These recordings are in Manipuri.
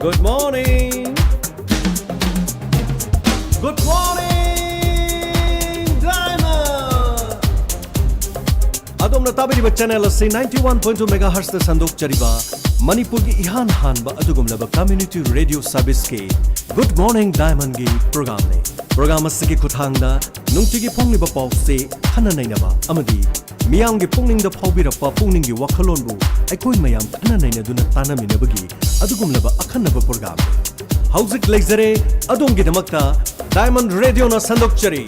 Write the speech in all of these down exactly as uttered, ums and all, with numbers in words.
Good morning. Good morning, Diamond. ꯑꯗꯣꯝꯅ ꯇꯥꯕꯤꯔꯤꯕ ꯆꯦꯅꯦꯜ ꯑꯁꯤ ninety one point two megahertzꯇ ꯁꯟꯗꯣꯛꯆꯔꯤꯕ ꯃꯅꯤꯄꯨꯔꯒꯤ ꯏꯍꯥꯟ ꯍꯥꯟꯕ ꯑꯗꯨꯒꯨꯝꯂꯕ community radio serviceꯀꯤ Good Morning Diamondꯒꯤ programꯅꯤ꯫ Program ꯑꯁꯤꯒꯤ ꯈꯨꯠꯊꯥꯡꯗ ꯅꯨꯡꯇꯤꯒꯤ ꯐꯣꯡꯂꯤꯕ ꯄꯥꯎꯆꯦ, ꯈꯟꯅ ꯅꯩꯅꯕ ꯑꯃꯗꯤ ꯃꯤꯌꯥꯝꯒꯤ ꯄꯨꯛꯅꯤꯡꯗ ꯐꯥꯎꯕꯤꯔꯛꯄ ꯄꯨꯛꯅꯤꯡꯒꯤ ꯋꯥꯈꯜꯂꯣꯟꯕꯨ ꯑꯩꯈꯣꯏ ꯃꯌꯥꯝ ꯈꯟꯅ ꯅꯩꯅꯗꯨꯅ ꯇꯥꯟꯅꯃꯤꯟꯅꯕꯒꯤ ꯑꯗꯨꯒꯨꯝꯂꯕ ꯑꯈꯟꯅꯕ programꯅꯤ꯫ ꯍꯧꯖꯤꯛ ꯂꯩꯖꯔꯦ ꯑꯗꯣꯝꯒꯤꯗꯃꯛꯇ Diamond Radioꯅ ꯁꯟꯗꯣꯛꯆꯔꯤ꯫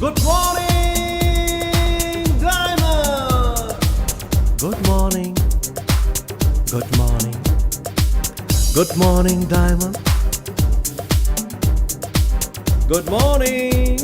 Good morning, Diamond. Good morning. Good morning. Good morning, Diamond. Good morning.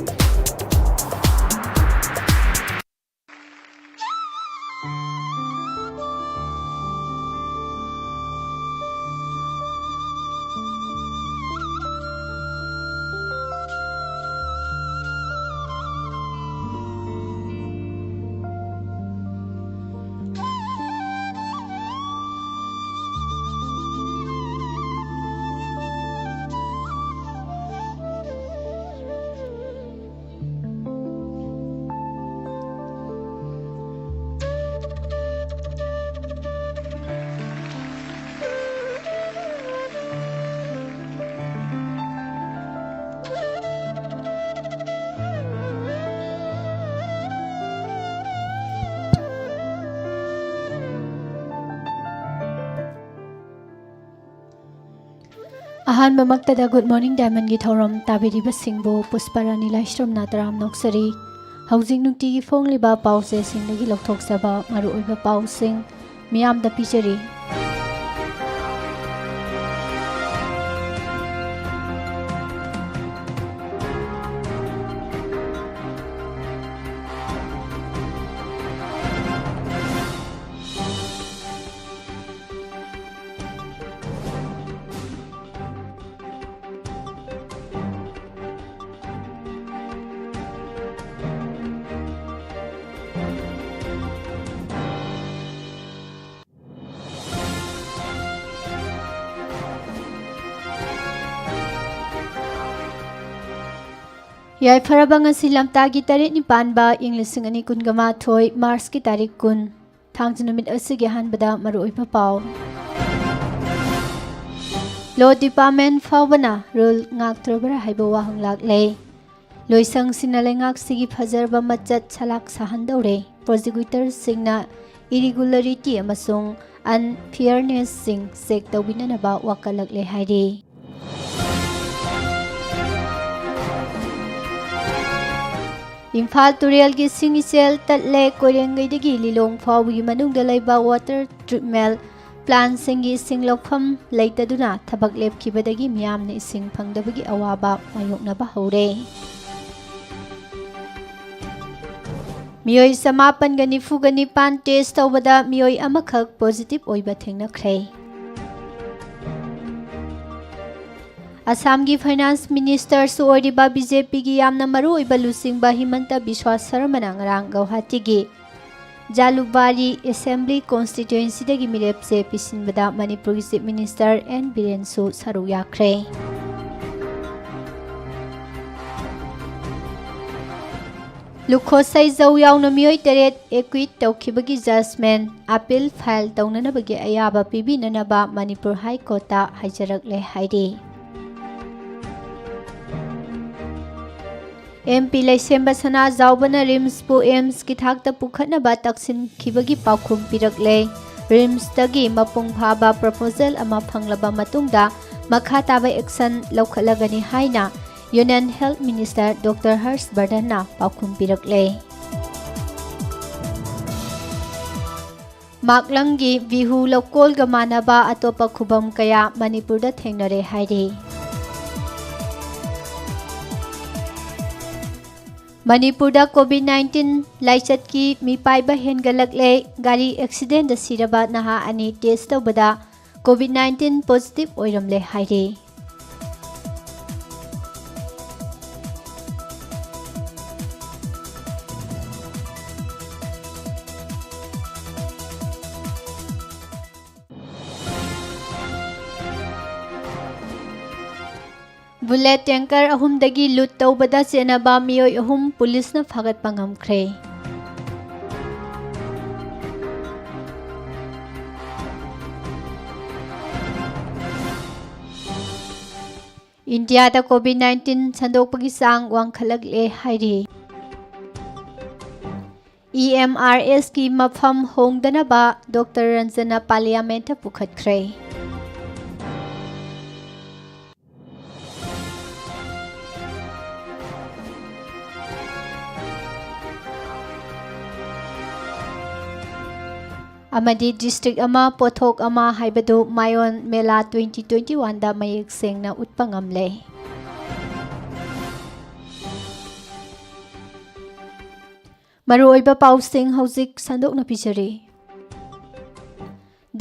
ꯑꯍꯥꯟꯕꯃꯛꯇꯗ Good Morning Diamondꯒꯤ ꯊꯧꯔꯝ ꯇꯥꯕꯤꯔꯤꯕꯁꯤꯡꯕꯨ ꯄꯨꯁꯄꯔꯥꯅꯤ ꯂꯥꯏꯁ꯭ꯔꯝꯅ ꯇꯔꯥꯝꯅ ꯑꯣꯛꯆꯔꯤ꯫ ꯍꯧꯖꯤꯛ ꯅꯨꯡꯇꯤꯒꯤ ꯐꯣꯡꯂꯤꯕ ꯄꯥꯎꯆꯦꯁꯤꯡꯗꯒꯤ ꯂꯧꯊꯣꯛꯆꯕ ꯃꯔꯨꯑꯣꯏꯕ ꯄꯥꯎꯁꯤꯡ ꯃꯤꯌꯥꯝꯗ ꯄꯤꯖꯔꯤ꯫ ꯌꯥꯏꯐꯔꯕ ꯉꯁꯤ ꯂꯝꯇꯥꯒꯤ ꯇꯔꯦꯠꯅꯤ ꯄꯥꯟꯕ ꯏꯪ ꯂꯤꯁꯤꯡ ꯑꯅꯤ ꯀꯨꯟꯒ ꯃꯥꯊꯣꯏ, ꯃꯥꯔꯆꯀꯤ ꯇꯥꯔꯤꯛ ꯀꯨꯟ, ꯊꯥꯡꯖ ꯅꯨꯃꯤꯠ ꯑꯁꯤꯒꯤ ꯑꯍꯥꯟꯕꯗ ꯃꯔꯨꯑꯣꯏꯕ ꯄꯥꯎ꯫ Law Department ꯐꯥꯎꯕꯅ rule ꯉꯥꯛꯇ꯭ꯔꯕ꯭ꯔꯥ ꯍꯥꯏꯕ ꯋꯥꯍꯪ ꯂꯥꯛꯂꯦ꯫ ꯂꯣꯏꯁꯪꯁꯤꯡꯅ ꯂꯩꯉꯥꯛꯁꯤꯒꯤ ꯐꯖꯔꯕ ꯃꯆꯠ ꯁꯂꯥꯛ ꯁꯥꯍꯟꯗꯧꯔꯦ꯫ Prosecutorꯁꯤꯡꯅ irregularity ꯑꯃꯁꯨꯡ unfairnessꯁꯤꯡ check ꯇꯧꯕꯤꯅꯅꯕ ꯋꯥꯀꯠꯂꯛꯂꯦ ꯍꯥꯏꯔꯤ꯫ ꯏꯝꯐꯥꯜ ꯇꯨꯔꯦꯜꯒꯤ ꯏꯁꯤꯡ ꯏꯆꯦꯜ ꯇꯠꯂꯦ꯫ ꯀꯣꯏꯔꯦꯡꯒꯩꯗꯒꯤ ꯂꯤꯂꯣꯡ ꯐꯥꯎꯕꯒꯤ ꯃꯅꯨꯡꯗ ꯂꯩꯕ water treatment plantꯁꯤꯡꯒꯤ ꯏꯁꯤꯡ ꯂꯧꯐꯝ ꯂꯩꯇꯗꯨꯅ ꯊꯕꯛ ꯂꯦꯞꯈꯤꯕꯗꯒꯤ ꯃꯤꯌꯥꯝꯅ ꯏꯁꯤꯡ ꯐꯪꯗꯕꯒꯤ ꯑꯋꯥꯕ ꯃꯥꯌꯣꯛꯅꯕ ꯍꯧꯔꯦ꯫ ꯃꯤꯑꯣꯏ ꯆꯃꯥꯄꯟꯒ ꯅꯤꯐꯨꯒ ꯅꯤꯄꯥꯟ test ꯇꯧꯕꯗ ꯃꯤꯑꯣꯏ ꯑꯃꯈꯛ positive ꯑꯣꯏꯕ ꯊꯦꯡꯅꯈ꯭ꯔꯦ꯫ ꯑꯁꯥꯝꯒꯤ finance ministerꯁꯨ ꯑꯣꯏꯔꯤꯕ BJPꯒꯤ ꯌꯥꯝꯅ ꯃꯔꯨꯑꯣꯏꯕ ꯂꯨꯆꯤꯡꯕ ꯍꯤꯃꯟꯇ ꯕꯤꯁ꯭ꯋꯥ ꯁꯔꯃꯅ ꯉꯔꯥꯡ ꯒꯧꯍꯥꯇꯤꯒꯤ ꯖꯥꯂꯨꯛꯕꯥꯔꯤ Assembly Constituencyꯗꯒꯤ ꯃꯤꯔꯦꯞ ꯆꯦ ꯄꯤꯁꯤꯟꯕꯗ ꯃꯅꯤꯄꯨꯔꯒꯤ Chief Minister ꯑꯦꯟ ꯕꯤꯔꯦꯟꯁꯨ ꯁꯔꯨꯛ ꯌꯥꯈ꯭ꯔꯦ꯫ ꯂꯨꯈꯣꯁꯩꯖꯧ ꯌꯥꯎꯅ ꯃꯤꯑꯣꯏ ꯇꯔꯦꯠ acquit ꯇꯧꯈꯤꯕꯒꯤ judgment appeal file ꯇꯧꯅꯅꯕꯒꯤ ꯑꯌꯥꯕ ꯄꯤꯕꯤꯅꯅꯕ ꯃꯅꯤꯄꯨꯔ High Courtꯇ ꯍꯥꯏꯖꯔꯛꯂꯦ ꯍꯥꯏꯔꯤ꯫ MP ꯂꯩꯁꯦꯝꯕ ꯁꯅꯥꯖꯥꯎꯕꯅ RIMSꯄꯨ AIIMSꯀꯤ ꯊꯥꯛꯇ ꯄꯨꯈꯠꯅꯕ ꯇꯛꯁꯤꯟꯈꯤꯕꯒꯤ ꯄꯥꯎꯈꯨꯝ ꯄꯤꯔꯛꯂꯦ꯫ RIMSꯇꯒꯤ ꯃꯄꯨꯡ ꯐꯥꯕ proposal ꯑꯃ ꯐꯪꯂꯕ ꯃꯇꯨꯡꯗ ꯃꯈꯥ ꯇꯥꯕ action ꯂꯧꯈꯠꯂꯒꯅꯤ ꯍꯥꯏꯅ Union Health Minister Doctor ꯍꯔꯁ ꯕꯔꯙꯟꯅ ꯄꯥꯎꯈꯨꯝ ꯄꯤꯔꯛꯂꯦ꯫ ꯃꯥꯛꯂꯪꯒꯤ ꯕꯤꯍꯨ ꯂꯧꯀꯣꯜꯒ ꯃꯥꯟꯅꯕ ꯑꯇꯣꯞꯄ ꯈꯨꯕꯝ ꯀꯌꯥ ꯃꯅꯤꯄꯨꯔꯗ ꯊꯦꯡꯅꯔꯦ ꯍꯥꯏꯔꯤ꯫ ꯃꯅꯤꯄꯨꯔꯗ COVID nineteen ꯂꯥꯏꯆꯠꯀꯤ ꯃꯤꯄꯥꯏꯕ ꯍꯦꯟꯒꯠꯂꯛꯂꯦ꯫ ꯒꯥꯔꯤ accidentꯗ ꯁꯤꯔꯕ ꯅꯍꯥ ꯑꯅꯤ test ꯇꯧꯕꯗ COVID nineteen positive ꯑꯣꯏꯔꯝꯂꯦ ꯍꯥꯏꯔꯤ꯫ Bullet tanker ꯑꯍꯨꯝꯗꯒꯤ ꯂꯨꯠ ꯇꯧꯕꯗ ꯆꯦꯟꯅꯕ ꯃꯤꯑꯣꯏ ꯑꯍꯨꯝ ꯄꯨꯂꯤꯁꯅ ꯐꯥꯒꯠꯄ ꯉꯝꯈ꯭ꯔꯦ꯫ ꯏꯟꯗꯤꯌꯥꯗ ꯀꯣꯚꯤꯗ ꯅꯥꯏꯟꯇꯤꯟ ꯁꯟꯗꯣꯛꯄꯒꯤ ꯆꯥꯡ ꯋꯥꯡꯈꯠꯂꯛꯂꯦ ꯍꯥꯏꯔꯤ꯫ ꯏ ꯑꯦꯝ ꯑꯥꯔ ꯑꯦꯁꯀꯤ ꯃꯐꯝ ꯍꯣꯡꯗꯅꯕ ꯗꯣꯛꯇꯔ ꯔꯟꯖꯟꯅ ꯄꯥꯔꯂꯤꯌꯥꯃꯦꯟꯠꯇ ꯄꯨꯈꯠꯈ꯭ꯔꯦ꯫ ꯑꯃꯗꯤ ꯗꯤꯁꯇ꯭ꯔꯤꯛ ꯑꯃ, ꯄꯣꯠꯊꯣꯛ ꯑꯃ ꯍꯥꯏꯕꯗꯨ ꯃꯥꯏꯑꯣꯟ ꯃꯦꯂꯥ ꯇ꯭ꯋꯦꯟꯇꯤ ꯇ꯭ꯋꯦꯟꯇꯤ ꯋꯥꯟꯗ ꯃꯌꯦꯛ ꯁꯦꯡꯅ ꯎꯠꯄ ꯉꯝꯂꯦ꯫ ꯃꯔꯨꯑꯣꯏꯕ ꯄꯥꯎꯁꯤꯡ ꯍꯧꯖꯤꯛ ꯁꯟꯗꯣꯛꯅ ꯄꯤꯖꯔꯤ꯫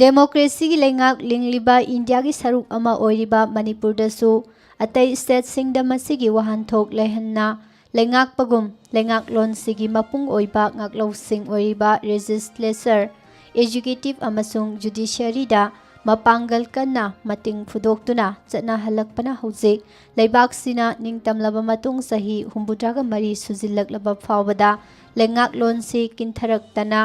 ꯗꯦꯃꯣꯀ꯭ꯔꯦꯁꯤꯒꯤ ꯂꯩꯉꯥꯛ ꯂꯤꯡꯂꯤꯕ ꯏꯟꯗꯤꯌꯥꯒꯤ ꯁꯔꯨꯛ ꯑꯃ ꯑꯣꯏꯔꯤꯕ ꯃꯅꯤꯄꯨꯔꯗꯁꯨ ꯑꯇꯩ ꯁ꯭ꯇꯦꯠꯁꯤꯡꯗ ꯃꯁꯤꯒꯤ ꯋꯥꯍꯟꯊꯣꯛ ꯂꯩꯍꯟꯅ ꯂꯩꯉꯥꯛꯄꯒꯨꯝ ꯂꯩꯉꯥꯛꯂꯣꯟꯁꯤꯒꯤ ꯃꯄꯨꯡ ꯑꯣꯏꯕ ꯉꯥꯛꯂꯧꯁꯤꯡ ꯑꯣꯏꯔꯤꯕ ꯂꯦꯖꯤꯁꯂꯦꯆꯔ, ꯑꯦꯖꯨꯀꯦꯇꯤꯚ ꯑꯃꯁꯨꯡ ꯖꯨꯗꯤꯁꯤꯌꯔꯤꯗ ꯃꯄꯥꯡꯒꯜ ꯀꯟꯅ ꯃꯇꯤꯡ ꯐꯨꯗꯣꯛꯇꯨꯅ ꯆꯠꯅꯍꯜꯂꯛꯄꯅ ꯍꯧꯖꯤꯛ ꯂꯩꯕꯥꯛꯁꯤꯅ ꯅꯤꯡꯇꯝꯂꯕ ꯃꯇꯨꯡ ꯆꯍꯤ ꯍꯨꯝꯐꯨꯇꯔꯥꯒ ꯃꯔꯤ ꯁꯨꯖꯤꯜꯂꯛꯂꯕ ꯐꯥꯎꯕꯗ ꯂꯩꯉꯥꯛꯂꯣꯟꯁꯤ ꯀꯤꯟꯊꯔꯛꯇꯅ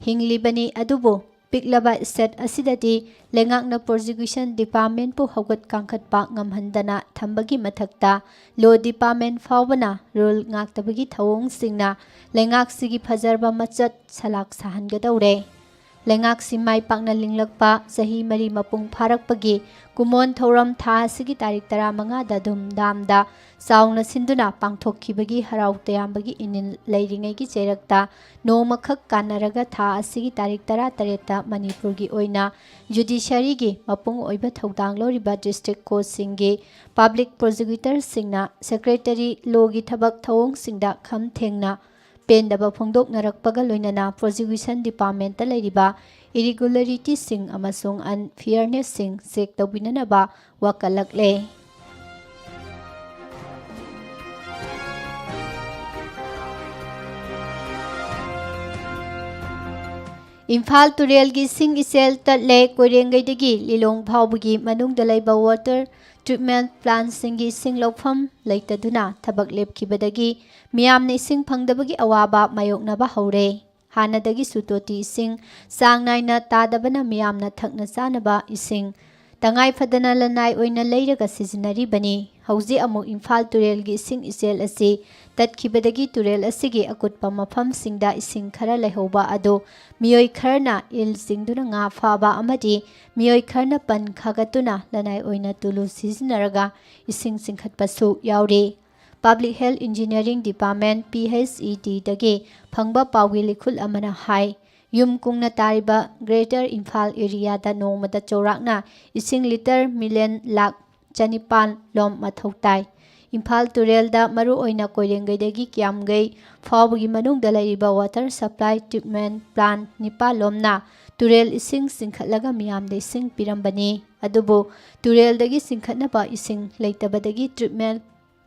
ꯍꯤꯡꯂꯤꯕꯅꯤ꯫ ꯑꯗꯨꯕꯨ ꯄꯤꯛꯂꯕ ꯁ꯭ꯇꯦꯠ ꯑꯁꯤꯗꯗꯤ ꯂꯩꯉꯥꯛꯅ ꯄ꯭ꯔꯣꯁꯤꯀ꯭ꯌꯨꯁꯟ ꯗꯤꯄꯥꯔꯠꯃꯦꯟꯠꯄꯨ ꯍꯧꯒꯠ ꯀꯥꯡꯈꯠꯄ ꯉꯝꯍꯟꯗꯅ ꯊꯝꯕꯒꯤ ꯃꯊꯛꯇ ꯂꯣ ꯗꯤꯄꯥꯔꯠꯃꯦꯟꯠ ꯐꯥꯎꯕꯅ ꯔꯨꯜ ꯉꯥꯛꯇꯕꯒꯤ ꯊꯧꯑꯣꯡꯁꯤꯡꯅ ꯂꯩꯉꯥꯛꯁꯤꯒꯤ ꯐꯖꯔꯕ ꯃꯆꯠ ꯁꯂꯥꯛ ꯁꯥꯍꯟꯒꯗꯧꯔꯦ꯫ ꯂꯩꯉꯥꯛꯁꯤ ꯃꯥꯏ ꯄꯥꯛꯅ ꯂꯤꯡꯂꯛꯄ ꯆꯍꯤ ꯃꯔꯤ ꯃꯄꯨꯡ ꯐꯥꯔꯛꯄꯒꯤ ꯀꯨꯃꯣꯟ ꯊꯧꯔꯝ ꯊꯥ ꯑꯁꯤꯒꯤ ꯇꯥꯔꯤꯛ ꯇꯔꯥꯃꯉꯥꯗ ꯙꯨꯝꯙꯥꯝꯗ ꯆꯥꯎꯅ ꯁꯤꯟꯗꯨꯅ ꯄꯥꯡꯊꯣꯛꯈꯤꯕꯒꯤ ꯍꯔꯥꯎ ꯇꯌꯥꯝꯕꯒꯤ ꯏꯅꯤꯜ ꯂꯩꯔꯤꯉꯩꯒꯤ ꯆꯩꯔꯛꯇ ꯅꯣꯡꯃꯈꯛ ꯀꯥꯟꯅꯔꯒ ꯊꯥ ꯑꯁꯤꯒꯤ ꯇꯥꯔꯤꯛ ꯇꯔꯥꯇꯔꯦꯠꯇ ꯃꯅꯤꯄꯨꯔꯒꯤ ꯑꯣꯏꯅ ꯖꯨꯗꯤꯁꯤꯌꯔꯤꯒꯤ ꯃꯄꯨꯡ ꯑꯣꯏꯕ ꯊꯧꯗꯥꯡ ꯂꯧꯔꯤꯕ ꯗꯤꯁꯇ꯭ꯔꯤꯛ ꯀꯣꯔꯠꯁꯤꯡꯒꯤ ꯄꯕ꯭ꯂꯤꯛ ꯄ꯭ꯔꯣꯁꯤꯀ꯭ꯌꯨꯇꯔꯁꯤꯡꯅ ꯁꯦꯀ꯭ꯔꯦꯇꯔꯤ ꯂꯣꯒꯤ ꯊꯕꯛ ꯊꯧꯑꯣꯡꯁꯤꯡꯗ ꯈꯝ ꯊꯦꯡꯅ ꯄꯦꯟꯗꯕ ꯐꯣꯡꯗꯣꯛꯅꯔꯛꯄꯒ ꯂꯣꯏꯅꯅ ꯄ꯭ꯔꯣꯁꯤꯀ꯭ꯌꯨꯁꯟ ꯗꯤꯄꯥꯔꯠꯃꯦꯟꯠꯇ ꯂꯩꯔꯤꯕ ꯏꯔꯤꯒꯨꯂꯔꯤꯇꯤꯁꯤꯡ ꯑꯃꯁꯨꯡ ꯑꯟꯐꯤꯌꯔꯅꯦꯁꯁꯤꯡ ꯆꯦꯛ ꯇꯧꯕꯤꯅꯅꯕ ꯋꯥꯀꯠꯂꯛꯂꯦ꯫ ꯏꯝꯐꯥꯜ ꯇꯨꯔꯦꯜꯒꯤ ꯏꯁꯤꯡ ꯏꯆꯦꯜ ꯇꯠꯂꯦ꯫ ꯀꯣꯏꯔꯦꯡꯒꯩꯗꯒꯤ ꯂꯤꯂꯣꯡ ꯐꯥꯎꯕꯒꯤ ꯃꯅꯨꯡꯗ ꯂꯩꯕ water treatment plantꯁꯤꯡꯒꯤ ꯏꯁꯤꯡ ꯂꯧꯐꯝ ꯂꯩꯇꯗꯨꯅ ꯊꯕꯛ ꯂꯦꯞꯈꯤꯕꯗꯒꯤ ꯃꯤꯌꯥꯝꯅ ꯏꯁꯤꯡ ꯐꯪꯗꯕꯒꯤ ꯑꯋꯥꯕ ꯃꯥꯌꯣꯛꯅꯕ ꯍꯧꯔꯦ꯫ ꯍꯥꯟꯅꯗꯒꯤꯁꯨ ꯇꯣꯇꯤ ꯏꯁꯤꯡ ꯆꯥꯡ ꯅꯥꯏꯅ ꯇꯥꯗꯕꯅ ꯃꯤꯌꯥꯝꯅ ꯊꯛꯅ ꯆꯥꯅꯕ ꯏꯁꯤꯡ ꯇꯉꯥꯏ ꯐꯗꯅ ꯂꯅꯥꯏ ꯑꯣꯏꯅ ꯂꯩꯔꯒ ꯁꯤꯖꯤꯟꯅꯔꯤꯕꯅꯤ꯫ ꯍꯧꯖꯤꯛ ꯑꯃꯨꯛ ꯏꯝꯐꯥꯜ ꯇꯨꯔꯦꯜꯒꯤ ꯏꯁꯤꯡ ꯏꯆꯦꯜ ꯑꯁꯤ ꯇꯠꯈꯤꯕꯗꯒꯤ ꯇꯨꯔꯦꯜ ꯑꯁꯤꯒꯤ ꯑꯀꯨꯠꯄ ꯃꯐꯝꯁꯤꯡꯗ ꯏꯁꯤꯡ ꯈꯔ ꯂꯩꯍꯧꯕ ꯑꯗꯨ ꯃꯤꯑꯣꯏ ꯈꯔꯅ ꯏꯜ ꯆꯤꯡꯗꯨꯅ ꯉꯥ ꯐꯥꯕ ꯑꯃꯗꯤ ꯃꯤꯑꯣꯏ ꯈꯔꯅ ꯄꯟ ꯈꯥꯒꯠꯇꯨꯅ ꯂꯅꯥꯏ ꯑꯣꯏꯅ ꯇꯨꯂꯨ ꯁꯤꯖꯤꯟꯅꯔꯒ ꯏꯁꯤꯡ ꯆꯤꯡꯈꯠꯄꯁꯨ ꯌꯥꯎꯔꯤ꯫ Public Health Engineering Department, P H E Dꯗꯒꯤ ꯐꯪꯕ ꯄꯥꯎꯒꯤ ꯂꯤꯈꯨꯜ ꯑꯃꯅ ꯍꯥꯏ, ꯌꯨꯝ ꯀꯨꯡꯅ ꯇꯥꯔꯤꯕ Greater ꯏꯝꯐꯥꯜ areaꯗ ꯅꯣꯡꯃꯗ ꯆꯥꯎꯔꯥꯛꯅ ꯏꯁꯤꯡ ꯂꯤꯇꯔ ꯃꯤꯂꯤꯌꯟ ꯂꯥꯈ ꯆꯅꯤꯄꯥꯟ ꯂꯣꯝ ꯃꯊꯧ ꯇꯥꯏ꯫ ꯏꯝꯐꯥꯜ ꯇꯨꯔꯦꯜꯗ ꯃꯔꯨꯑꯣꯏꯅ ꯀꯣꯏꯔꯦꯡꯒꯩꯗꯒꯤ ꯀꯤꯌꯥꯝꯒꯩ ꯐꯥꯎꯕꯒꯤ ꯃꯅꯨꯡꯗ ꯂꯩꯔꯤꯕ water supply treatment plant ꯅꯤꯄꯥꯜ ꯂꯣꯝꯅ ꯇꯨꯔꯦꯜ ꯏꯁꯤꯡ ꯆꯤꯡꯈꯠꯂꯒ ꯃꯤꯌꯥꯝꯗ ꯏꯁꯤꯡ ꯄꯤꯔꯝꯕꯅꯤ꯫ ꯑꯗꯨꯕꯨ ꯇꯨꯔꯦꯜꯗꯒꯤ ꯆꯤꯡꯈꯠꯅꯕ ꯏꯁꯤꯡ ꯂꯩꯇꯕꯗꯒꯤ treatment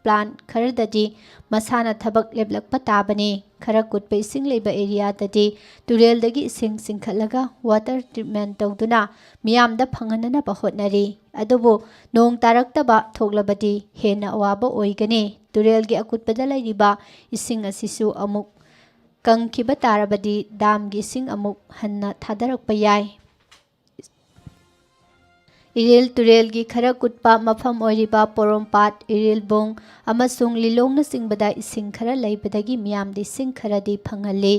plant ꯈꯔꯗꯗꯤ ꯃꯁꯥꯅ ꯊꯕꯛ ꯂꯦꯞꯂꯛꯄ ꯇꯥꯕꯅꯤ꯫ ꯈꯔ ꯀꯨꯠꯄ ꯏꯁꯤꯡ ꯂꯩꯕ areaꯗꯗꯤ ꯇꯨꯔꯦꯜꯗꯒꯤ ꯏꯁꯤꯡ ꯆꯤꯡꯈꯠꯂꯒ water treatment ꯇꯧꯗꯨꯅ ꯃꯤꯌꯥꯝꯗ ꯐꯪꯍꯟꯅꯅꯕ ꯍꯣꯠꯅꯔꯤ꯫ ꯑꯗꯨꯕꯨ ꯅꯣꯡ ꯇꯥꯔꯛꯇꯕ ꯊꯣꯛꯂꯕꯗꯤ ꯍꯦꯟꯅ ꯑꯋꯥꯕ ꯑꯣꯏꯒꯅꯤ꯫ ꯇꯨꯔꯦꯜꯒꯤ ꯑꯀꯨꯠꯄꯗ ꯂꯩꯔꯤꯕ ꯏꯁꯤꯡ ꯑꯁꯤꯁꯨ ꯑꯃꯨꯛ ꯀꯪꯈꯤꯕ ꯇꯥꯔꯕꯗꯤ ꯗꯥꯝꯒꯤ ꯏꯁꯤꯡ ꯑꯃꯨꯛ ꯍꯟꯅ ꯊꯥꯗꯔꯛꯄ ꯌꯥꯏ꯫ ꯏꯔꯤꯜ ꯇꯨꯔꯦꯜꯒꯤ ꯈꯔ ꯀꯨꯠꯄ ꯃꯐꯝ ꯑꯣꯏꯔꯤꯕ ꯄꯣꯔꯣꯝꯄꯥꯠ, ꯏꯔꯤꯜꯕꯨꯡ ꯑꯃꯁꯨꯡ ꯂꯤꯂꯣꯡꯅꯆꯤꯡꯕꯗ ꯏꯁꯤꯡ ꯈꯔ ꯂꯩꯕꯗꯒꯤ ꯃꯤꯌꯥꯝꯗ ꯏꯁꯤꯡ ꯈꯔꯗꯤ ꯐꯪꯍꯜꯂꯤ꯫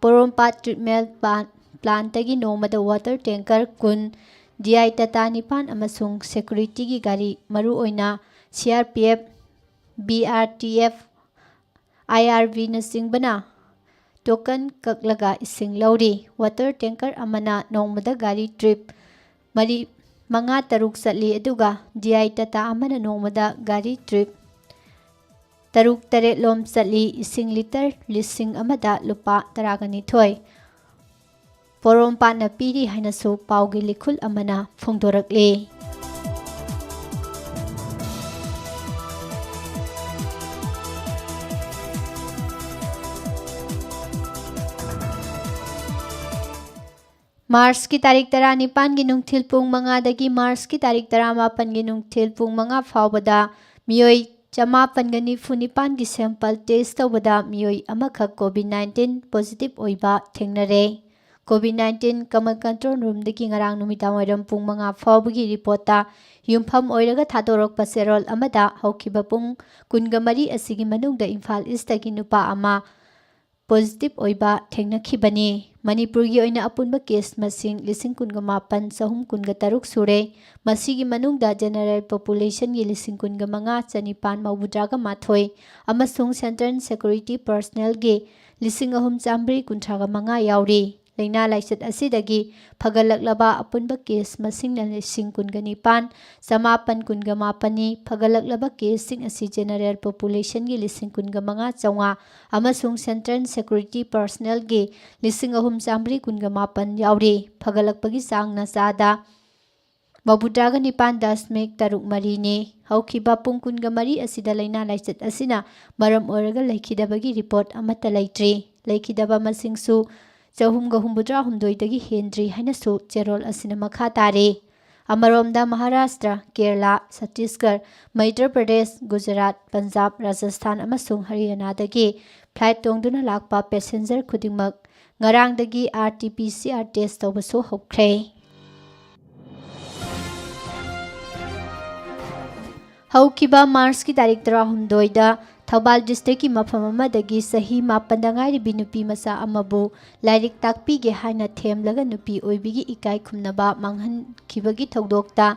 ꯄꯣꯔꯣꯝꯄꯥꯠ treatment plant, plantꯇꯒꯤ ꯅꯣꯡꯃꯗ water tanker ꯀꯨꯟ, D I Tata ꯅꯤꯄꯥꯟ ꯑꯃꯁꯨꯡ securityꯒꯤ ꯒꯥꯔꯤ, ꯃꯔꯨꯑꯣꯏꯅ C R P F, B R T F, I R Bꯅꯆꯤꯡꯕꯅ token ꯀꯛꯂꯒ ꯏꯁꯤꯡ ꯂꯧꯔꯤ꯫ Water tanker ꯑꯃꯅ ꯅꯣꯡꯃꯗ ꯒꯥꯔꯤ trip ꯃꯔꯤ, ꯃꯉꯥ, ꯇꯔꯨꯛ ꯆꯠꯂꯤ, ꯑꯗꯨꯒ D I Tata ꯑꯃꯅ ꯅꯣꯡꯃꯗ ꯒꯥꯔꯤ trip ꯇꯔꯨꯛ, ꯇꯔꯦꯠ ꯂꯣꯝ ꯆꯠꯂꯤ꯫ ꯏꯁꯤꯡ ꯂꯤꯇꯔ ꯂꯤꯁꯤꯡ ꯑꯃꯗ ꯂꯨꯄꯥ ꯇꯔꯥꯒ ꯅꯤꯊꯣꯏ ꯄꯣꯔꯣꯝꯄꯥꯠꯅ ꯄꯤꯔꯤ ꯍꯥꯏꯅꯁꯨ ꯄꯥꯎꯒꯤ ꯂꯤꯈꯨꯜ ꯑꯃꯅ ꯐꯣꯡꯗꯣꯔꯛꯂꯤ꯫ ꯃꯥꯔꯆꯀꯤ ꯇꯥꯔꯤꯛ ꯇꯔꯥꯅꯤꯄꯥꯟꯒꯤ ꯅꯨꯡꯊꯤꯜ ꯄꯨꯡ ꯃꯉꯥꯗꯒꯤ ꯃꯥꯔꯆꯀꯤ ꯇꯥꯔꯤꯛ ꯇꯔꯥꯃꯥꯄꯟꯒꯤ ꯅꯨꯡꯊꯤꯜ ꯄꯨꯡ ꯃꯉꯥ ꯐꯥꯎꯕꯗ ꯃꯤꯑꯣꯏ ꯆꯃꯥꯄꯟꯒ ꯅꯤꯐꯨ ꯅꯤꯄꯥꯟꯒꯤ sample test ꯇꯧꯕꯗ ꯃꯤꯑꯣꯏ ꯑꯃꯈꯛ COVID nineteen positive ꯑꯣꯏꯕ ꯊꯦꯡꯅꯔꯦ꯫ COVID nineteen common control roomꯗꯒꯤ ꯉꯔꯥꯡ ꯅꯨꯃꯤꯗꯥꯡꯋꯥꯏꯔꯝ ꯄꯨꯡ ꯃꯉꯥ ꯐꯥꯎꯕꯒꯤ ꯔꯤꯄꯣꯔꯠꯇ ꯌꯨꯝꯐꯝ ꯑꯣꯏꯔꯒ ꯊꯥꯗꯣꯔꯛꯄ ꯆꯦꯔꯣꯜ ꯑꯃꯗ ꯍꯧꯈꯤꯕ ꯄꯨꯡ ꯀꯨꯟꯒ ꯃꯔꯤ ꯑꯁꯤꯒꯤ ꯃꯅꯨꯡꯗ ꯏꯝꯐꯥꯜ ꯏꯁꯇꯒꯤ ꯅꯨꯄꯥ ꯑꯃ positive ꯑꯣꯏꯕ ꯊꯦꯡꯅꯈꯤꯕꯅꯤ꯫ ꯃꯅꯤꯄꯨꯔꯒꯤ ꯑꯣꯏꯅ ꯑꯄꯨꯟꯕ case ꯃꯁꯤꯡ ꯂꯤꯁꯤꯡ ꯀꯨꯟꯒ ꯃꯥꯄꯟ ꯆꯍꯨꯝ ꯀꯨꯟꯒ ꯇꯔꯨꯛ ꯁꯨꯔꯦ꯫ ꯃꯁꯤꯒꯤ ꯃꯅꯨꯡꯗ general populationꯒꯤ ꯂꯤꯁꯤꯡ ꯀꯨꯟꯒ ꯃꯉꯥ ꯆꯅꯤꯄꯥꯟ ꯃꯧꯗ꯭ꯔꯥꯒ ꯃꯥꯊꯣꯏ ꯑꯃꯁꯨꯡ central security personnelꯒꯤ ꯂꯤꯁꯤꯡ ꯑꯍꯨꯝ ꯆꯥꯝꯃꯔꯤ ꯀꯨꯟꯊ꯭ꯔꯥꯒ ꯃꯉꯥ ꯌꯥꯎꯔꯤ꯫ ꯂꯥꯏꯅꯥ ꯂꯥꯏꯆꯠ ꯑꯁꯤꯗꯒꯤ ꯐꯒꯠꯂꯛꯂꯕ ꯑꯄꯨꯟꯕ case ꯃꯁꯤꯡꯅ ꯂꯤꯁꯤꯡ ꯀꯨꯟꯒ ꯅꯤꯄꯥꯟ ꯆꯃꯥꯄꯟ ꯀꯨꯟꯒ ꯃꯥꯄꯟꯅꯤ꯫ ꯐꯒꯠꯂꯛꯂꯕ caseꯁꯤꯡ ꯑꯁꯤ general populationꯒꯤ ꯂꯤꯁꯤꯡ ꯀꯨꯟꯒ ꯃꯉꯥ ꯆꯥꯝꯃꯉꯥ ꯑꯃꯁꯨꯡ central security personnelꯒꯤ ꯂꯤꯁꯤꯡ ꯑꯍꯨꯝ ꯆꯥꯝꯃꯔꯤ ꯀꯨꯟꯒ ꯃꯥꯄꯟ ꯌꯥꯎꯔꯤ꯫ ꯐꯒꯠꯂꯛꯄꯒꯤ ꯆꯥꯡꯅ ꯆꯥꯗ ꯃꯧꯗ꯭ꯔꯥꯒ ꯅꯤꯄꯥꯟ ꯗꯁꯃꯤꯛ ꯇꯔꯨꯛ ꯃꯔꯤꯅꯤ꯫ ꯍꯧꯈꯤꯕ ꯄꯨꯡ ꯀꯨꯟꯒ ꯃꯔꯤ ꯑꯁꯤꯗ ꯂꯥꯏꯅꯥ ꯂꯥꯏꯆꯠ ꯑꯁꯤꯅ ꯃꯔꯝ ꯑꯣꯏꯔꯒ ꯂꯩꯈꯤꯗꯕꯒꯤ ꯔꯤꯄꯣꯔꯠ ꯑꯃꯠꯇ ꯂꯩꯇ꯭ꯔꯤ꯫ ꯂꯩꯈꯤꯗꯕ ꯃꯁꯤꯡꯁꯨ ꯆꯍꯨꯝꯒ ꯍꯨꯝꯐꯨꯇꯔꯥ ꯍꯨꯝꯗꯣꯏꯗꯒꯤ ꯍꯦꯟꯗ꯭ꯔꯤ ꯍꯥꯏꯅꯁꯨ ꯆꯦꯔꯣꯜ ꯑꯁꯤꯅ ꯃꯈꯥ ꯇꯥꯔꯤ꯫ ꯑꯃꯔꯣꯝꯗ ꯃꯍꯥꯔꯥꯁꯇ꯭ꯔ, ꯀꯦꯔꯂꯥ, ꯆꯇꯤꯁꯒꯔ, ꯃꯩꯙ꯭ꯌ ꯄ꯭ꯔꯗꯦꯁ, ꯒꯨꯖꯔꯥꯠ, ꯄꯟꯖꯥꯕ, ꯔꯥꯖꯁꯊꯥꯟ ꯑꯃꯁꯨꯡ ꯍꯔꯤꯌꯥꯅꯥꯗꯒꯤ flight ꯇꯣꯡꯗꯨꯅ ꯂꯥꯛꯄ passenger ꯈꯨꯗꯤꯡꯃꯛ ꯉꯔꯥꯡꯗꯒꯤ RT-PCR test ꯇꯧꯕꯁꯨ ꯍꯧꯈ꯭ꯔꯦ꯫ ꯍꯧꯈꯤꯕ ꯃꯥꯔꯆꯀꯤ ꯇꯥꯔꯤꯛ ꯇꯔꯥꯍꯨꯝꯗꯣꯏꯗ ꯊꯧꯕꯥꯜ districtꯀꯤ ꯃꯐꯝ ꯑꯃꯗꯒꯤ ꯆꯍꯤ ꯃꯥꯄꯟꯗ ꯉꯥꯏꯔꯤꯕꯤ ꯅꯨꯄꯤ ꯃꯆꯥ ꯑꯃꯕꯨ ꯂꯥꯏꯔꯤꯛ ꯇꯥꯛꯄꯤꯒꯦ ꯍꯥꯏꯅ ꯊꯦꯝꯂꯒ ꯅꯨꯄꯤ ꯑꯣꯏꯕꯤꯒꯤ ꯏꯀꯥꯏ ꯈꯨꯝꯅꯕ ꯃꯥꯡꯍꯟꯈꯤꯕꯒꯤ ꯊꯧꯗꯣꯛꯇ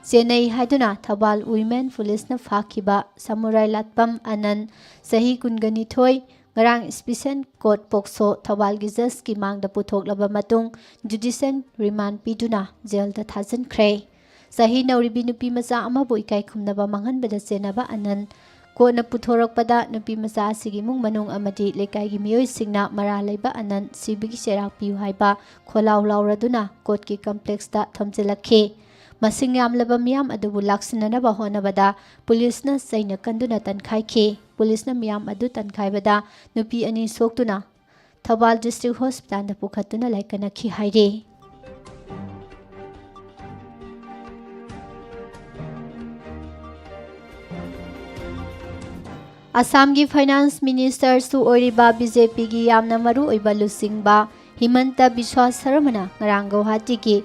ꯆꯦꯟꯅꯩ ꯍꯥꯏꯗꯨꯅ ꯊꯧꯕꯥꯜ women policeꯅ ꯐꯥꯈꯤꯕ ꯁꯃꯨꯔꯥꯏ ꯂꯥꯠꯄꯝ ꯑꯅꯟ, ꯆꯍꯤ ꯀꯨꯟꯒ ꯅꯤꯊꯣꯏ, ꯉꯔꯥꯡ special court POCSO ꯊꯧꯕꯥꯜꯒꯤ judgeꯀꯤ ꯃꯥꯡꯗ ꯄꯨꯊꯣꯛꯂꯕ ꯃꯇꯨꯡ judicial remand ꯄꯤꯗꯨꯅ jailꯗ ꯊꯥꯖꯤꯟꯈ꯭ꯔꯦ꯫ ꯆꯍꯤ ꯅꯧꯔꯤꯕꯤ ꯅꯨꯄꯤ ꯃꯆꯥ ꯑꯃꯕꯨ ꯏꯀꯥꯏ ꯈꯨꯝꯅꯕ ꯃꯥꯡꯍꯟꯕꯗ ꯆꯦꯟꯅꯕ ꯑꯅꯟ ꯀꯣꯟꯅ ꯄꯨꯊꯣꯔꯛꯄꯗ ꯅꯨꯄꯤ ꯃꯆꯥ ꯑꯁꯤꯒꯤ ꯏꯃꯨꯡ ꯃꯅꯨꯡ ꯑꯃꯗꯤ ꯂꯩꯀꯥꯏꯒꯤ ꯃꯤꯑꯣꯏꯁꯤꯡꯅ ꯃꯔꯥꯜ ꯂꯩꯕ ꯑꯅꯟ ꯁꯤꯕꯒꯤ ꯆꯩꯔꯥꯛ ꯄꯤꯌꯨ ꯍꯥꯏꯕ ꯈꯣꯜꯂꯥꯎ ꯂꯥꯎꯔꯗꯨꯅ courtꯀꯤ complexꯇ ꯊꯣꯝꯖꯤꯜꯂꯛꯈꯤ꯫ ꯃꯁꯤꯡ ꯌꯥꯝꯂꯕ ꯃꯤꯌꯥꯝ ꯑꯗꯨꯕꯨ ꯂꯥꯛꯁꯤꯟꯅꯅꯕ ꯍꯣꯠꯅꯕꯗ policeꯅ ꯆꯩꯅ ꯀꯟꯗꯨꯅ ꯇꯟꯈꯥꯏꯈꯤ꯫ Policeꯅ ꯃꯤꯌꯥꯝ ꯑꯗꯨ ꯇꯟꯈꯥꯏꯕꯗ ꯅꯨꯄꯤ ꯑꯅꯤ ꯁꯣꯛꯇꯨꯅ ꯊꯧꯕꯥꯜ district hospitalꯗ ꯄꯨꯈꯠꯇꯨꯅ ꯂꯥꯏꯀꯠꯅꯈꯤ ꯍꯥꯏꯔꯤ꯫ ꯑꯁꯥꯝꯒꯤ ꯐꯥꯏꯅꯥꯟꯁ ꯃꯤꯅꯤꯁꯇꯔꯁꯨ ꯑꯣꯏꯔꯤꯕ ꯕꯤ ꯖꯦ ꯄꯤꯒꯤ ꯌꯥꯝꯅ ꯃꯔꯨ ꯑꯣꯏꯕ ꯂꯨꯆꯤꯡꯕ ꯍꯤꯃꯟꯇ ꯕꯤꯁ꯭ꯋꯥ ꯁꯔꯃꯅ ꯉꯔꯥꯡ ꯒꯧꯍꯥꯇꯤꯒꯤ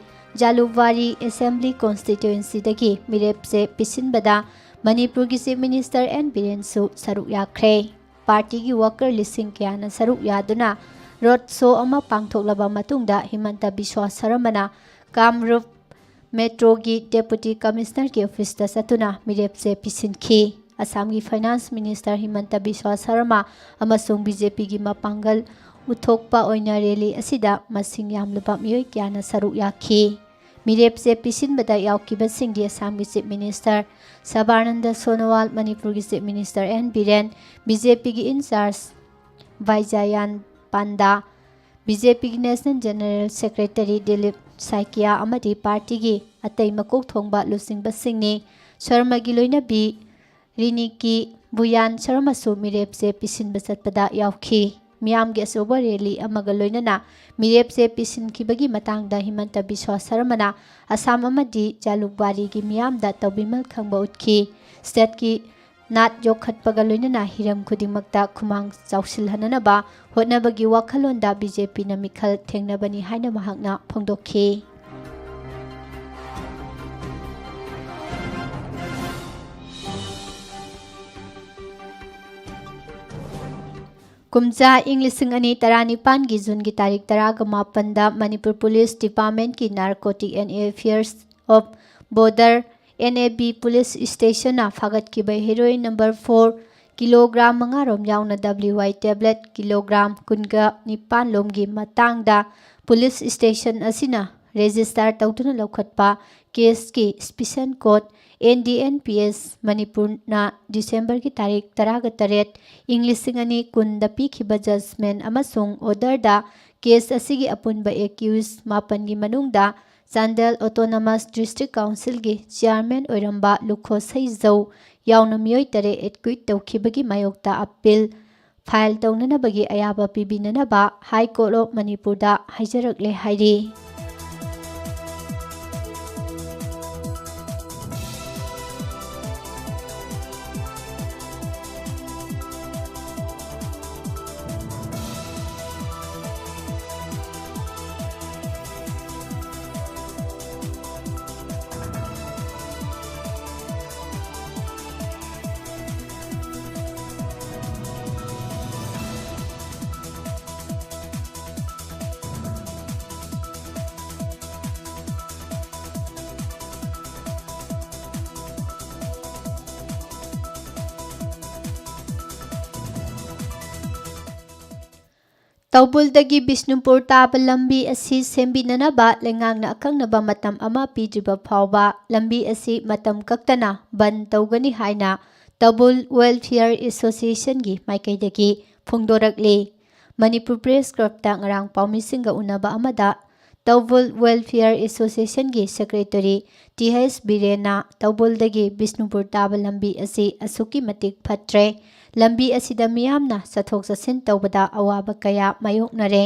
ꯖꯥꯂꯨꯛꯕꯥꯔꯤ ꯑꯦꯁꯦꯝꯕ꯭ꯂꯤ ꯀꯣꯟꯁꯇꯤꯇ꯭ꯋꯦꯟꯁꯤꯗꯒꯤ ꯃꯤꯔꯦꯞꯆꯦ ꯄꯤꯁꯤꯟꯕꯗ ꯃꯅꯤꯄꯨꯔꯒꯤ ꯆꯤꯐ ꯃꯤꯅꯤꯁꯇꯔ ꯑꯦꯟ ꯕꯤꯔꯦꯟꯁꯨ ꯁꯔꯨꯛ ꯌꯥꯈ꯭ꯔꯦ꯫ ꯄꯥꯔꯇꯤꯒꯤ ꯋꯥꯀꯔ ꯂꯤꯁꯤꯡ ꯀꯌꯥꯅ ꯁꯔꯨꯛ ꯌꯥꯗꯨꯅ ꯔꯣꯗ ꯁꯣ ꯑꯃ ꯄꯥꯡꯊꯣꯛꯂꯕ ꯃꯇꯨꯡꯗ ꯍꯤꯃꯟꯇ ꯕꯤꯁ꯭ꯋꯥ ꯁꯔꯃꯅ ꯀꯥꯝꯔꯨꯞ ꯃꯦꯇ꯭ꯔꯣꯒꯤ ꯗꯦꯄꯨꯇꯤ ꯀꯃꯤꯁꯅꯔꯒꯤ ꯑꯣꯐꯤꯁꯇ ꯆꯠꯇꯨꯅ ꯃꯤꯔꯦꯞꯆꯦ ꯄꯤꯁꯤꯟꯈꯤ꯫ ꯑꯁꯥꯝꯒꯤ ꯐꯥꯏꯅꯥꯟꯁ ꯃꯤꯅꯤꯁꯇꯔ ꯍꯤꯃꯟꯇ ꯕꯤꯁ꯭ꯋꯥ ꯁꯔꯃ ꯑꯃꯁꯨꯡ ꯕꯤ ꯖꯦ ꯄꯤꯒꯤ ꯃꯄꯥꯡꯒꯜ ꯎꯠꯊꯣꯛꯄ ꯑꯣꯏꯅ ꯔꯦꯂꯤ ꯑꯁꯤꯗ ꯃꯁꯤꯡ ꯌꯥꯝꯂꯕ ꯃꯤꯑꯣꯏ ꯀꯌꯥꯅ ꯁꯔꯨꯛ ꯌꯥꯈꯤ꯫ ꯃꯤꯔꯦꯞꯆꯦ ꯄꯤꯁꯤꯟꯕꯗ ꯌꯥꯎꯈꯤꯕꯁꯤꯡꯗꯤ ꯑꯁꯥꯝꯒꯤ ꯆꯤꯐ ꯃꯤꯅꯤꯁꯇꯔ ꯁꯔꯕꯥꯅꯟꯗ ꯁꯣꯅꯣꯋꯥꯜ, ꯃꯅꯤꯄꯨꯔꯒꯤ chief minister N Biren, B J ꯄꯤꯒꯤ incharge Baijayant Panda, B J ꯄꯤꯒꯤ national general secretary Dilip Saikia ꯑꯃꯗꯤ ꯄꯥꯔꯇꯤꯒꯤ ꯑꯇꯩ ꯃꯀꯣꯛ ꯊꯣꯡꯕ ꯂꯨꯆꯤꯡꯕꯁꯤꯡꯅꯤ꯫ ꯁꯔꯃꯒꯤ ꯂꯣꯏꯅꯕꯤ ꯔꯤꯅꯤꯀꯤ ꯕꯨꯌꯥꯟ ꯁꯔꯃꯁꯨ ꯃꯤꯔꯦꯞꯆꯦ ꯄꯤꯁꯤꯟꯕ ꯆꯠꯄꯗ ꯌꯥꯎꯈꯤ꯫ ꯃꯤꯌꯥꯝꯒꯤ ꯑꯆꯧꯕ ꯔꯦꯂꯤ ꯑꯃꯒ ꯂꯣꯏꯅꯅ ꯃꯤꯔꯦꯞꯆꯦ ꯄꯤꯁꯤꯟꯈꯤꯕꯒꯤ ꯃꯇꯥꯡꯗ ꯍꯤꯃꯟꯇ ꯕꯤꯁ꯭ꯋꯥ ꯁꯔꯃꯅ ꯑꯁꯥꯝ ꯑꯃꯗꯤ ꯖꯥꯂꯨꯛꯕꯥꯔꯤꯒꯤ ꯃꯤꯌꯥꯝꯗ ꯇꯧꯕꯤꯃꯜ ꯈꯪꯕ ꯎꯠꯈꯤ꯫ ꯁ꯭ꯇꯦꯠꯀꯤ ꯅꯥꯠ ꯌꯣꯛꯈꯠꯄꯒ ꯂꯣꯏꯅꯅ ꯍꯤꯔꯝ ꯈꯨꯗꯤꯡꯃꯛꯇ ꯈꯨꯃꯥꯡ ꯆꯥꯎꯁꯤꯜꯍꯟꯅꯅꯕ ꯍꯣꯠꯅꯕꯒꯤ ꯋꯥꯈꯜꯂꯣꯟꯗ ꯕꯤ ꯖꯦ ꯄꯤꯅ ꯃꯤꯈꯜ ꯊꯦꯡꯅꯕꯅꯤ ꯍꯥꯏꯅ ꯃꯍꯥꯛꯅ ꯐꯣꯡꯗꯣꯛꯈꯤ꯫ ꯀꯨꯝꯖꯥ ꯏꯪ ꯂꯤꯁꯤꯡ ꯑꯅꯤ ꯇꯔꯥꯅꯤꯄꯥꯟꯒꯤ ꯖꯨꯟꯒꯤ ꯇꯥꯔꯤꯛ ꯇꯔꯥꯒ ꯃꯥꯄꯟꯗ ꯃꯅꯤꯄꯨꯔ ꯄꯨꯂꯤꯁ ꯗꯤꯄꯥꯔꯠꯃꯦꯟꯠꯀꯤ Narcotic and Affairs of Border, N A B, police ꯁ꯭ꯇꯦꯁꯟꯅ ꯐꯥꯒꯠꯈꯤꯕ ꯍꯦꯔꯣꯏꯟ ꯅꯝꯕꯔ ꯐꯣꯔ ꯀꯤꯂꯣꯒ꯭ꯔꯥꯝ ꯃꯉꯥ ꯔꯣꯝ ꯌꯥꯎꯅ W Y ꯇꯦꯕ꯭ꯂꯦꯠ ꯀꯤꯂꯣꯒ꯭ꯔꯥꯝ ꯀꯨꯟꯒ ꯅꯤꯄꯥꯟ ꯂꯣꯝꯒꯤ ꯃꯇꯥꯡꯗ ꯄꯨꯂꯤꯁ ꯁ꯭ꯇꯦꯁꯟ ꯑꯁꯤꯅ ꯔꯦꯖꯤꯁꯇꯥꯔ ꯇꯧꯗꯨꯅ ꯂꯧꯈꯠꯄ ꯀꯦꯁꯀꯤ special court, N D N P S, ꯃꯅꯤꯄꯨꯔꯅ ꯗꯤꯁꯦꯝꯕꯔꯒꯤ ꯇꯥꯔꯤꯛ ꯇꯔꯥꯒ ꯇꯔꯦꯠ, ꯏꯪ ꯂꯤꯁꯤꯡ ꯑꯅꯤ ꯀꯨꯟꯗ ꯄꯤꯈꯤꯕ ꯖꯖꯃꯦꯟꯠ ꯑꯃꯁꯨꯡ ꯑꯣꯔꯗꯔꯗ ꯀꯦꯁ ꯑꯁꯤꯒꯤ ꯑꯄꯨꯟꯕ ꯑꯦꯀ꯭ꯌꯨꯖ ꯃꯥꯄꯟꯒꯤ ꯃꯅꯨꯡꯗ ꯆꯥꯟꯗꯦꯜ ꯑꯣꯇꯣꯅꯣꯃꯁ ꯗꯤꯁꯇ꯭ꯔꯤꯛ ꯀꯥꯎꯟꯁꯤꯜꯒꯤ ꯆꯤꯌꯥꯔꯃꯦꯟ ꯑꯣꯏꯔꯝꯕ ꯂꯨꯈꯣ ꯁꯩꯖꯧ ꯌꯥꯎꯅ ꯃꯤꯑꯣꯏ ꯇꯔꯦꯠ ꯑꯦꯛꯀ꯭ꯋꯤꯠ ꯇꯧꯈꯤꯕꯒꯤ ꯃꯥꯌꯣꯛꯇ ꯑꯄꯤꯜ ꯐꯥꯏꯜ ꯇꯧꯅꯅꯕꯒꯤ ꯑꯌꯥꯕ ꯄꯤꯕꯤꯅꯅꯕ High Court of ꯃꯅꯤꯄꯨꯔꯗ ꯍꯥꯏꯖꯔꯛꯂꯦ ꯍꯥꯏꯔꯤ꯫ ꯇꯧꯕꯨꯜꯗꯒꯤ ꯕꯤꯁꯅꯨꯄꯨꯔ ꯇꯥꯕ ꯂꯝꯕꯤ ꯑꯁꯤ ꯁꯦꯝꯕꯤꯅꯅꯕ ꯂꯩꯉꯥꯛꯅ ꯑꯀꯛꯅꯕ ꯃꯇꯝ ꯑꯃ ꯄꯤꯗ꯭ꯔꯤꯕ ꯐꯥꯎꯕ ꯂꯝꯕꯤ ꯑꯁꯤ ꯃꯇꯝ ꯀꯛꯇꯅ ꯕꯟ ꯇꯧꯒꯅꯤ ꯍꯥꯏꯅ ꯇꯧꯕꯨꯜ ꯋꯦꯜꯐꯤꯌꯔ ꯑꯦꯁꯣꯁꯤꯌꯦꯁꯟꯒꯤ ꯃꯥꯏꯀꯩꯗꯒꯤ ꯐꯣꯡꯗꯣꯔꯛꯂꯤ꯫ ꯃꯅꯤꯄꯨꯔ ꯄ꯭ꯔꯦꯁ ꯀ꯭ꯂꯕꯇ ꯉꯔꯥꯡ ꯄꯥꯎꯃꯤꯁꯤꯡꯒ ꯎꯅꯕ ꯑꯃꯗ ꯇꯧꯕꯨꯜ ꯋꯦꯜꯐꯤꯌꯔ ꯑꯦꯁꯣꯁꯤꯌꯦꯁꯟꯒꯤ ꯁꯦꯀ꯭ꯔꯦꯇꯔꯤ ꯇꯤ ꯍꯩꯆ ꯕꯤꯔꯦꯟꯅ ꯇꯧꯕꯨꯜꯗꯒꯤ ꯕꯤꯁꯅꯨꯄꯨꯔ ꯇꯥꯕ ꯂꯝꯕꯤ ꯑꯁꯤ ꯑꯁꯨꯛꯀꯤ ꯃꯇꯤꯛ ꯐꯠꯇ꯭ꯔꯦ, ꯂꯝꯕꯤ ꯑꯁꯤꯗ ꯃꯤꯌꯥꯝꯅ ꯆꯠꯊꯣꯛ ꯆꯠꯁꯤꯟ ꯇꯧꯕꯗ ꯑꯋꯥꯕ ꯀꯌꯥ ꯃꯥꯌꯣꯛꯅꯔꯦ꯫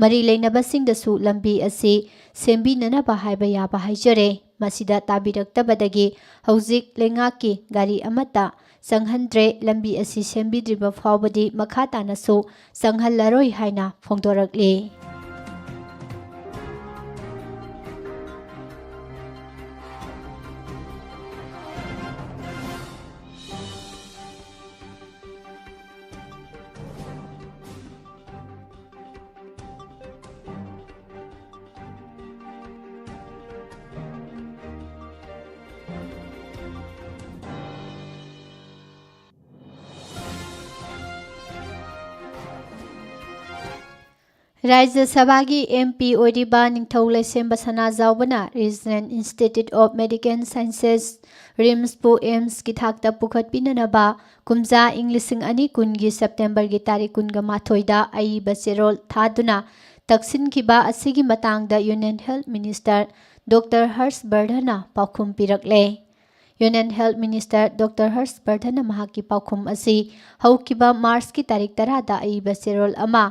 ꯃꯔꯤ ꯂꯩꯅꯕꯁꯤꯡꯗꯁꯨ ꯂꯝꯕꯤ ꯑꯁꯤ ꯁꯦꯝꯕꯤꯅꯅꯕ ꯍꯥꯏꯕ ꯌꯥꯕ ꯍꯥꯏꯖꯔꯦ꯫ ꯃꯁꯤꯗ ꯇꯥꯕꯤꯔꯛꯇꯕꯗꯒꯤ ꯍꯧꯖꯤꯛ ꯂꯩꯉꯥꯛꯀꯤ ꯒꯥꯔꯤ ꯑꯃꯠꯇ ꯆꯪꯍꯟꯗ꯭ꯔꯦ꯫ ꯂꯝꯕꯤ ꯑꯁꯤ ꯁꯦꯝꯕꯤꯗ꯭ꯔꯤꯕ ꯐꯥꯎꯕꯗꯤ ꯃꯈꯥ ꯇꯥꯅꯁꯨ ꯆꯪꯍꯜꯂꯔꯣꯏ ꯍꯥꯏꯅ ꯐꯣꯡꯗꯣꯔꯛꯂꯤ꯫ ꯔꯥꯖ꯭ꯌ ꯁꯚꯥꯒꯤ ꯑꯦꯝ ꯄꯤ ꯑꯣꯏꯔꯤꯕ ꯅꯤꯡꯊꯧ ꯂꯩꯁꯦꯝꯕ ꯁꯅꯥꯖꯥꯎꯕꯅ Regional Institute of Medical Sciences, ꯔꯤꯝꯁꯄꯨ ꯑꯦꯝꯁꯀꯤ ꯊꯥꯛꯇ ꯄꯨꯈꯠꯄꯤꯅꯅꯕ ꯀꯨꯝꯖꯥ ꯏꯪ ꯂꯤꯁꯤꯡ ꯑꯅꯤ ꯀꯨꯟꯒꯤ ꯁꯦꯞꯇꯦꯝꯕꯔꯒꯤ ꯇꯥꯔꯤꯛ ꯀꯨꯟꯒ ꯃꯥꯊꯣꯏꯗ ꯑꯏꯕ ꯆꯦꯔꯣꯜ ꯊꯥꯗꯨꯅ ꯇꯛꯁꯤꯟꯈꯤꯕ ꯑꯁꯤꯒꯤ ꯃꯇꯥꯡꯗ Union Health Minister Doctor ꯍꯔꯁ ꯕꯔꯙꯟꯅ ꯄꯥꯎꯈꯨꯝ ꯄꯤꯔꯛꯂꯦ꯫ Union Health Minister Doctor ꯍꯔꯁ ꯕꯔꯙꯟꯅ ꯃꯍꯥꯛꯀꯤ ꯄꯥꯎꯈꯨꯝ ꯑꯁꯤ ꯍꯧꯈꯤꯕ ꯃꯥꯔꯆꯀꯤ ꯇꯥꯔꯤꯛ ꯇꯔꯥꯗ ꯑꯏꯕ ꯆꯦꯔꯣꯜ ꯑꯃ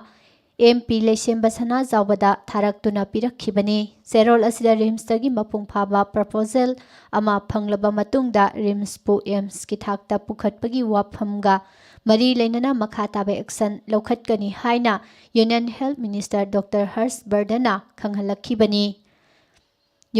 ꯑꯦꯝ ꯄꯤ ꯂꯩꯁꯦꯝꯕ ꯁꯅꯥꯖꯥꯎꯕꯗ ꯊꯥꯔꯛꯇꯨꯅ ꯄꯤꯔꯛꯈꯤꯕꯅꯤ꯫ ꯆꯦꯔꯣꯜ ꯑꯁꯤꯗ ꯔꯤꯝꯁꯇꯒꯤ ꯃꯄꯨꯡ ꯐꯥꯕ proposal ꯑꯃ ꯐꯪꯂꯕ ꯃꯇꯨꯡꯗ ꯔꯤꯝꯁꯄꯨ ꯑꯦꯝꯁꯀꯤ ꯊꯥꯛꯇ ꯄꯨꯈꯠꯄꯒꯤ ꯋꯥꯐꯝꯒ ꯃꯔꯤ ꯂꯩꯅꯅ ꯃꯈꯥ ꯇꯥꯕ action ꯂꯧꯈꯠꯀꯅꯤ ꯍꯥꯏꯅ Union Health Minister Doctor ꯍꯔꯁ ꯕꯔꯙꯟꯅ ꯈꯪꯍꯜꯂꯛꯈꯤꯕꯅꯤ꯫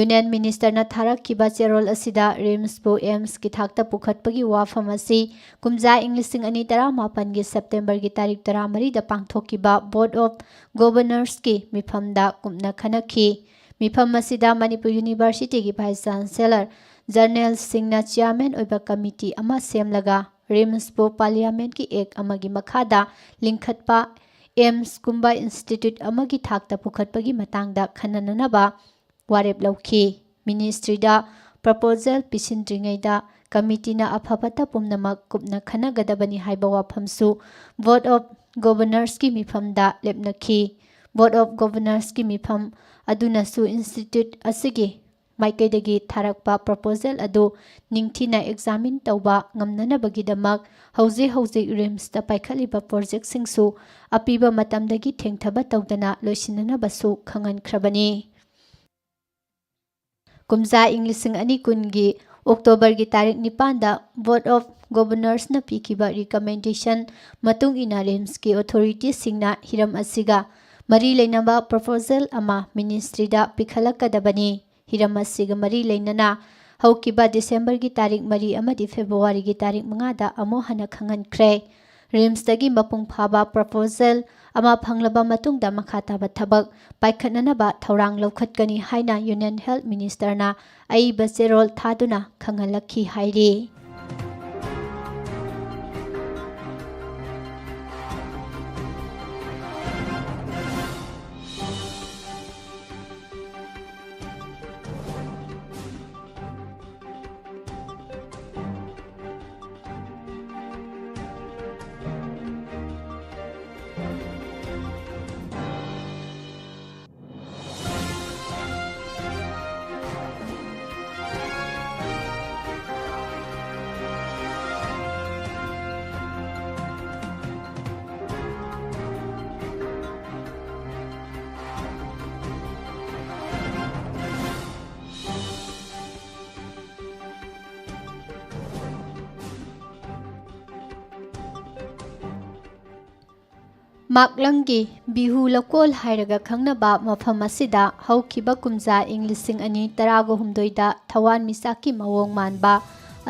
Union Ministerꯅ ꯊꯥꯔꯛꯈꯤꯕ ꯆꯦꯔꯣꯜ ꯑꯁꯤꯗ ꯔꯤꯝꯁꯄꯨ ꯑꯦꯝꯁꯀꯤ ꯊꯥꯛꯇ ꯄꯨꯈꯠꯄꯒꯤ ꯋꯥꯐꯝ ꯑꯁꯤ ꯀꯨꯝꯖꯥ ꯏꯪ ꯂꯤꯁꯤꯡ ꯑꯅꯤ ꯇꯔꯥꯃꯥꯄꯟꯒꯤ ꯁꯦꯞꯇꯦꯝꯕꯔꯒꯤ ꯇꯥꯔꯤꯛ ꯇꯔꯥꯃꯔꯤꯗ ꯄꯥꯡꯊꯣꯛꯈꯤꯕ Board of Governorsꯀꯤ ꯃꯤꯐꯝꯗ ꯀꯨꯞꯅ ꯈꯟꯅꯈꯤ꯫ ꯃꯤꯐꯝ ꯑꯁꯤꯗ ꯃꯅꯤꯄꯨꯔ Universityꯒꯤ Vice Chancellor, Journalsꯁꯤꯡꯅ chairman ꯑꯣꯏꯕ committee ꯑꯃ ꯁꯦꯝꯂꯒ ꯔꯤꯝꯁꯄꯨ Parliamentꯀꯤ Act ꯑꯃꯒꯤ ꯃꯈꯥꯗ ꯂꯤꯡꯈꯠꯄ ꯑꯦꯝꯁꯀꯨꯝꯕ ꯏꯟꯁꯇꯤꯇ꯭ꯌꯨꯠ ꯑꯃꯒꯤ ꯊꯥꯛꯇ ꯄꯨꯈꯠꯄꯒꯤ ꯃꯇꯥꯡꯗ ꯈꯟꯅꯅꯅꯕ ꯋꯥꯔꯦꯞ ꯂꯧꯈꯤ꯫ ꯃꯤꯅꯤꯁꯇ꯭ꯔꯤꯗ ꯄ꯭ꯔꯄꯣꯖꯦꯜ ꯄꯤꯁꯤꯟꯗ꯭ꯔꯤꯉꯩꯗ ꯀꯃꯤꯇꯤꯅ ꯑꯐ ꯐꯠꯇ ꯄꯨꯝꯅꯃꯛ ꯀꯨꯞꯅ ꯈꯟꯅꯒꯗꯕꯅꯤ ꯍꯥꯏꯕ ꯋꯥꯐꯝꯁꯨ ꯕꯣꯔꯗ ꯑꯣꯐ ꯒꯣꯚꯔꯅꯔꯁꯀꯤ ꯃꯤꯐꯝꯗ ꯂꯦꯞꯅꯈꯤ꯫ ꯕꯣꯔꯗ ꯑꯣꯐ ꯒꯣꯚꯔꯅꯔꯁꯀꯤ ꯃꯤꯐꯝ ꯑꯗꯨꯅꯁꯨ ꯏꯟꯁꯇꯤꯇ꯭ꯌꯨꯠ ꯑꯁꯤꯒꯤ ꯃꯥꯏꯀꯩꯗꯒꯤ ꯊꯥꯔꯛꯄ ꯄ꯭ꯔꯄꯣꯖꯦꯜ ꯑꯗꯨ ꯅꯤꯡꯊꯤꯅ ꯑꯦꯛꯖꯥꯃꯤꯟ ꯇꯧꯕ ꯉꯝꯅꯅꯕꯒꯤꯗꯃꯛ ꯍꯧꯖꯤꯛ ꯍꯧꯖꯤꯛ ꯔꯤꯝꯁꯇ ꯄꯥꯏꯈꯠꯂꯤꯕ ꯄ꯭ꯔꯣꯖꯦꯛꯁꯤꯡꯁꯨ ꯑꯄꯤꯕ ꯃꯇꯝꯗꯒꯤ ꯊꯦꯡꯊꯕ ꯇꯧꯗꯅ ꯂꯣꯏꯁꯤꯟꯅꯅꯕꯁꯨ ꯈꯪꯍꯟꯈ꯭ꯔꯕꯅꯤ꯫ ꯀꯨꯝꯖꯥ ꯏꯪ ꯂꯤꯁꯤꯡ ꯑꯅꯤ ꯀꯨꯟꯒꯤ ꯑꯣꯛꯇꯣꯕꯔꯒꯤ ꯇꯥꯔꯤꯛ ꯅꯤꯄꯥꯟꯗ ꯕꯣꯔꯗ ꯑꯣꯐ ꯒꯣꯚꯔꯅꯔꯁꯅ ꯄꯤꯈꯤꯕ ꯔꯤꯀꯃꯦꯟꯗꯦꯁꯟ ꯃꯇꯨꯡ ꯏꯟꯅ ꯔꯤꯝꯁꯀꯤ ꯑꯣꯊꯣꯔꯤꯇꯤꯁꯤꯡꯅ ꯍꯤꯔꯝ ꯑꯁꯤꯒ ꯃꯔꯤ ꯂꯩꯅꯕ ꯄ꯭ꯔꯣꯄꯣꯖꯦꯜ ꯑꯃ ꯃꯤꯅꯤꯁꯇ꯭ꯔꯤꯗ ꯄꯤꯈꯠꯂꯛꯀꯗꯕꯅꯤ꯫ ꯍꯤꯔꯝ ꯑꯁꯤꯒ ꯃꯔꯤ ꯂꯩꯅꯅ ꯍꯧꯈꯤꯕ ꯗꯤꯁꯦꯝꯕꯔꯒꯤ ꯇꯥꯔꯤꯛ ꯃꯔꯤ ꯑꯃꯗꯤ ꯐꯦꯕ꯭ꯔꯨꯋꯥꯔꯤꯒꯤ ꯇꯥꯔꯤꯛ ꯃꯉꯥꯗ ꯑꯃꯨꯛ ꯍꯟꯅ ꯈꯪꯍꯟꯈ꯭ꯔꯦ꯫ ꯔꯤꯝꯁꯇꯒꯤ ꯃꯄꯨꯡ ꯐꯥꯕ ꯄ꯭ꯔꯣꯄꯣꯖꯦꯜ ꯑꯃ ꯐꯪꯂꯕ ꯃꯇꯨꯡꯗ ꯃꯈꯥ ꯇꯥꯕ ꯊꯕꯛ ꯄꯥꯏꯈꯠꯅꯅꯕ ꯊꯧꯔꯥꯡ ꯂꯧꯈꯠꯀꯅꯤ ꯍꯥꯏꯅ ꯌꯨꯅꯤꯌꯟ ꯍꯦꯜꯊ ꯃꯤꯅꯤꯁꯇꯔꯅ ꯑꯏꯕ ꯆꯦꯔꯣꯜ ꯊꯥꯗꯨꯅ ꯈꯪꯍꯜꯂꯛꯈꯤ ꯍꯥꯏꯔꯤ꯫ ꯃꯥꯛꯂꯪꯒꯤ ꯕꯤꯍꯨ ꯂꯧꯀꯣꯜ ꯍꯥꯏꯔꯒ ꯈꯪꯅꯕ ꯃꯐꯝ ꯑꯁꯤꯗ ꯍꯧꯈꯤꯕ ꯀꯨꯝꯖꯥ ꯏꯪ ꯂꯤꯁꯤꯡ ꯑꯅꯤ ꯇꯔꯥꯒ ꯍꯨꯝꯗꯣꯏꯗ ꯊꯋꯥꯟꯃꯤꯆꯥꯛꯀꯤ ꯃꯑꯣꯡ ꯃꯥꯟꯕ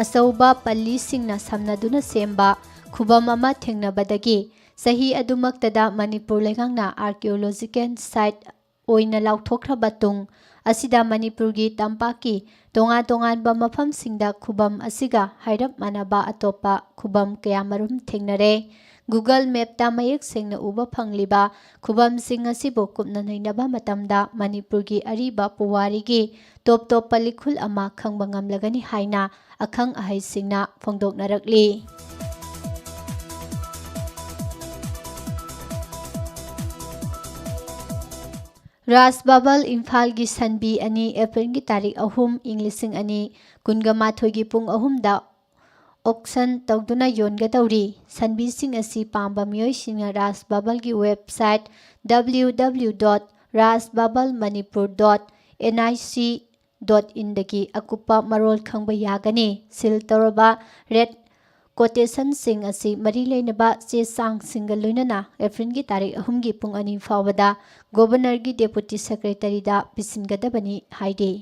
ꯑꯆꯧꯕ ꯄꯜꯂꯤꯁꯤꯡꯅ ꯁꯝꯅꯗꯨꯅ ꯁꯦꯝꯕ ꯈꯨꯕꯝ ꯑꯃ ꯊꯦꯡꯅꯕꯗꯒꯤ ꯆꯍꯤ ꯑꯗꯨꯃꯛꯇꯗ ꯃꯅꯤꯄꯨꯔ ꯂꯩꯉꯥꯛꯅ archaeological site ꯑꯣꯏꯅ ꯂꯥꯎꯊꯣꯛꯈ꯭ꯔꯕ ꯇꯨꯡ ꯑꯁꯤꯗ ꯃꯅꯤꯄꯨꯔꯒꯤ ꯇꯝꯄꯥꯛꯀꯤ ꯇꯣꯉꯥꯟ ꯇꯣꯉꯥꯟꯕ ꯃꯐꯝꯁꯤꯡꯗ ꯈꯨꯕꯝ ꯑꯁꯤꯒ ꯍꯥꯏꯔꯞ ꯃꯥꯟꯅꯕ ꯑꯇꯣꯞꯄ ꯈꯨꯕꯝ ꯀꯌꯥꯃꯔꯨꯝ ꯊꯦꯡꯅꯔꯦ꯫ Google Mapꯇ ꯃꯌꯦꯛ ꯁꯦꯡꯅ ꯎꯕ ꯐꯪꯂꯤꯕ ꯈꯨꯕꯝꯁꯤꯡ ꯑꯁꯤꯕꯨ ꯀꯨꯞꯅ ꯅꯩꯅꯕ ꯃꯇꯝꯗ ꯃꯅꯤꯄꯨꯔꯒꯤ ꯑꯔꯤꯕ ꯄꯨꯋꯥꯔꯤꯒꯤ ꯇꯣꯞ ꯇꯣꯞꯄ ꯂꯤꯈꯨꯜ ꯑꯃ ꯈꯪꯕ ꯉꯝꯂꯒꯅꯤ ꯍꯥꯏꯅ ꯑꯈꯪ ꯑꯍꯩꯁꯤꯡꯅ ꯐꯣꯡꯗꯣꯛꯅꯔꯛꯂꯤ꯫ ꯔꯥꯖ ꯕꯕꯜ ꯏꯝꯐꯥꯜꯒꯤ ꯁꯟꯕꯤ ꯑꯅꯤ ꯑꯦꯄ꯭ꯔꯤꯜꯒꯤ ꯇꯥꯔꯤꯛ ꯑꯍꯨꯝ, ꯏꯪ ꯂꯤꯁꯤꯡ ꯑꯅꯤ ꯀꯨꯟꯒ ꯃꯥꯊꯣꯏꯒꯤ ꯄꯨꯡ ꯑꯍꯨꯝꯗ auction ꯇꯧꯗꯨꯅ ꯌꯣꯟꯒꯗꯧꯔꯤ꯫ ꯁꯟꯕꯤꯁꯤꯡ ꯑꯁꯤ ꯄꯥꯝꯕ ꯃꯤꯑꯣꯏꯁꯤꯡꯅ ꯔꯥꯖ ꯕꯕꯜꯒꯤ website W W W dot raj babal manipur dot N I C dot inꯗꯒꯤ ꯑꯀꯨꯞꯄ ꯃꯔꯣꯜ ꯈꯪꯕ ꯌꯥꯒꯅꯤ꯫ Seal ꯇꯧꯔꯕ red quotationꯁꯤꯡ ꯑꯁꯤ ꯃꯔꯤ ꯂꯩꯅꯕ ꯆꯦ ꯆꯥꯡꯁꯤꯡꯒ ꯂꯣꯏꯅꯅ ꯑꯦꯄ꯭ꯔꯤꯜꯒꯤ ꯇꯥꯔꯤꯛ ꯑꯍꯨꯝꯒꯤ ꯄꯨꯡ ꯑꯅꯤ ꯐꯥꯎꯕꯗ Governorꯒꯤ Deputy Secretaryꯗ ꯄꯤꯁꯤꯟꯒꯗꯕꯅꯤ ꯍꯥꯏꯔꯤ꯫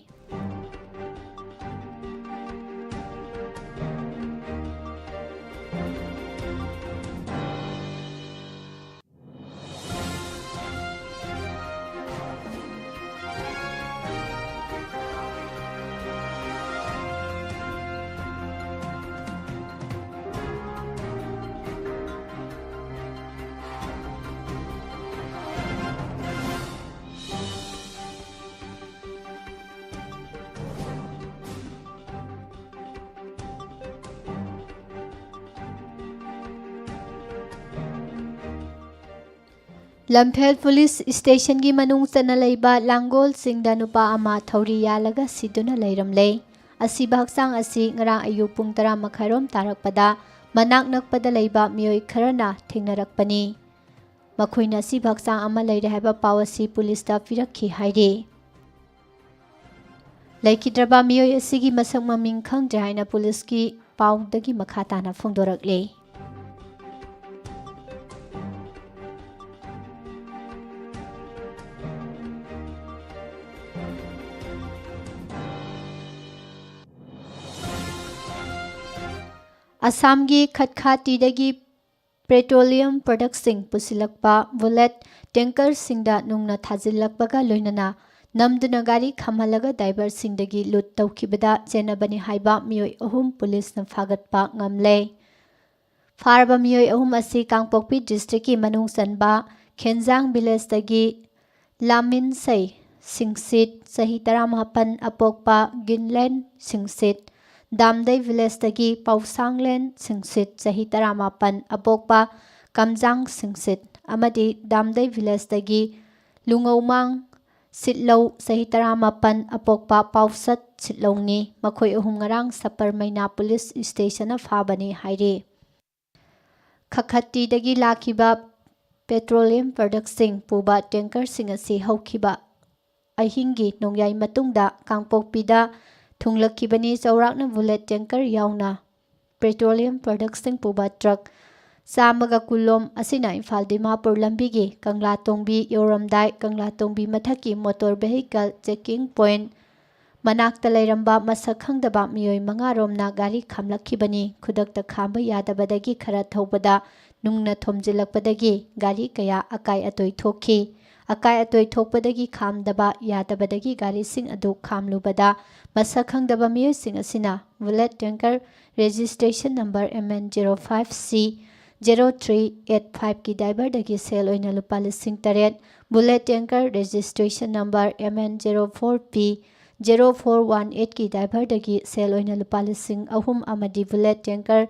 ꯂꯝꯐꯦꯜ ꯄꯨꯂꯤꯁ ꯁ꯭ꯇꯦꯁꯟꯒꯤ ꯃꯅꯨꯡ ꯆꯟꯅ ꯂꯩꯕ ꯂꯥꯡꯒꯣꯜꯁꯤꯡꯗ ꯅꯨꯄꯥ ꯑꯃ ꯊꯧꯔꯤ ꯌꯥꯜꯂꯒ ꯁꯤꯗꯨꯅ ꯂꯩꯔꯝꯂꯦ꯫ ꯑꯁꯤꯕ ꯍꯛꯆꯥꯡ ꯑꯁꯤ ꯉꯔꯥꯡ ꯑꯌꯨꯛ ꯄꯨꯡ ꯇꯔꯥ ꯃꯈꯥꯏꯔꯣꯝ ꯇꯥꯔꯛꯄꯗ ꯃꯅꯥꯛ ꯅꯛꯄꯗ ꯂꯩꯕ ꯃꯤꯑꯣꯏ ꯈꯔꯅ ꯊꯦꯡꯅꯔꯛꯄꯅꯤ꯫ ꯃꯈꯣꯏꯅ ꯑꯁꯤꯕ ꯍꯛꯆꯥꯡ ꯑꯃ ꯂꯩꯔꯦ ꯍꯥꯏꯕ ꯄꯥꯎ ꯑꯁꯤ ꯄꯨꯂꯤꯁꯇ ꯄꯤꯔꯛꯈꯤ ꯍꯥꯏꯔꯤ꯫ ꯂꯩꯈꯤꯗ꯭ꯔꯕ ꯃꯤꯑꯣꯏ ꯑꯁꯤꯒꯤ ꯃꯁꯛ ꯃꯃꯤꯡ ꯈꯪꯗ꯭ꯔꯦ ꯍꯥꯏꯅ ꯄꯨꯂꯤꯁꯀꯤ ꯄꯥꯎꯗꯒꯤ ꯃꯈꯥ ꯇꯥꯅ ꯐꯣꯡꯗꯣꯔꯛꯂꯤ꯫ ꯑꯁꯥꯝꯒꯤ ꯈꯠꯈꯥꯇꯤꯗꯒꯤ petroleum productꯁꯤꯡ ꯄꯨꯁꯤꯜꯂꯛꯄ bullet tankerꯁꯤꯡꯗ ꯅꯨꯡꯅ ꯊꯥꯖꯤꯜꯂꯛꯄꯒ ꯂꯣꯏꯅꯅ ꯅꯝꯗꯨꯅ ꯒꯥꯔꯤ ꯈꯥꯝꯍꯜꯂꯒ driverꯁꯤꯡꯗꯒꯤ loot ꯇꯧꯈꯤꯕꯗ ꯆꯦꯟꯅꯕꯅꯤ ꯍꯥꯏꯕ ꯃꯤꯑꯣꯏ ꯑꯍꯨꯝ ꯄꯨꯂꯤꯁꯅ ꯐꯥꯒꯠꯄ ꯉꯝꯂꯦ꯫ ꯐꯥꯔꯕ ꯃꯤꯑꯣꯏ ꯑꯍꯨꯝ ꯑꯁꯤ ꯀꯥꯡꯄꯣꯛꯄꯤ districtꯀꯤ ꯃꯅꯨꯡ ꯆꯟꯕ ꯈꯦꯟꯖꯥꯡ villageꯇꯒꯤ ꯂꯥꯃꯤꯟꯁꯩ ꯁꯤꯡꯁꯤꯠ, ꯆꯍꯤ ꯇꯔꯥꯃꯥꯄꯟ, ꯑꯄꯣꯛꯄ ꯒꯤꯟꯂꯦꯟ ꯁꯤꯡꯁꯤꯠ, ꯗꯥꯝꯗꯩ villageꯇꯒꯤ ꯄꯥꯎꯁꯥꯡꯂꯦꯟ ꯁꯤꯡꯁꯤꯠ, ꯆꯍꯤ ꯇꯔꯥꯃꯥꯄꯟ, ꯑꯄꯣꯛꯄ ꯀꯝꯖꯥꯡ ꯁꯤꯡꯁꯤꯠ, ꯑꯃꯗꯤ ꯗꯥꯝꯗꯩ villageꯇꯒꯤ ꯂꯨꯉꯧꯃꯥꯡ ꯁꯤꯠꯂꯧ, ꯆꯍꯤ ꯇꯔꯥꯃꯥꯄꯟ, ꯑꯄꯣꯛꯄ ꯄꯥꯎꯁꯠ ꯁꯤꯠꯂꯧꯅꯤ꯫ ꯃꯈꯣꯏ ꯑꯍꯨꯝ ꯉꯔꯥꯡ ꯁꯄꯔ ꯃꯩꯅꯥ police stationꯅ ꯐꯥꯕꯅꯤ ꯍꯥꯏꯔꯤ꯫ ꯈꯈꯠꯇꯤꯗꯒꯤ ꯂꯥꯛꯈꯤꯕ petroleum productꯁꯤꯡ ꯄꯨꯕ tankerꯁꯤꯡ ꯑꯁꯤ ꯍꯧꯈꯤꯕ ꯑꯍꯤꯡꯒꯤ ꯅꯣꯡꯌꯥꯏ ꯃꯇꯨꯡꯗ ꯀꯥꯡꯄꯣꯛꯄꯤꯗ ꯊꯨꯡꯂꯛꯈꯤꯕꯅꯤ꯫ ꯆꯥꯎꯔꯥꯛꯅ bullet tanker ꯌꯥꯎꯅ petroleum productꯁꯤꯡ ꯄꯨꯕ truck ꯆꯥꯝꯃꯒ ꯀꯨꯟꯂꯣꯝ ꯑꯁꯤꯅ ꯏꯝꯐꯥꯜ ꯗꯤꯃꯥꯄꯨꯔ ꯂꯝꯕꯤꯒꯤ ꯀꯪꯂꯥꯇꯣꯡꯕꯤ ꯌꯧꯔꯝꯗꯥꯏ, ꯀꯪꯂꯥꯇꯣꯡꯕꯤ ꯃꯊꯛꯀꯤ motor vehicle checking point ꯃꯅꯥꯛꯇ ꯂꯩꯔꯝꯕ ꯃꯁꯛ ꯈꯪꯗꯕ ꯃꯤꯑꯣꯏ ꯃꯉꯥꯔꯣꯝꯅ ꯒꯥꯔꯤ ꯈꯥꯝꯂꯛꯈꯤꯕꯅꯤ꯫ ꯈꯨꯗꯛꯇ ꯈꯥꯝꯕ ꯌꯥꯗꯕꯗꯒꯤ ꯈꯔ ꯊꯧꯕꯗ ꯅꯨꯡꯅ ꯊꯣꯝꯖꯤꯜꯂꯛꯄꯗꯒꯤ ꯒꯥꯔꯤ ꯀꯌꯥ ꯑꯀꯥꯏ ꯑꯇꯣꯏ ꯊꯣꯛꯈꯤ꯫ ꯑꯀꯥꯏ ꯑꯇꯣꯏ ꯊꯣꯛꯄꯗꯒꯤ ꯈꯥꯝꯗꯕ ꯌꯥꯗꯕꯗꯒꯤ ꯒꯥꯔꯤꯁꯤꯡ ꯑꯗꯨ ꯈꯥꯝꯂꯨꯕꯗ ꯃꯁꯛ ꯈꯪꯗꯕ ꯃꯤꯑꯣꯏꯁꯤꯡ ꯑꯁꯤꯅ bullet tanker registration number M N zero five C zero three eight fiveꯀꯤ driverꯗꯒꯤ ꯁꯦꯜ ꯑꯣꯏꯅ ꯂꯨꯄꯥ ꯂꯤꯁꯤꯡ ꯇꯔꯦꯠ, bullet tanker registration number M N zero four P zero four one eightꯀꯤ driverꯗꯒꯤ ꯁꯦꯜ ꯑꯣꯏꯅ ꯂꯨꯄꯥ ꯂꯤꯁꯤꯡ ꯑꯍꯨꯝ ꯑꯃꯗꯤ bullet tanker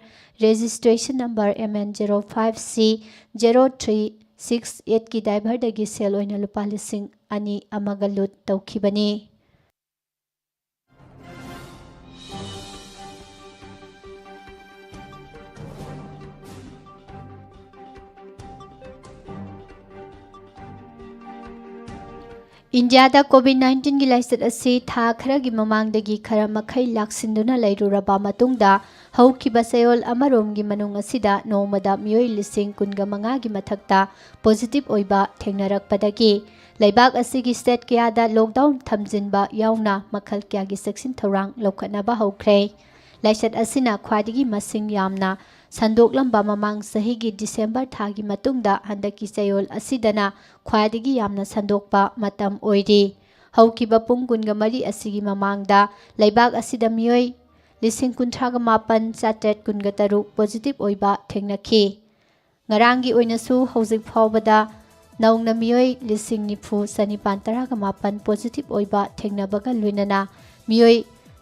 registration number M N zero five C zero three six eightꯀꯤ driverꯗꯒꯤ ꯁꯦꯜ ꯑꯣꯏꯅ ꯂꯨꯄꯥ ꯂꯤꯁꯤꯡ ꯑꯅꯤ ꯑꯃꯒ loot ꯇꯧꯈꯤꯕꯅꯤ꯫ ꯏꯟꯗꯤꯌꯥꯗ COVID nineteenꯒꯤ ꯂꯥꯏꯆꯠ ꯑꯁꯤ ꯊꯥ ꯈꯔꯒꯤ ꯃꯃꯥꯡꯗꯒꯤ ꯈꯔ ꯃꯈꯩ ꯂꯥꯛꯁꯤꯟꯗꯨꯅ ꯂꯩꯔꯨꯔꯕ ꯃꯇꯨꯡꯗ, ꯍꯧꯈꯤꯕ ꯆꯌꯣꯜ ꯑꯃꯔꯣꯝꯒꯤ ꯃꯅꯨꯡ ꯑꯁꯤꯗ ꯅꯣꯡꯃꯗ ꯃꯤꯑꯣꯏ ꯂꯤꯁꯤꯡ ꯀꯨꯟꯒ ꯃꯉꯥꯒꯤ ꯃꯊꯛꯇ positive ꯑꯣꯏꯕ ꯊꯦꯡꯅꯔꯛꯄꯗꯒꯤ ꯂꯩꯕꯥꯛ ꯑꯁꯤꯒꯤ state ꯀꯌꯥꯗ lockdown ꯊꯝꯖꯤꯟꯕ ꯌꯥꯎꯅ ꯃꯈꯜ ꯀꯌꯥꯒꯤ ꯆꯦꯛꯁꯤꯟ ꯊꯧꯔꯥꯡ ꯂꯧꯈꯠꯅꯕ ꯍꯧꯈ꯭ꯔꯦ꯫ ꯂꯥꯏꯆꯠ ꯑꯁꯤꯅ ꯈ꯭ꯋꯥꯏꯗꯒꯤ ꯃꯁꯤꯡ ꯌꯥꯝꯅ ꯁꯟꯗꯣꯛꯂꯝꯕ ꯃꯃꯥꯡ ꯆꯍꯤꯒꯤ December ꯊꯥꯒꯤ ꯃꯇꯨꯡꯗ ꯍꯟꯗꯛꯀꯤ ꯆꯌꯣꯜ ꯑꯁꯤꯗꯅ ꯈ꯭ꯋꯥꯏꯗꯒꯤ ꯌꯥꯝꯅ ꯁꯟꯗꯣꯛꯄ ꯃꯇꯝ ꯑꯣꯏꯔꯤ꯫ ꯍꯧꯈꯤꯕ ꯄꯨꯡ ꯀꯨꯟꯒ ꯃꯔꯤ ꯑꯁꯤꯒꯤ ꯃꯃꯥꯡꯗ ꯂꯩꯕꯥꯛ ꯑꯁꯤꯗ ꯃꯤꯑꯣꯏ ꯂꯤꯁꯤꯡ ꯀꯨꯟꯊ꯭ꯔꯥꯒ ꯃꯥꯄꯟ ꯆꯥꯇ꯭ꯔꯦꯠ ꯀꯨꯟꯒ ꯇꯔꯨꯛ ꯄꯣꯖꯤꯇꯤꯚ ꯑꯣꯏꯕ ꯊꯦꯡꯅꯈꯤ꯫ ꯉꯔꯥꯡꯒꯤ ꯑꯣꯏꯅꯁꯨ ꯍꯧꯖꯤꯛ ꯐꯥꯎꯕꯗ ꯅꯧꯅ ꯃꯤꯑꯣꯏ ꯂꯤꯁꯤꯡ ꯅꯤꯐꯨ ꯆꯅꯤꯄꯥꯟ ꯇꯔꯥꯒ ꯃꯥꯄꯟ ꯄꯣꯖꯤꯇꯤꯚ ꯑꯣꯏꯕ ꯊꯦꯡꯅꯕꯒ ꯂꯣꯏꯅꯅ ꯃꯤꯑꯣꯏ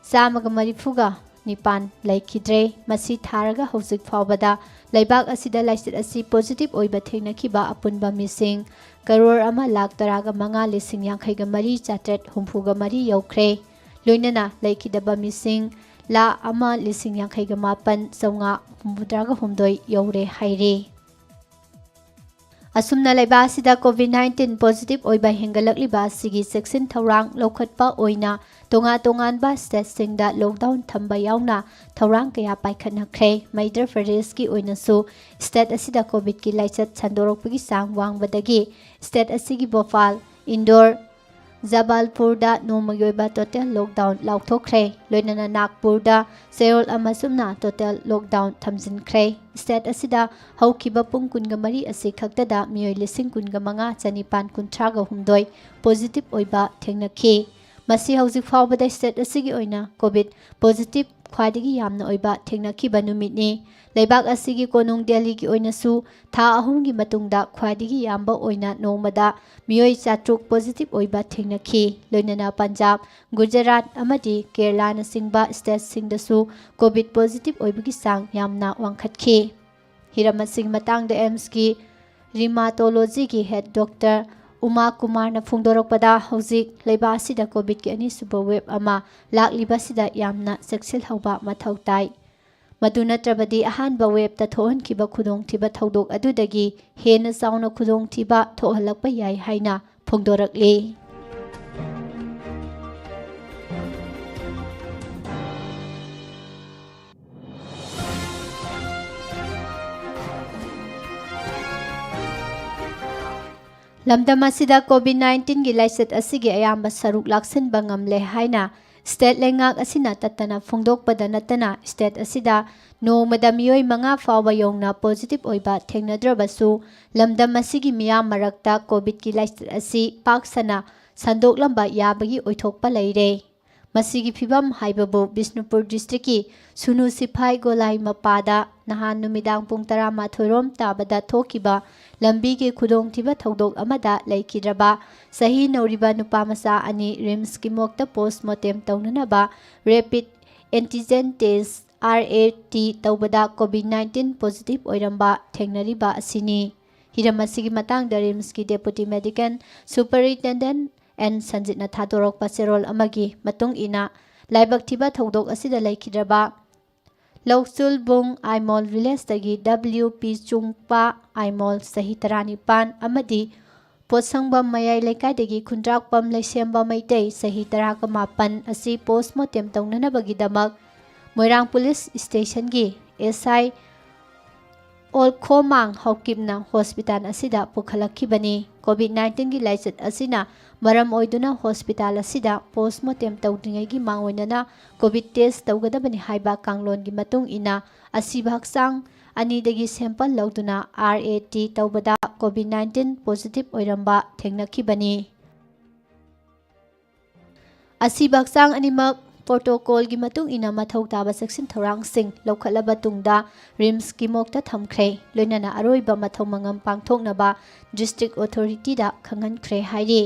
ꯆꯥꯝꯃꯒ ꯃꯔꯤꯐꯨꯒ ꯅꯤꯄꯥꯟ ꯂꯩꯈꯤꯗ꯭ꯔꯦ꯫ ꯃꯁꯤ ꯊꯥꯔꯒ ꯍꯧꯖꯤꯛ ꯐꯥꯎꯕꯗ ꯂꯩꯕꯥꯛ ꯑꯁꯤꯗ ꯂꯥꯏꯆꯠ ꯑꯁꯤ ꯄꯣꯖꯤꯇꯤꯚ ꯑꯣꯏꯕ ꯊꯦꯡꯅꯈꯤꯕ ꯑꯄꯨꯟꯕ ꯃꯤꯁꯤꯡ ꯀꯔꯣꯔ ꯑꯃ ꯂꯥꯈ ꯇꯔꯥꯒ ꯃꯉꯥ ꯂꯤꯁꯤꯡ ꯌꯥꯡꯈꯩꯒ ꯃꯔꯤ ꯆꯥꯇ꯭ꯔꯦꯠ ꯍꯨꯝꯐꯨꯒ ꯃꯔꯤ ꯌꯧꯈ꯭ꯔꯦ꯫ ꯂꯣꯏꯅꯅ ꯂꯩꯈꯤꯗꯕ ꯃꯤꯁꯤꯡ ꯂꯥꯈ ꯑꯃ ꯂꯤꯁꯤꯡ ꯌꯥꯡꯈꯩꯒ ꯃꯥꯄꯟ ꯆꯥꯝꯃꯉꯥ ꯍꯨꯝꯐꯨꯇꯔꯥꯒ ꯍꯨꯝꯗꯣꯏ ꯌꯧꯔꯦ ꯍꯥꯏꯔꯤ꯫ ꯑꯁꯨꯝꯅ ꯂꯩꯕꯥꯛ ꯑꯁꯤꯗ ꯀꯣꯚꯤꯗ ꯅꯥꯏꯟꯇꯤꯟ ꯄꯣꯖꯤꯇꯤꯚ ꯑꯣꯏꯕ ꯍꯦꯟꯒꯠꯂꯛꯂꯤꯕ ꯑꯁꯤꯒꯤ ꯆꯦꯛꯁꯤꯟ ꯊꯧꯔꯥꯡ ꯂꯧꯈꯠꯄ ꯑꯣꯏꯅ ꯇꯣꯉꯥꯟ ꯇꯣꯉꯥꯟꯕ ꯁ꯭ꯇꯦꯠꯁꯤꯡꯗ ꯂꯣꯛꯗꯥꯎꯟ ꯊꯝꯕ ꯌꯥꯎꯅ ꯊꯧꯔꯥꯡ ꯀꯌꯥ ꯄꯥꯏꯈꯠꯅꯈ꯭ꯔꯦ꯫ ꯃꯩꯙ꯭ꯌ ꯄ꯭ꯔꯗꯦꯁꯀꯤ ꯑꯣꯏꯅꯁꯨ ꯁ꯭ꯇꯦꯠ ꯑꯁꯤꯗ ꯀꯣꯚꯤꯗꯀꯤ ꯂꯥꯏꯆꯠ ꯁꯟꯗꯣꯔꯛꯄꯒꯤ ꯆꯥꯡ ꯋꯥꯡꯕꯗꯒꯤ ꯁ꯭ꯇꯦꯠ ꯑꯁꯤꯒꯤ ꯚꯣꯄꯥꯜ, ꯏꯟꯗꯣꯔ, ꯖꯕꯥꯜꯄꯨꯔꯗ ꯅꯣꯡꯃꯒꯤ ꯑꯣꯏꯕ ꯇꯣꯇꯦꯜ ꯂꯣꯛꯗꯥꯎꯟ ꯂꯥꯎꯊꯣꯛꯈ꯭ꯔꯦ꯫ ꯂꯣꯏꯅꯅ ꯅꯥꯒꯄꯨꯔꯗ ꯆꯌꯣꯜ ꯑꯃ ꯆꯨꯞꯅ ꯇꯣꯇꯦꯜ ꯂꯣꯛꯗꯥꯎꯟ ꯊꯝꯖꯤꯟꯈ꯭ꯔꯦ꯫ ꯁ꯭ꯇꯦꯠ ꯑꯁꯤꯗ ꯍꯧꯈꯤꯕ ꯄꯨꯡ ꯀꯨꯟꯒ ꯃꯔꯤ ꯑꯁꯤ ꯈꯛꯇꯗ ꯃꯤꯑꯣꯏ ꯂꯤꯁꯤꯡ ꯀꯨꯟꯒ ꯃꯉꯥ ꯆꯅꯤꯄꯥꯟ ꯀꯨꯟꯊ꯭ꯔꯥꯒ ꯍꯨꯝꯗꯣꯏ ꯄꯣꯖꯤꯇꯤꯚ ꯑꯣꯏꯕ ꯊꯦꯡꯅꯈꯤ꯫ ꯃꯁꯤ ꯍꯧꯖꯤꯛ ꯐꯥꯎꯕꯗ ꯁ꯭ꯇꯦꯠ ꯑꯁꯤꯒꯤ ꯑꯣꯏꯅ ꯀꯣꯚꯤꯗ ꯄꯣꯖꯤꯇꯤꯚ ꯈ꯭ꯋꯥꯏꯗꯒꯤ ꯌꯥꯝꯅ ꯑꯣꯏꯕ ꯊꯦꯡꯅꯈꯤꯕ ꯅꯨꯃꯤꯠꯅꯤ꯫ ꯂꯩꯕꯥꯛ ꯑꯁꯤꯒꯤ ꯀꯣꯅꯨꯡ ꯗꯦꯜꯂꯤꯒꯤ ꯑꯣꯏꯅꯁꯨ ꯊꯥ ꯑꯍꯨꯝꯒꯤ ꯃꯇꯨꯡꯗ ꯈ꯭ꯋꯥꯏꯗꯒꯤ ꯌꯥꯝꯕ ꯑꯣꯏꯅ ꯅꯣꯡꯃꯗ ꯃꯤꯑꯣꯏ ꯆꯥꯇ꯭ꯔꯨꯛ ꯄꯣꯖꯤꯇꯤꯚ ꯑꯣꯏꯕ ꯊꯦꯡꯅꯈꯤ꯫ ꯂꯣꯏꯅꯅ ꯄꯟꯖꯥꯕ, ꯒꯨꯖꯔꯥꯠ ꯑꯃꯗꯤ ꯀꯦꯔꯂꯥꯅꯆꯤꯡꯕ ꯁ꯭ꯇꯦꯠꯁꯤꯡꯗꯁꯨ ꯀꯣꯚꯤꯗ ꯄꯣꯖꯤꯇꯤꯚ ꯑꯣꯏꯕꯒꯤ ꯆꯥꯡ ꯌꯥꯝꯅ ꯋꯥꯡꯈꯠꯈꯤ꯫ ꯍꯤꯔꯝ ꯑꯁꯤꯒꯤ ꯃꯇꯥꯡꯗ ꯑꯦꯝꯁꯀꯤ ꯔꯤꯃꯥꯇꯣꯂꯣꯖꯤꯒꯤ ꯍꯦꯗ ꯗꯣꯛꯇꯔ ꯎꯃꯥ ꯀꯨꯃꯥꯔꯅ ꯐꯣꯡꯗꯣꯔꯛꯄꯗ, ꯍꯧꯖꯤꯛ ꯂꯩꯕꯥꯛ ꯑꯁꯤꯗ ꯀꯣꯚꯤꯗꯀꯤ ꯑꯅꯤꯁꯨꯕ ꯋꯦꯕ ꯑꯃ ꯂꯥꯛꯂꯤꯕꯁꯤꯗ ꯌꯥꯝꯅ ꯆꯦꯛꯁꯤꯜꯍꯧꯕ ꯃꯊꯧ ꯇꯥꯏ꯫ ꯃꯗꯨ ꯅꯠꯇ꯭ꯔꯕꯗꯤ ꯑꯍꯥꯟꯕ ꯋꯦꯕꯇ ꯊꯣꯛꯍꯟꯈꯤꯕ ꯈꯨꯗꯣꯡꯊꯤꯕ ꯊꯧꯗꯣꯛ ꯑꯗꯨꯗꯒꯤ ꯍꯦꯟꯅ ꯆꯥꯎꯅ ꯈꯨꯗꯣꯡꯊꯤꯕ ꯊꯣꯛꯍꯜꯂꯛꯄ ꯌꯥꯏ ꯍꯥꯏꯅ ꯐꯣꯡꯗꯣꯔꯛꯂꯤ꯫ ꯂꯝꯗꯝ ꯑꯁꯤꯗ ꯀꯣꯚꯤꯗ ꯅꯥꯏꯟꯇꯤꯟꯒꯤ ꯂꯥꯏꯆꯠ ꯑꯁꯤꯒꯤ ꯑꯌꯥꯝꯕ ꯁꯔꯨꯛ ꯂꯥꯛꯁꯤꯟꯕ ꯉꯝꯂꯦ ꯍꯥꯏꯅ ꯁ꯭ꯇꯦꯠ ꯂꯩꯉꯥꯛ ꯑꯁꯤꯅ ꯇꯠꯇꯅ ꯐꯣꯡꯗꯣꯛꯄꯗ ꯅꯠꯇꯅ, ꯁ꯭ꯇꯦꯠ ꯑꯁꯤꯗ ꯅꯣꯡꯃꯗ ꯃꯤꯑꯣꯏ ꯃꯉꯥ ꯐꯥꯎꯕ ꯌꯧꯅ ꯄꯣꯖꯤꯇꯤꯚ ꯑꯣꯏꯕ ꯊꯦꯡꯅꯗ꯭ꯔꯕꯁꯨ, ꯂꯝꯗꯝ ꯑꯁꯤꯒꯤ ꯃꯤꯌꯥꯝ ꯃꯔꯛꯇ ꯀꯣꯚꯤꯗꯀꯤ ꯂꯥꯏꯆꯠ ꯑꯁꯤ ꯄꯥꯛ ꯁꯟꯅ ꯁꯟꯗꯣꯛꯂꯝꯕ ꯌꯥꯕꯒꯤ ꯑꯣꯏꯊꯣꯛꯄ ꯂꯩꯔꯦ꯫ ꯃꯁꯤꯒꯤ ꯐꯤꯕꯝ ꯍꯥꯏꯕꯕꯨ ꯕꯤꯁꯅꯨꯄꯨꯔ ꯗꯤꯁꯇ꯭ꯔꯤꯛꯀꯤ ꯁꯨꯅꯨ ꯁꯤꯐꯥꯏ ꯒꯣꯂꯥꯏ ꯃꯄꯥꯗ ꯅꯍꯥꯟ ꯅꯨꯃꯤꯗꯥꯡ ꯄꯨꯡ ꯇꯔꯥꯃꯥꯊꯣꯏ ꯔꯣꯝ ꯇꯥꯕꯗ ꯊꯣꯛꯈꯤꯕ ꯂꯝꯕꯤꯒꯤ ꯈꯨꯗꯣꯡꯊꯤꯕ ꯊꯧꯗꯣꯛ ꯑꯃꯗ ꯂꯩꯈꯤꯗ꯭ꯔꯕ ꯆꯍꯤ ꯅꯧꯔꯤꯕ ꯅꯨꯄꯥ ꯃꯆꯥ ꯑꯅꯤ ꯔꯤꯝꯁꯀꯤ ꯃꯣꯛꯇ ꯄꯣꯁꯃꯣꯔꯇꯦꯝ ꯇꯧꯅꯅꯕ ꯔꯦꯄꯤꯗ ꯑꯦꯟꯇꯤꯖꯦꯟ ꯇꯦꯁ, ꯑꯥꯔ ꯑꯦ ꯇꯤ, ꯇꯧꯕꯗ ꯀꯣꯚꯤꯗ ꯅꯥꯏꯟꯇꯤꯟ ꯄꯣꯖꯤꯇꯤꯚ ꯑꯣꯏꯔꯝꯕ ꯊꯦꯡꯅꯔꯤꯕ ꯑꯁꯤꯅꯤ꯫ ꯍꯤꯔꯝ ꯑꯁꯤꯒꯤ ꯃꯇꯥꯡꯗ ꯔꯤꯝꯁꯀꯤ ꯗꯦꯄꯨꯇꯤ ꯃꯦꯗꯤꯀꯦꯜ ꯁꯨꯄꯔꯤꯟꯇꯦꯟꯗꯦꯟꯠ ꯑꯦꯟ ꯁꯟꯖꯤꯠꯅ ꯊꯥꯗꯣꯔꯛꯄ ꯆꯦꯔꯣꯜ ꯑꯃꯒꯤ ꯃꯇꯨꯡ ꯏꯟꯅ, ꯂꯥꯏꯕꯛ ꯊꯤꯕ ꯊꯧꯗꯣꯛ ꯑꯁꯤꯗ ꯂꯩꯈꯤꯗ꯭ꯔꯕ ꯂꯧꯆꯨꯜꯕꯨꯡ ꯑꯥꯏꯃꯣꯜ ꯚꯤꯂꯦꯖꯇꯒꯤ ꯗꯕ꯭ꯂꯤꯎ ꯄꯤ ꯆꯨꯡꯄꯥ ꯑꯥꯏꯃꯣꯜ, ꯆꯍꯤ ꯇꯔꯥꯅꯤꯄꯥꯟ, ꯑꯃꯗꯤ ꯄꯣꯠꯁꯪꯕꯝ ꯃꯌꯥꯏ ꯂꯩꯀꯥꯏꯗꯒꯤ ꯈꯨꯟꯗ꯭ꯔꯥꯛꯄꯝ ꯂꯩꯁꯦꯝꯕ ꯃꯩꯇꯩ, ꯆꯍꯤ ꯇꯔꯥꯒ ꯃꯥꯄꯟ, ꯑꯁꯤ ꯄꯣꯁꯃꯣꯔꯇꯦꯝ ꯇꯧꯅꯅꯕꯒꯤꯗꯃꯛ ꯃꯣꯏꯔꯥꯡ ꯄꯨꯂꯤꯁ ꯁ꯭ꯇꯦꯁꯟꯒꯤ ꯑꯦꯁ ꯑꯥꯏ ꯑꯣꯜꯈꯣꯃꯥꯡ ꯍꯥꯎꯀꯤꯞꯅ ꯍꯣꯁꯄꯤꯇꯥꯜ ꯑꯁꯤꯗ ꯄꯨꯈꯠꯂꯛꯈꯤꯕꯅꯤ꯫ ꯀꯣꯚꯤꯗ ꯅꯥꯏꯟꯇꯤꯟꯒꯤ ꯂꯥꯏꯆꯠ ꯑꯁꯤꯅ ꯃꯔꯝ ꯑꯣꯏꯗꯨꯅ ꯍꯣꯁꯄꯤꯇꯥꯜ ꯑꯁꯤꯗ ꯄꯣꯁꯃꯣꯔꯇꯦꯝ ꯇꯧꯗ꯭ꯔꯤꯉꯩꯒꯤ ꯃꯥꯡꯑꯣꯏꯅꯅ ꯀꯣꯚꯤꯗ ꯇꯦꯁ ꯇꯧꯒꯗꯕꯅꯤ ꯍꯥꯏꯕ ꯀꯥꯡꯂꯣꯟꯒꯤ ꯃꯇꯨꯡ ꯏꯟꯅ, ꯑꯁꯤꯕ ꯍꯛꯆꯥꯡ ꯑꯅꯤꯗꯒꯤ ꯁꯦꯝꯄꯜ ꯂꯧꯗꯨꯅ ꯑꯥꯔ ꯑꯦ ꯇꯤ ꯇꯧꯕꯗ ꯀꯣꯚꯤꯗ ꯅꯥꯏꯟꯇꯤꯟ ꯄꯣꯖꯤꯇꯤꯚ ꯑꯣꯏꯔꯝꯕ ꯊꯦꯡꯅꯈꯤꯕꯅꯤ꯫ ꯑꯁꯤꯕ ꯍꯛꯆꯥꯡ ꯑꯅꯤꯃꯛ ꯄ꯭ꯔꯣꯇꯣꯀꯣꯜꯒꯤ ꯃꯇꯨꯡ ꯏꯟꯅ ꯃꯊꯧ ꯇꯥꯕ ꯆꯦꯛꯁꯤꯟ ꯊꯧꯔꯥꯡꯁꯤꯡ ꯂꯧꯈꯠꯂꯕ ꯇꯨꯡꯗ ꯔꯤꯝꯁꯀꯤ ꯃꯣꯛꯇ ꯊꯝꯈ꯭ꯔꯦ꯫ ꯂꯣꯏꯅꯅ ꯑꯔꯣꯏꯕ ꯃꯊꯧ ꯃꯉꯝ ꯄꯥꯡꯊꯣꯛꯅꯕ ꯗꯤꯁꯇ꯭ꯔꯤꯛ ꯑꯣꯊꯣꯔꯤꯇꯤꯗ ꯈꯪꯍꯟꯈ꯭ꯔꯦ ꯍꯥꯏꯔꯤ꯫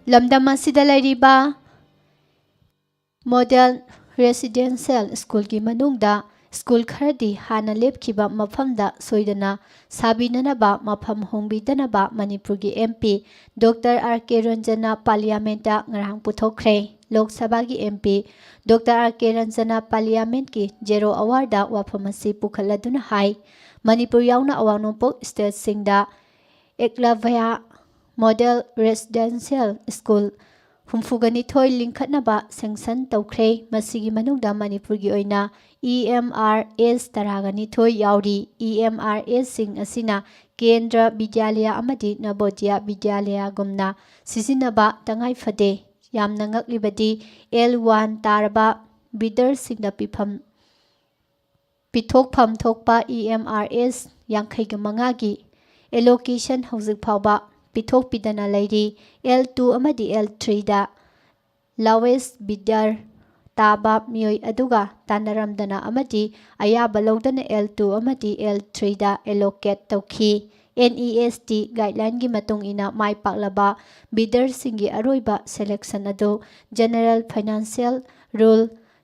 ꯂꯝꯗꯝ ꯑꯁꯤꯗ ꯂꯩꯔꯤꯕ ꯃꯣꯗꯦꯜ ꯔꯦꯁꯤꯗꯦꯟꯁꯤꯌꯦꯜ ꯁ꯭ꯀꯨꯜꯒꯤ ꯃꯅꯨꯡꯗ ꯁ꯭ꯀꯨꯜ ꯈꯔꯗꯤ ꯍꯥꯟꯅ ꯂꯦꯞꯈꯤꯕ ꯃꯐꯝꯗ ꯁꯣꯏꯗꯅ ꯁꯥꯕꯤꯅꯅꯕ ꯃꯐꯝ ꯍꯣꯡꯕꯤꯗꯅꯕ ꯃꯅꯤꯄꯨꯔꯒꯤ ꯑꯦꯝ ꯄꯤ ꯗꯣꯛꯇꯔ ꯑꯥꯔ ꯀꯦ ꯔꯟꯖꯟꯅ ꯄꯥꯔꯂꯤꯌꯥꯃꯦꯟꯠꯇ ꯉꯔꯥꯡ ꯄꯨꯊꯣꯛꯈ꯭ꯔꯦ꯫ ꯂꯣꯛ ꯁꯚꯥꯒꯤ ꯑꯦꯝ ꯄꯤ ꯗꯣꯛꯇꯔ ꯑꯥꯔ ꯀꯦ ꯔꯟꯖꯟꯅ ꯄꯥꯔꯂꯤꯌꯥꯃꯦꯟꯠꯀꯤ ꯖꯦꯔꯣ ꯑꯋꯥꯔꯗ ꯋꯥꯐꯝ ꯑꯁꯤ ꯄꯨꯈꯠꯂꯗꯨꯅ ꯍꯥꯏ, ꯃꯅꯤꯄꯨꯔ ꯌꯥꯎꯅ ꯑꯋꯥꯡ ꯅꯣꯡꯄꯣꯛ ꯁ꯭ꯇꯦꯠꯁꯤꯡꯗ ꯑꯦꯛꯂꯚ꯭ꯌ ꯃꯣꯗꯦꯜ ꯔꯦꯁꯤꯗꯦꯟꯁꯤꯌꯦꯜ ꯁ꯭ꯀꯨꯜ ꯍꯨꯝꯐꯨꯒ ꯅꯤꯊꯣꯏ ꯂꯤꯡꯈꯠꯅꯕ ꯁꯦꯡꯁꯟ ꯇꯧꯈ꯭ꯔꯦ꯫ ꯃꯁꯤꯒꯤ ꯃꯅꯨꯡꯗ ꯃꯅꯤꯄꯨꯔꯒꯤ ꯑꯣꯏꯅ ꯏ ꯑꯦꯝ ꯑꯥꯔ ꯑꯦꯁ ꯇꯔꯥꯒ ꯅꯤꯊꯣꯏ ꯌꯥꯎꯔꯤ꯫ ꯏ ꯑꯦꯝ ꯑꯥꯔ ꯑꯦꯁꯁꯤꯡ ꯑꯁꯤꯅ ꯀꯦꯟꯗ꯭ꯔ ꯕꯤꯗ꯭ꯌꯥꯂꯌꯥ ꯑꯃꯗꯤ ꯅꯕꯣꯗꯤꯌꯥ ꯕꯤꯗ꯭ꯌꯥꯂꯌꯥꯒꯨꯝꯅ ꯁꯤꯖꯤꯟꯅꯕ ꯇꯉꯥꯏ ꯐꯗꯦ꯫ ꯌꯥꯝꯅ ꯉꯛꯂꯤꯕꯗꯤ ꯑꯦꯜ ꯋꯥꯟ ꯇꯥꯔꯕ ꯕꯤꯗꯔꯁꯤꯡꯗ ꯄꯤꯐꯝ ꯄꯤꯊꯣꯛꯐꯝ ꯊꯣꯛꯄ ꯏ ꯑꯦꯝ ꯑꯥꯔ ꯑꯦꯁ ꯌꯥꯡꯈꯩꯒ ꯃꯉꯥꯒꯤ ꯑꯦꯂꯣꯀꯦꯁꯟ ꯍꯧꯖꯤꯛ ꯐꯥꯎꯕ ꯄꯤꯊꯣꯛꯄꯤꯗꯅ ꯂꯩꯔꯤ꯫ ꯑꯦꯜ ꯇꯨ ꯑꯃꯗꯤ ꯑꯦꯜ ꯊ꯭ꯔꯤꯗ ꯂꯥꯋꯦꯁ ꯕꯤꯗꯔ ꯇꯥꯕ ꯃꯤꯑꯣꯏ ꯑꯗꯨꯒ ꯇꯥꯟꯅꯔꯝꯗꯅ ꯑꯃꯗꯤ ꯑꯌꯥꯕ ꯂꯧꯗꯅ ꯑꯦꯜ ꯇꯨ ꯑꯃꯗꯤ ꯑꯦꯜ ꯊ꯭ꯔꯤꯗ ꯑꯦꯂꯣꯀꯦꯠ ꯇꯧꯈꯤ꯫ ꯑꯦꯟ ꯏ ꯑꯦꯁ ꯇꯤ ꯒꯥꯏꯗꯂꯥꯏꯟꯒꯤ ꯃꯇꯨꯡ ꯏꯟꯅ ꯃꯥꯏ ꯄꯥꯛꯂꯕ ꯕꯤꯗꯔꯁꯤꯡꯒꯤ ꯑꯔꯣꯏꯕ ꯁꯦꯂꯦꯛꯁꯟ ꯑꯗꯨ ꯖꯦꯅꯔꯦꯜ ꯐꯥꯏꯅꯥꯟꯁꯤꯌꯦꯜ ꯔꯨꯜ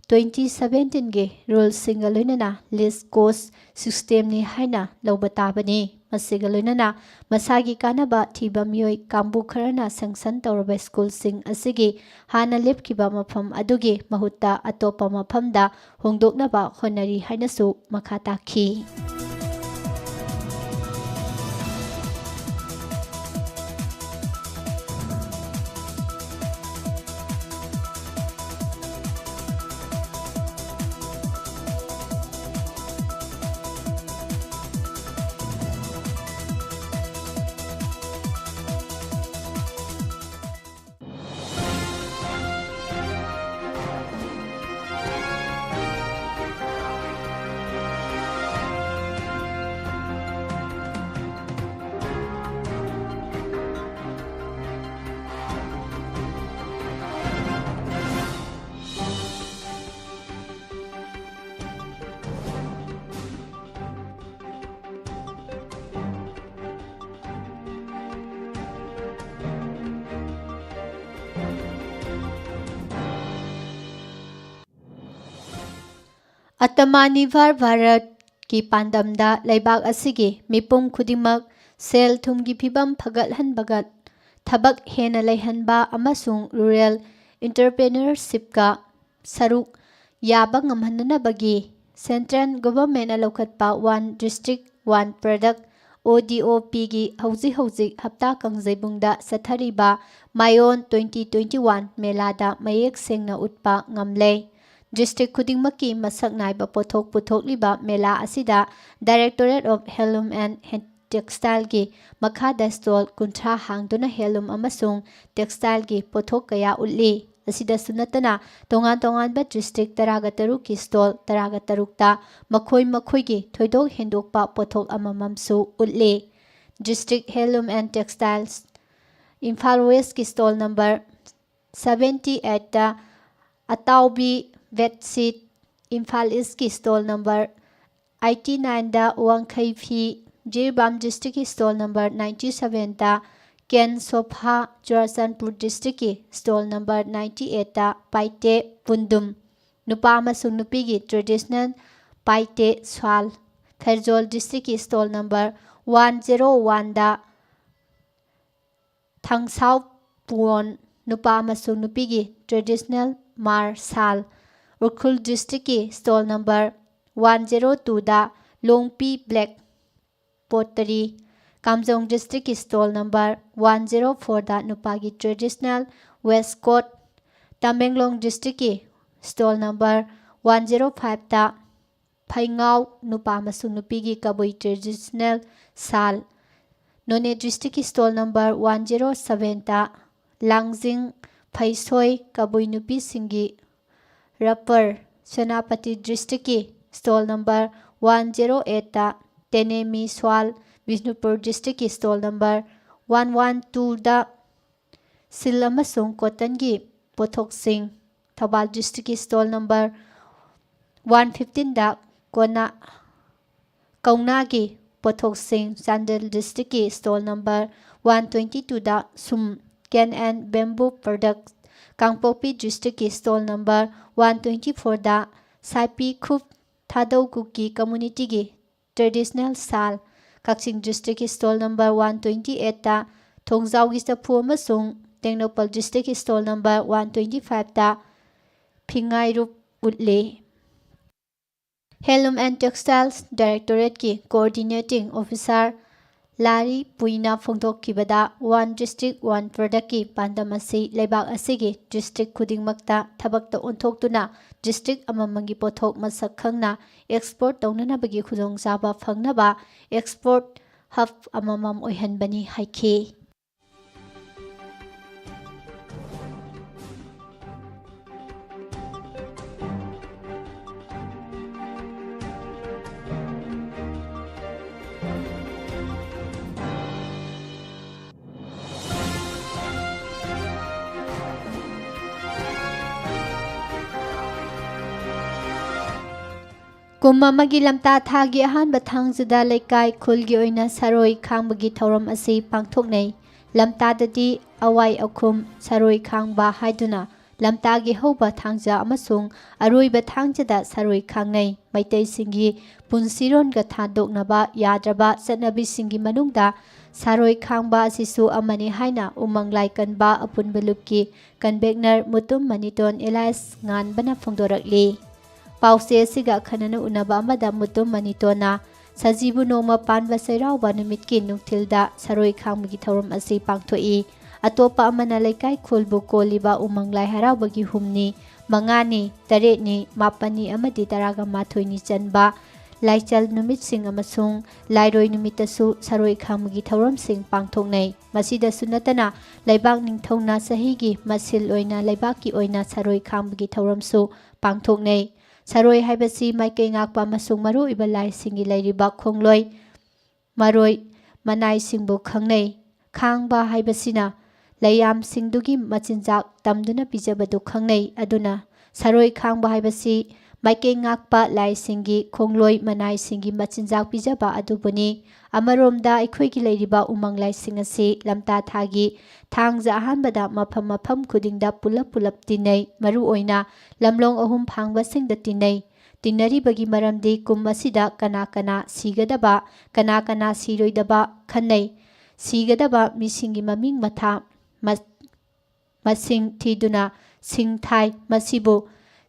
ꯇ꯭ꯋꯦꯟꯇꯤ ꯁꯚꯦꯟꯇꯤꯟꯒꯤ ꯔꯨꯜꯁꯤꯡꯒ ꯂꯣꯏꯅꯅ ꯂꯤꯁ ꯀꯣꯁ ꯁꯤꯁꯇꯦꯝꯅꯤ ꯍꯥꯏꯅ ꯂꯧꯕ ꯇꯥꯕꯅꯤ꯫ ꯃꯁꯤꯒ ꯂꯣꯏꯅꯅ ꯃꯁꯥꯒꯤ ꯀꯥꯟꯅꯕ ꯊꯤꯕ ꯃꯤꯑꯣꯏ ꯀꯥꯡꯕꯨ ꯈꯔꯅ ꯁꯦꯡꯁꯟ ꯇꯧꯔꯕ ꯁ꯭ꯀꯨꯜꯁꯤꯡ ꯑꯁꯤꯒꯤ ꯍꯥꯟꯅ ꯂꯦꯞꯈꯤꯕ ꯃꯐꯝ ꯑꯗꯨꯒꯤ ꯃꯍꯨꯠꯇ ꯑꯇꯣꯞꯄ ꯃꯐꯝꯗ ꯍꯣꯡꯗꯣꯛꯅꯕ ꯍꯣꯠꯅꯔꯤ ꯍꯥꯏꯅꯁꯨ ꯃꯈꯥ ꯇꯥꯈꯤ꯫ ꯑꯇꯃꯥꯅꯤꯚꯔ ꯚꯥꯔꯠꯀꯤ ꯄꯥꯟꯗꯝꯗ ꯂꯩꯕꯥꯛ ꯑꯁꯤꯒꯤ ꯃꯤꯄꯨꯝ ꯈꯨꯗꯤꯡꯃꯛ ꯁꯦꯜ ꯊꯨꯝꯒꯤ ꯐꯤꯕꯝ ꯐꯒꯠꯍꯟꯕꯒ, ꯊꯕꯛ ꯍꯦꯟꯅ ꯂꯩꯍꯟꯕ ꯑꯃꯁꯨꯡ ꯔꯨꯔꯦꯜ ꯏꯟꯇꯔꯄ꯭ꯔꯦꯅꯔꯁꯤꯞꯀ ꯁꯔꯨꯛ ꯌꯥꯕ ꯉꯝꯍꯟꯅꯅꯕꯒꯤ ꯁꯦꯟꯇ꯭ꯔꯦꯜ ꯒꯣꯚꯔꯟꯃꯦꯟꯠꯅ ꯂꯧꯈꯠꯄ ꯋꯥꯟ ꯗꯤꯁꯇ꯭ꯔꯤꯛ ꯋꯥꯟ ꯄ꯭ꯔꯗꯛ ꯑꯣ ꯗꯤ ꯑꯣ ꯄꯤꯒꯤ ꯍꯧꯖꯤꯛ ꯍꯧꯖꯤꯛ ꯍꯞꯇꯥ ꯀꯥꯡꯖꯩꯕꯨꯡꯗ ꯆꯠꯊꯔꯤꯕ ꯃꯥꯏꯑꯣꯟ twenty twenty-one ꯃꯦꯂꯥꯗ ꯃꯌꯦꯛ ꯁꯦꯡꯅ ꯎꯠꯄ ꯉꯝꯂꯦ꯫ District ꯈꯨꯗꯤꯡꯃꯛꯀꯤ ꯃꯁꯛ ꯅꯥꯏꯕ ꯄꯣꯠꯊꯣꯛ ꯄꯨꯊꯣꯛꯂꯤꯕ ꯃꯦꯂꯥ ꯑꯁꯤꯗ Directorate of Handloom and Textileꯒꯤ ꯃꯈꯥꯗ stall ꯀꯨꯟꯊ꯭ꯔꯥ ꯍꯥꯡꯗꯨꯅ handloom ꯑꯃꯁꯨꯡ textileꯒꯤ ꯄꯣꯠꯊꯣꯛ ꯀꯌꯥ ꯎꯠꯂꯤ꯫ ꯑꯁꯤꯗꯁꯨ ꯅꯠꯇꯅ ꯇꯣꯉꯥꯟ ꯇꯣꯉꯥꯟꯕ district ꯇꯔꯥꯒ ꯇꯔꯨꯛꯀꯤ stall ꯇꯔꯥꯒ ꯇꯔꯨꯛꯇ ꯃꯈꯣꯏ ꯃꯈꯣꯏꯒꯤ ꯊꯣꯏꯗꯣꯛ ꯍꯦꯟꯗꯣꯛꯄ ꯄꯣꯠꯊꯣꯛ ꯑꯃꯃꯝꯁꯨ ꯎꯠꯂꯤ꯫ District Handloom and Textiles, Imphal Westꯀꯤ stall number seventy eightꯇ ꯑꯇꯥꯎꯕꯤ bedsheet, Imphal Eastꯀꯤ stall number eighty nineꯗ ꯋꯥꯡꯈꯩ ꯐꯤ, ꯖꯤꯔꯤꯕꯥꯝ districtꯀꯤ stall number ninety sevenꯗ ꯀꯦꯟ sofa, Churachandpur districtꯀꯤ stall number ninety eightꯇ ꯄꯥꯏꯇꯦ ꯄꯨꯟꯗꯨꯝ, ꯅꯨꯄꯥ ꯑꯃꯁꯨꯡ ꯅꯨꯄꯤꯒꯤ traditional ꯄꯥꯏꯇꯦ shawl, Pherzawl districtꯀꯤ stall number one zero oneꯗ ꯊꯥꯡꯁꯥꯎ ꯄꯨꯋꯣꯟ, ꯅꯨꯄꯥ ꯑꯃꯁꯨꯡ ꯅꯨꯄꯤꯒꯤ traditional ꯃꯥꯔ shawl, Ukhrul districtꯀꯤ stall number one zero twoꯗ ꯂꯣꯡꯄꯤ black pottery, ꯀꯥꯝꯖꯣꯡ districtꯀꯤ stall number one zero fourꯗ ꯅꯨꯄꯥꯒꯤ traditional waistcoat, Tamenglong districtꯀꯤ stall number one zero fiveꯇ ꯐꯩꯉꯥꯎ, ꯅꯨꯄꯥ ꯑꯃꯁꯨꯡ ꯅꯨꯄꯤꯒꯤ ꯀꯕꯨꯏ traditional shawl, ꯅꯣꯅꯦ districtꯀꯤ stall number one zero sevenꯇ ꯂꯥꯡꯖꯤꯡ ꯐꯩꯁꯣꯏ, ꯀꯕꯨꯏ ꯅꯨꯄꯤꯁꯤꯡꯒꯤ wrapper, Senapati districtꯀꯤ stall number one zero eightꯇ ꯇꯦꯅꯦꯃꯤ shawl, Bishnupur districtꯀꯤ stall number one one twoꯗ silk ꯑꯃꯁꯨꯡ cottonꯒꯤ ꯄꯣꯠꯊꯣꯛꯁꯤꯡ, ꯊꯧꯕꯥꯜ districtꯀꯤ stall number one fifteenꯗ ꯀꯣꯅꯥ, ꯀꯧꯅꯥꯒꯤ ꯄꯣꯠꯊꯣꯛꯁꯤꯡ, Chandel districtꯀꯤ stall number one twenty twoꯗ ꯁꯨꯝ, can and bamboo products, Kangpokpi districtꯀꯤ stall number one twenty fourꯗ ꯁꯥꯏꯄꯤ ꯈꯨꯞ, Thadou Kuki communityꯒꯤ traditional shawl, Kakching districtꯀꯤ stall number one twenty eightꯇ ꯊꯣꯡꯖꯥꯎꯒꯤ ꯆꯐꯨ ꯑꯃꯁꯨꯡ Tengnoupal districtꯀꯤ stall number one twenty fiveꯇ ꯐꯤꯉꯥꯏꯔꯨꯞ ꯎꯠꯂꯤ꯫ Handloom and Textiles Directorateꯀꯤ coordinating officer ꯂꯥꯔꯤ ꯄꯨꯏꯅ ꯐꯣꯡꯗꯣꯛꯈꯤꯕꯗ, One District One Product ꯀꯤ ꯄꯥꯟꯗꯝ ꯑꯁꯤ ꯂꯩꯕꯥꯛ ꯑꯁꯤꯒꯤ district ꯈꯨꯗꯤꯡꯃꯛꯇ ꯊꯕꯛꯇ ꯑꯣꯟꯊꯣꯛꯇꯨꯅ district ꯑꯃꯃꯝꯒꯤ ꯄꯣꯠꯊꯣꯛ ꯃꯁꯛ ꯈꯪꯅ export ꯇꯧꯅꯅꯕꯒꯤ ꯈꯨꯗꯣꯡꯆꯥꯕ ꯐꯪꯅꯕ export hub ꯑꯃꯃꯝ ꯑꯣꯏꯍꯟꯕꯅꯤ ꯍꯥꯏꯈꯤ꯫ ꯀꯨꯝ ꯑꯃꯒꯤ ꯂꯝꯇꯥ ꯊꯥꯒꯤ ꯑꯍꯥꯟꯕ ꯊꯥꯡꯖꯗ ꯂꯩꯀꯥꯏ ꯈꯨꯜꯒꯤ ꯑꯣꯏꯅ ꯁꯔꯣꯏ ꯈꯥꯡꯕꯒꯤ ꯊꯧꯔꯝ ꯑꯁꯤ ꯄꯥꯡꯊꯣꯛꯅꯩ꯫ ꯂꯝꯇꯥꯗꯗꯤ ꯑꯋꯥꯏ ꯑꯈꯨꯝ, ꯁꯔꯣꯏ ꯈꯥꯡꯕ ꯍꯥꯏꯗꯨꯅ ꯂꯝꯇꯥꯒꯤ ꯍꯧꯕ ꯊꯥꯡꯖ ꯑꯃꯁꯨꯡ ꯑꯔꯣꯏꯕ ꯊꯥꯡꯖꯗ ꯁꯔꯣꯏ ꯈꯥꯡꯅꯩ꯫ ꯃꯩꯇꯩꯁꯤꯡꯒꯤ ꯄꯨꯟꯁꯤꯔꯣꯟꯒ ꯊꯥꯗꯣꯛꯅꯕ ꯌꯥꯗ꯭ꯔꯕ ꯆꯠꯅꯕꯤꯁꯤꯡꯒꯤ ꯃꯅꯨꯡꯗ ꯁꯔꯣꯏ ꯈꯥꯡꯕ ꯑꯁꯤꯁꯨ ꯑꯃꯅꯤ ꯍꯥꯏꯅ ꯎꯃꯪ ꯂꯥꯏ ꯀꯟꯕ ꯑꯄꯨꯟꯕ ꯂꯨꯞꯀꯤ convener ꯃꯨꯇꯨꯝ ꯃꯅꯤꯇꯣꯟ alias ꯉꯥꯟꯕꯅ ꯐꯣꯡꯗꯣꯔꯛꯂꯤ꯫ ꯄꯥꯎꯆꯦ ꯑꯁꯤꯒ ꯑꯈꯟꯅꯅ ꯎꯅꯕ ꯑꯃꯗ ꯃꯨꯇꯨꯝ ꯃꯅꯤꯇꯣꯟꯅ ꯁꯖꯤꯕꯨ ꯅꯣꯡꯃ ꯄꯥꯟꯕ ꯆꯩꯔꯥꯎꯕ ꯅꯨꯃꯤꯠꯀꯤ ꯅꯨꯡꯊꯤꯜꯗ ꯁꯔꯣꯏ ꯈꯥꯡꯕꯒꯤ ꯊꯧꯔꯝ ꯑꯁꯤ ꯄꯥꯡꯊꯣꯛꯏ꯫ ꯑꯇꯣꯞꯄ ꯑꯃꯅ ꯂꯩꯀꯥꯏ ꯈꯨꯜꯕꯨ ꯀꯣꯜꯂꯤꯕ ꯎꯃꯪ ꯂꯥꯏ ꯍꯔꯥꯎꯕꯒꯤ ꯍꯨꯝꯅꯤ, ꯃꯉꯥꯅꯤ, ꯇꯔꯦꯠꯅꯤ, ꯃꯥꯄꯟꯅꯤ ꯑꯃꯗꯤ ꯇꯔꯥꯒ ꯃꯥꯊꯣꯏꯅꯤ ꯆꯟꯕ ꯂꯥꯏꯆꯜ ꯅꯨꯃꯤꯠꯁꯤꯡ ꯑꯃꯁꯨꯡ ꯂꯥꯏꯔꯣꯏ ꯅꯨꯃꯤꯠꯇꯁꯨ ꯁꯔꯣꯏ ꯈꯥꯡꯕꯒꯤ ꯊꯧꯔꯝꯁꯤꯡ ꯄꯥꯡꯊꯣꯛꯅꯩ꯫ ꯃꯁꯤꯗꯁꯨ ꯅꯠꯇꯅ ꯂꯩꯕꯥꯛ ꯅꯤꯡꯊꯧꯅ ꯆꯍꯤꯒꯤ ꯃꯁꯤꯜ ꯑꯣꯏꯅ ꯂꯩꯕꯥꯛꯀꯤ ꯑꯣꯏꯅ ꯁꯔꯣꯏ ꯈꯥꯡꯕꯒꯤ ꯊꯧꯔꯝꯁꯨ ꯄꯥꯡꯊꯣꯛꯅꯩ꯫ ꯁꯔꯣꯏ ꯍꯥꯏꯕꯁꯤ ꯃꯥꯏꯀꯩ ꯉꯥꯛꯄ ꯑꯃꯁꯨꯡ ꯃꯔꯨꯑꯣꯏꯕ ꯂꯥꯏꯁꯤꯡꯒꯤ ꯂꯩꯔꯤꯕ ꯈꯣꯡꯂꯣꯏ, ꯃꯔꯣꯏ, ꯃꯅꯥꯏꯁꯤꯡꯕꯨ ꯈꯪꯅꯩ꯫ ꯈꯥꯡꯕ ꯍꯥꯏꯕꯁꯤꯅ ꯂꯩꯌꯥꯝꯁꯤꯡꯗꯨꯒꯤ ꯃꯆꯤꯟꯖꯥꯛ ꯇꯝꯗꯨꯅ ꯄꯤꯖꯕꯗꯨ ꯈꯪꯅꯩ꯫ ꯑꯗꯨꯅ ꯁꯔꯣꯏ ꯈꯥꯡꯕ ꯍꯥꯏꯕꯁꯤ ꯃꯥꯏꯀꯩ ꯉꯥꯛꯄ ꯂꯥꯏꯁꯤꯡꯒꯤ ꯈꯣꯡꯂꯣꯏ ꯃꯅꯥꯏꯁꯤꯡꯒꯤ ꯃꯆꯤꯟꯖꯥꯛ ꯄꯤꯖꯕ ꯑꯗꯨꯕꯨꯅꯤ꯫ ꯑꯃꯔꯣꯝꯗ ꯑꯩꯈꯣꯏꯒꯤ ꯂꯩꯔꯤꯕ ꯎꯃꯪ ꯂꯥꯏꯁꯤꯡ ꯑꯁꯤ ꯂꯝꯇꯥ ꯊꯥꯒꯤ ꯊꯥꯡꯖ ꯑꯍꯥꯟꯕꯗ ꯃꯐꯝ ꯃꯐꯝ ꯈꯨꯗꯤꯡꯗ ꯄꯨꯂꯞ ꯄꯨꯂꯞ ꯇꯤꯟꯅꯩ꯫ ꯃꯔꯨꯑꯣꯏꯅ ꯂꯝꯂꯣꯡ ꯑꯍꯨꯝ ꯐꯥꯡꯕꯁꯤꯡꯗ ꯇꯤꯟꯅꯩ꯫ ꯇꯤꯟꯅꯔꯤꯕꯒꯤ ꯃꯔꯝꯗꯤ ꯀꯨꯝ ꯑꯁꯤꯗ ꯀꯅꯥ ꯀꯅꯥ ꯁꯤꯒꯗꯕ, ꯀꯅꯥ ꯀꯅꯥ ꯁꯤꯔꯣꯏꯗꯕ ꯈꯟꯅꯩ꯫ ꯁꯤꯒꯗꯕ ꯃꯤꯁꯤꯡꯒꯤ ꯃꯃꯤꯡ ꯃꯊꯥ ꯃ-, ꯃꯁꯤꯡ ꯊꯤꯗꯨꯅ ꯁꯤꯡ ꯊꯥꯏ꯫ ꯃꯁꯤꯕꯨ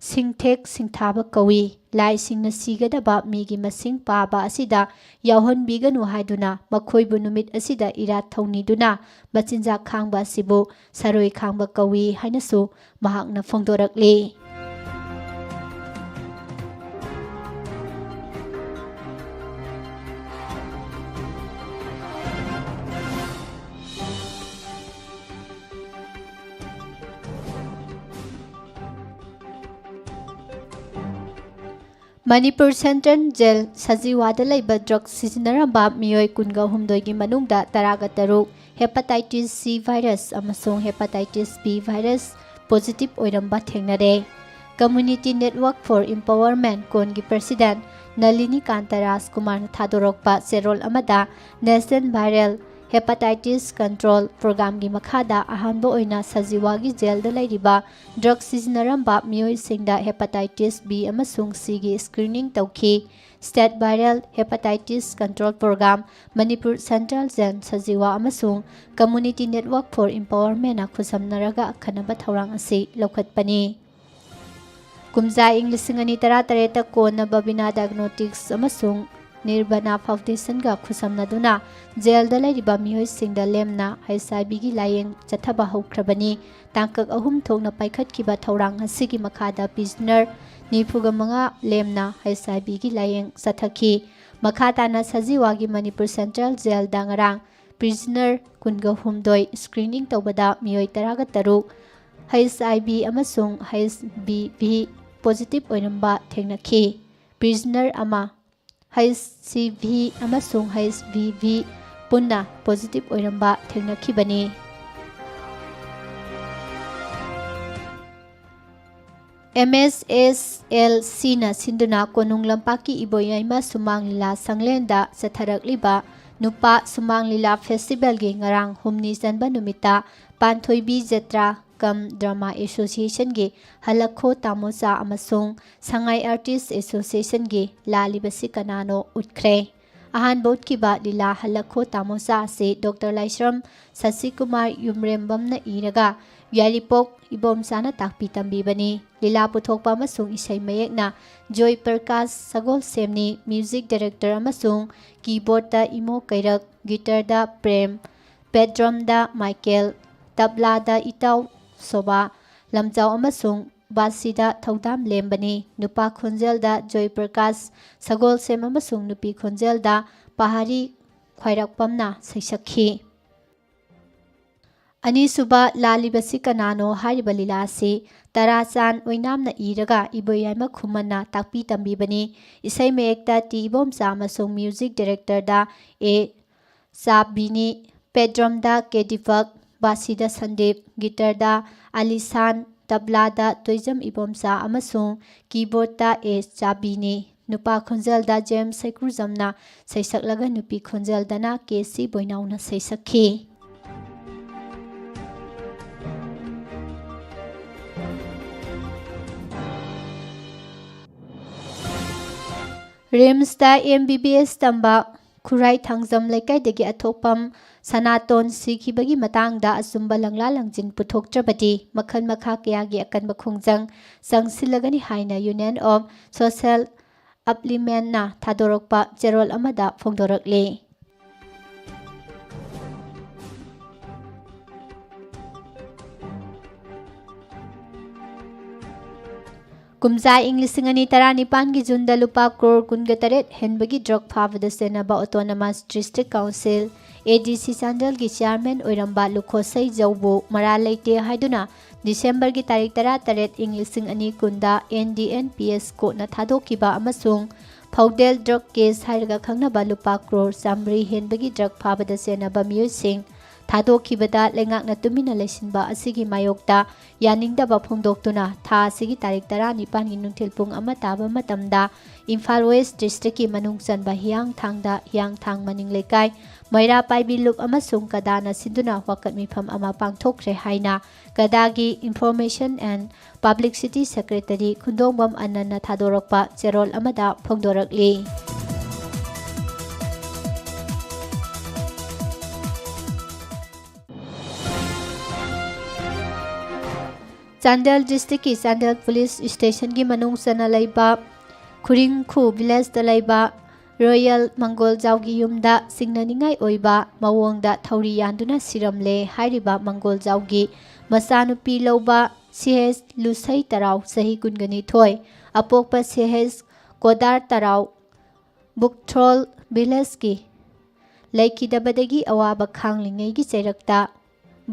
ꯁꯤꯡꯊꯦꯛ ꯁꯤꯡꯊꯥꯕ ꯀꯧꯏ꯫ ꯂꯥꯏꯁꯤꯡꯅ ꯁꯤꯒꯗꯕ ꯃꯤꯒꯤ ꯃꯁꯤꯡ ꯄꯥꯕ ꯑꯁꯤꯗ ꯌꯥꯎꯍꯟꯕꯤꯒꯅꯨ ꯍꯥꯏꯗꯨꯅ ꯃꯈꯣꯏꯕꯨ ꯅꯨꯃꯤꯠ ꯑꯁꯤꯗ ꯏꯔꯥꯠ ꯊꯧꯅꯤꯗꯨꯅ ꯃꯆꯤꯟꯖꯥꯛ ꯈꯥꯡꯕ ꯑꯁꯤꯕꯨ ꯁꯔꯣꯏ ꯈꯥꯡꯕ ꯀꯧꯏ ꯍꯥꯏꯅꯁꯨ ꯃꯍꯥꯛꯅ ꯐꯣꯡꯗꯣꯔꯛꯂꯤ꯫ ꯃꯅꯤꯄꯨꯔ ꯁꯦꯟꯇ꯭ꯔꯦꯜ ꯖꯦꯜ ꯁꯖꯤꯋꯥꯗ ꯂꯩꯕ ꯗ꯭ꯔꯒ ꯁꯤꯖꯤꯟꯅꯔꯝꯕ ꯃꯤꯑꯣꯏ ꯀꯨꯟꯒ ꯍꯨꯝꯗꯣꯏꯒꯤ ꯃꯅꯨꯡꯗ ꯇꯔꯥꯒ ꯇꯔꯨꯛ hepatitis C virus ꯑꯃꯁꯨꯡ hepatitis B virus positive ꯑꯣꯏꯔꯝꯕ ꯊꯦꯡꯅꯔꯦ꯫ Community Network for Empowerment, ꯀꯣꯟꯒꯤ president ꯅꯂꯤꯅꯤ ꯀꯥꯟꯇ ꯔꯥꯖꯀꯨꯃꯥꯔꯅ ꯊꯥꯗꯣꯔꯛꯄ ꯆꯦꯔꯣꯜ ꯑꯃꯗ, National Viral Hepatitis Control Programꯒꯤ ꯃꯈꯥꯗ ꯑꯍꯥꯟꯕ ꯑꯣꯏꯅ ꯁꯖꯤꯋꯥꯒꯤ ꯖꯦꯜꯗ ꯂꯩꯔꯤꯕ ꯗ꯭ꯔꯒ ꯁꯤꯖꯤꯟꯅꯔꯝꯕ ꯃꯤꯑꯣꯏꯁꯤꯡꯗ hepatitis B ꯑꯃꯁꯨꯡ Cꯒꯤ screening ꯇꯧꯈꯤ꯫ State Viral Hepatitis Control Program, Manipur central jail Sajiwa ꯑꯃꯁꯨꯡ Community Network for Empowermentꯅ ꯈꯨꯠꯁꯝꯅꯔꯒ ꯑꯈꯟꯅꯕ ꯊꯧꯔꯥꯡ ꯑꯁꯤ ꯂꯧꯈꯠꯄꯅꯤ꯫ ꯀꯨꯝꯖꯥ ꯏꯪ ꯂꯤꯁꯤꯡ ꯑꯅꯤ ꯇꯔꯥꯇꯔꯦꯠꯇ ꯀꯣꯟꯅ ꯕꯕꯤꯅꯥ Diagnostics ꯑꯃꯁꯨꯡ ꯅꯤꯔꯕꯅꯥ Foundationꯒ ꯈꯨꯠꯁꯝꯅꯗꯨꯅ ꯖꯦꯜꯗ ꯂꯩꯔꯤꯕ ꯃꯤꯑꯣꯏꯁꯤꯡꯗ ꯂꯦꯝꯅ HIVꯒꯤ ꯂꯥꯌꯦꯡ ꯆꯠꯊꯕ ꯍꯧꯈ꯭ꯔꯕꯅꯤ꯫ ꯇꯥꯡꯀꯛ ꯑꯍꯨꯝ ꯊꯣꯛꯅ ꯄꯥꯏꯈꯠꯈꯤꯕ ꯊꯧꯔꯥꯡ ꯑꯁꯤꯒꯤ ꯃꯈꯥꯗ prisoner ꯅꯤꯐꯨꯒ ꯃꯉꯥ ꯂꯦꯝꯅ HIVꯒꯤ ꯂꯥꯌꯦꯡ ꯆꯠꯊꯈꯤ꯫ ꯃꯈꯥ ꯇꯥꯅ ꯁꯖꯤꯋꯥꯒꯤ ꯃꯅꯤꯄꯨꯔ ꯁꯦꯟꯇ꯭ꯔꯦꯜ ꯖꯦꯜꯗ ꯉꯔꯥꯡ prisoner ꯀꯨꯟꯒ ꯍꯨꯝꯗꯣꯏ screening ꯇꯧꯕꯗ ꯃꯤꯑꯣꯏ ꯇꯔꯥꯒ ꯇꯔꯨꯛ HIV ꯑꯃꯁꯨꯡ HBV positive ꯑꯣꯏꯔꯝꯕ ꯊꯦꯡꯅꯈꯤ꯫ Prisoner ꯑꯃ HCV ꯑꯃꯁꯨꯡ HBV ꯄꯨꯟꯅ positive ꯑꯣꯏꯔꯝꯕ ꯊꯦꯡꯅꯈꯤꯕꯅꯤ꯫ MSSLCꯅ ꯁꯤꯟꯗꯨꯅ ꯀꯣꯅꯨꯡ ꯂꯝꯄꯥꯛꯀꯤ ꯏꯕꯣꯌꯥꯏꯃ ꯁꯨꯃꯥꯡ ꯂꯤꯂꯥ ꯁꯪꯂꯦꯟꯗ ꯆꯠꯊꯔꯛꯂꯤꯕ ꯅꯨꯄꯥ ꯁꯨꯃꯥꯡ ꯂꯤꯂꯥ festivalꯒꯤ ꯉꯔꯥꯡ ꯍꯨꯝꯅꯤ ꯆꯟꯕ ꯅꯨꯃꯤꯠꯇ ꯄꯥꯟꯊꯣꯏꯕꯤ ꯖꯇ꯭ꯔꯥ cum Drama Associationꯒꯤ ꯍꯜꯂꯛꯈꯣ ꯇꯥꯃꯣꯆꯥ ꯑꯃꯁꯨꯡ ꯁꯉꯥꯏ Artist Associationꯒꯤ ꯂꯥꯜꯂꯤꯕꯁꯤ ꯀꯅꯥꯅꯣ ꯎꯠꯈ꯭ꯔꯦ꯫ ꯑꯍꯥꯟꯕ ꯎꯠꯈꯤꯕ ꯂꯤꯂꯥ ꯍꯜꯂꯛꯈꯣ ꯇꯥꯃꯣꯆꯥ ꯑꯁꯤ ꯗꯣꯛꯇꯔ ꯂꯥꯏꯁ꯭ꯔꯝ ꯁꯁꯤꯀꯨꯃꯥꯔ ꯌꯨꯝꯔꯦꯝꯕꯝꯅ ꯏꯔꯒ ꯌꯥꯏꯔꯤꯄꯣꯛ ꯏꯕꯣꯝꯆꯥꯅ ꯇꯥꯛꯄꯤ ꯇꯝꯕꯤꯕꯅꯤ꯫ ꯂꯤꯂꯥ ꯄꯨꯊꯣꯛꯄ ꯑꯃꯁꯨꯡ ꯏꯁꯩ ꯃꯌꯦꯛꯅ ꯖꯣꯏ ꯄ꯭ꯔꯀꯥꯁ ꯁꯒꯣꯜꯁꯦꯝꯅꯤ꯫ ꯃ꯭ꯌꯨꯖꯤꯛ ꯗꯥꯏꯔꯦꯛꯇꯔ ꯑꯃꯁꯨꯡ ꯀꯤꯕꯣꯔꯗꯇ ꯏꯃꯣ ꯀꯩꯔꯛ, ꯒꯤꯇꯔꯗ ꯄ꯭ꯔꯦꯝ, ꯄꯦꯗ꯭ꯔꯝꯗ ꯃꯥꯏꯀꯦꯜ, ꯇꯕ꯭ꯂꯥꯗ ꯏꯇꯥꯎ ꯁꯣꯕꯥ ꯂꯝꯖꯥꯎ ꯑꯃꯁꯨꯡ ꯕꯥꯁꯤꯗ ꯊꯧꯗꯥꯝ ꯂꯦꯝꯕꯅꯤ꯫ ꯅꯨꯄꯥ ꯈꯣꯟꯖꯦꯜꯗ ꯖꯣꯏ ꯄ꯭ꯔꯀꯥꯁ ꯁꯒꯣꯜꯁꯦꯝ ꯑꯃꯁꯨꯡ ꯅꯨꯄꯤ ꯈꯣꯟꯖꯦꯜꯗ ꯄꯍꯥꯔꯤ ꯈ꯭ꯋꯥꯏꯔꯥꯛꯄꯝꯅ ꯁꯩꯁꯛꯈꯤ꯫ ꯑꯅꯤꯁꯨꯕ ꯂꯥꯜꯂꯤꯕꯁꯤ ꯀꯅꯥꯅꯣ ꯍꯥꯏꯔꯤꯕ ꯂꯤꯂꯥ ꯑꯁꯤ ꯇꯔꯥꯆꯥꯟ ꯑꯣꯏꯅꯥꯝꯅ ꯏꯔꯒ ꯏꯕꯣꯌꯥꯏꯃ ꯈꯨꯃꯟꯅ ꯇꯥꯛꯄꯤ ꯇꯝꯕꯤꯕꯅꯤ꯫ ꯏꯁꯩ ꯃꯌꯦꯛꯇ ꯇꯤ ꯏꯕꯣꯝꯆꯥ ꯑꯃꯁꯨꯡ ꯃ꯭ꯌꯨꯖꯤꯛ ꯗꯥꯏꯔꯦꯛꯇꯔꯗ ꯑꯦ ꯆꯥꯕꯤꯅꯤ꯫ ꯄꯦꯗ꯭ꯔꯝꯗ ꯀꯦ ꯗꯤꯄꯛ, ꯕꯥꯁꯤꯗ ꯁꯟꯗꯤꯞ, ꯒꯤꯇꯔꯗ ꯑꯂꯤꯁꯥꯟ, ꯇꯕ꯭ꯂꯥꯗ ꯇꯣꯏꯖꯝ ꯏꯕꯣꯝꯆꯥ ꯑꯃꯁꯨꯡ ꯀꯤꯕꯣꯔꯗꯇ ꯑꯦ ꯆꯥꯕꯤꯅꯤ꯫ ꯅꯨꯄꯥ ꯈꯣꯟꯖꯦꯜꯗ ꯖꯦꯝꯁ ꯁꯩꯀ꯭ꯔꯨꯖꯝꯅ ꯁꯩꯁꯛꯂꯒ ꯅꯨꯄꯤ ꯈꯣꯟꯖꯦꯜꯗꯅ ꯀꯦ ꯁꯤ ꯕꯣꯏꯅꯥꯎꯅ ꯁꯩꯁꯛꯈꯤ꯫ ꯔꯤꯝꯁꯇ ꯑꯦꯝ ꯕꯤ ꯕꯤ ꯑꯦꯁ ꯇꯝꯕ ꯈꯨꯔꯥꯏ ꯊꯥꯡꯖꯝ ꯂꯩꯀꯥꯏꯗꯒꯤ ꯑꯊꯣꯛꯄꯝ ꯁꯅꯥꯇꯣꯟ ꯁꯤꯈꯤꯕꯒꯤ ꯃꯇꯥꯡꯗ ꯑꯆꯨꯝꯕ ꯂꯪꯂꯥ ꯂꯪꯖꯤꯟ ꯄꯨꯊꯣꯛꯇ꯭ꯔꯕꯗꯤ ꯃꯈꯜ ꯃꯈꯥ ꯀꯌꯥꯒꯤ ꯑꯀꯟꯕ ꯈꯣꯡꯖꯪ ꯆꯪꯁꯤꯜꯂꯒꯅꯤ ꯍꯥꯏꯅ Union of Social Upliftmentꯅ ꯊꯥꯗꯣꯔꯛꯄ ꯆꯦꯔꯣꯜ ꯑꯃꯗ ꯐꯣꯡꯗꯣꯔꯛꯂꯤ꯫ ꯀꯨꯝꯖꯥ ꯏꯪ ꯂꯤꯁꯤꯡ ꯑꯅꯤ ꯇꯔꯥꯅꯤꯄꯥꯟꯒꯤ ꯖꯨꯟꯗ ꯂꯨꯄꯥ ꯀ꯭ꯔꯣꯔ ꯀꯨꯟꯒ ꯇꯔꯦꯠ ꯍꯦꯟꯕꯒꯤ ꯗ꯭ꯔꯒ ꯐꯥꯕꯗ ꯆꯦꯟꯅꯕ Autonomous District Council, A D C ꯆꯥꯟꯗꯦꯜꯒꯤ ꯆꯤꯌꯥꯔꯃꯦꯟ ꯑꯣꯏꯔꯝꯕ ꯂꯨꯈꯣꯁꯩ ꯖꯧꯕꯨ ꯃꯔꯥꯜ ꯂꯩꯇꯦ ꯍꯥꯏꯗꯨꯅ ꯗꯤꯁꯦꯝꯕꯔꯒꯤ ꯇꯥꯔꯤꯛ ꯇꯔꯥꯇꯔꯦꯠ ꯏꯪ ꯂꯤꯁꯤꯡ ꯑꯅꯤ ꯀꯨꯟꯗ N D N P S courtꯅ ꯊꯥꯗꯣꯛꯈꯤꯕ ꯑꯃꯁꯨꯡ ꯐꯧꯗꯦꯜ ꯗ꯭ꯔꯒ ꯀꯦꯁ ꯍꯥꯏꯔꯒ ꯈꯪꯅꯕ ꯂꯨꯄꯥ ꯀ꯭ꯔꯣꯔ ꯆꯥꯃꯔꯤ ꯍꯦꯟꯕꯒꯤ ꯗ꯭ꯔꯒ ꯐꯥꯕꯗ ꯆꯦꯟꯅꯕ ꯃꯤꯑꯣꯏꯁꯤꯡ ꯊꯥꯗꯣꯛꯈꯤꯕꯗ ꯂꯩꯉꯥꯛꯅ ꯇꯨꯃꯤꯟꯅ ꯂꯩꯁꯤꯟꯕ ꯑꯁꯤꯒꯤ ꯃꯥꯌꯣꯛꯇ ꯌꯥꯅꯤꯡꯗꯕ ꯐꯣꯡꯗꯣꯛꯇꯨꯅ ꯊꯥ ꯑꯁꯤꯒꯤ ꯇꯥꯔꯤꯛ ꯇꯔꯥꯅꯤꯄꯥꯟꯒꯤ ꯅꯨꯡꯊꯤꯜ ꯄꯨꯡ ꯑꯃ ꯇꯥꯕ ꯃꯇꯝꯗ ꯏꯝꯐꯥꯜ West Districtꯀꯤ ꯃꯅꯨꯡ ꯆꯟꯕ ꯍꯤꯌꯥꯡꯊꯥꯡꯗ ꯍꯤꯌꯥꯡꯊꯥꯡ ꯃꯅꯤꯡ ꯂꯩꯀꯥꯏ, ꯃꯩꯔꯥ ꯄꯥꯏꯕꯤ ꯂꯨꯞ ꯑꯃꯁꯨꯡ ꯀꯗꯥꯅ ꯁꯤꯟꯗꯨꯅ ꯋꯥꯀꯠ ꯃꯤꯐꯝ ꯑꯃ ꯄꯥꯡꯊꯣꯛꯈ꯭ꯔꯦ ꯍꯥꯏꯅ ꯀꯗꯥꯒꯤ Information and Publicity Secretary ꯈꯨꯟꯗꯣꯡꯕꯝ ꯑꯅꯟꯅ ꯊꯥꯗꯣꯔꯛꯄ ꯆꯦꯔꯣꯜ ꯑꯃꯗ ꯐꯣꯡꯗꯣꯔꯛꯂꯤ꯫ ꯆꯥꯟꯗꯦꯜ ꯗꯤꯁꯇ꯭ꯔꯤꯛꯀꯤ ꯆꯥꯟꯗꯦꯜ ꯄꯨꯂꯤꯁ ꯁ꯭ꯇꯦꯁꯟꯒꯤ ꯃꯅꯨꯡ ꯆꯟꯅ ꯂꯩꯕ ꯈꯨꯔꯤꯡꯈꯨ ꯚꯤꯂꯦꯖꯇ ꯂꯩꯕ ꯔꯣꯌꯦꯜ ꯃꯪꯒꯣꯜꯖꯥꯎꯒꯤ ꯌꯨꯝꯗ ꯆꯤꯡꯅꯅꯤꯡꯉꯥꯏ ꯑꯣꯏꯕ ꯃꯑꯣꯡꯗ ꯊꯧꯔꯤ ꯌꯥꯟꯗꯨꯅ ꯁꯤꯔꯝꯂꯦ ꯍꯥꯏꯔꯤꯕ ꯃꯪꯒꯣꯜꯖꯥꯎꯒꯤ ꯃꯆꯥꯅꯨꯄꯤ ꯂꯧꯕ ꯁꯤ ꯑꯦꯁ ꯂꯨꯁꯩ ꯇꯔꯥꯎ, ꯆꯍꯤ ꯀꯨꯟꯒ ꯅꯤꯊꯣꯏ, ꯑꯄꯣꯛꯄ ꯁꯤ ꯑꯦꯁ ꯀꯣꯗꯥꯔ ꯇꯔꯥꯎ, ꯕꯨꯛꯊ꯭ꯔꯣꯜ ꯚꯤꯂꯦꯖꯀꯤ ꯂꯩꯈꯤꯗꯕꯗꯒꯤ ꯑꯋꯥꯕ ꯈꯥꯡꯂꯤꯉꯩꯒꯤ ꯆꯩꯔꯛꯇ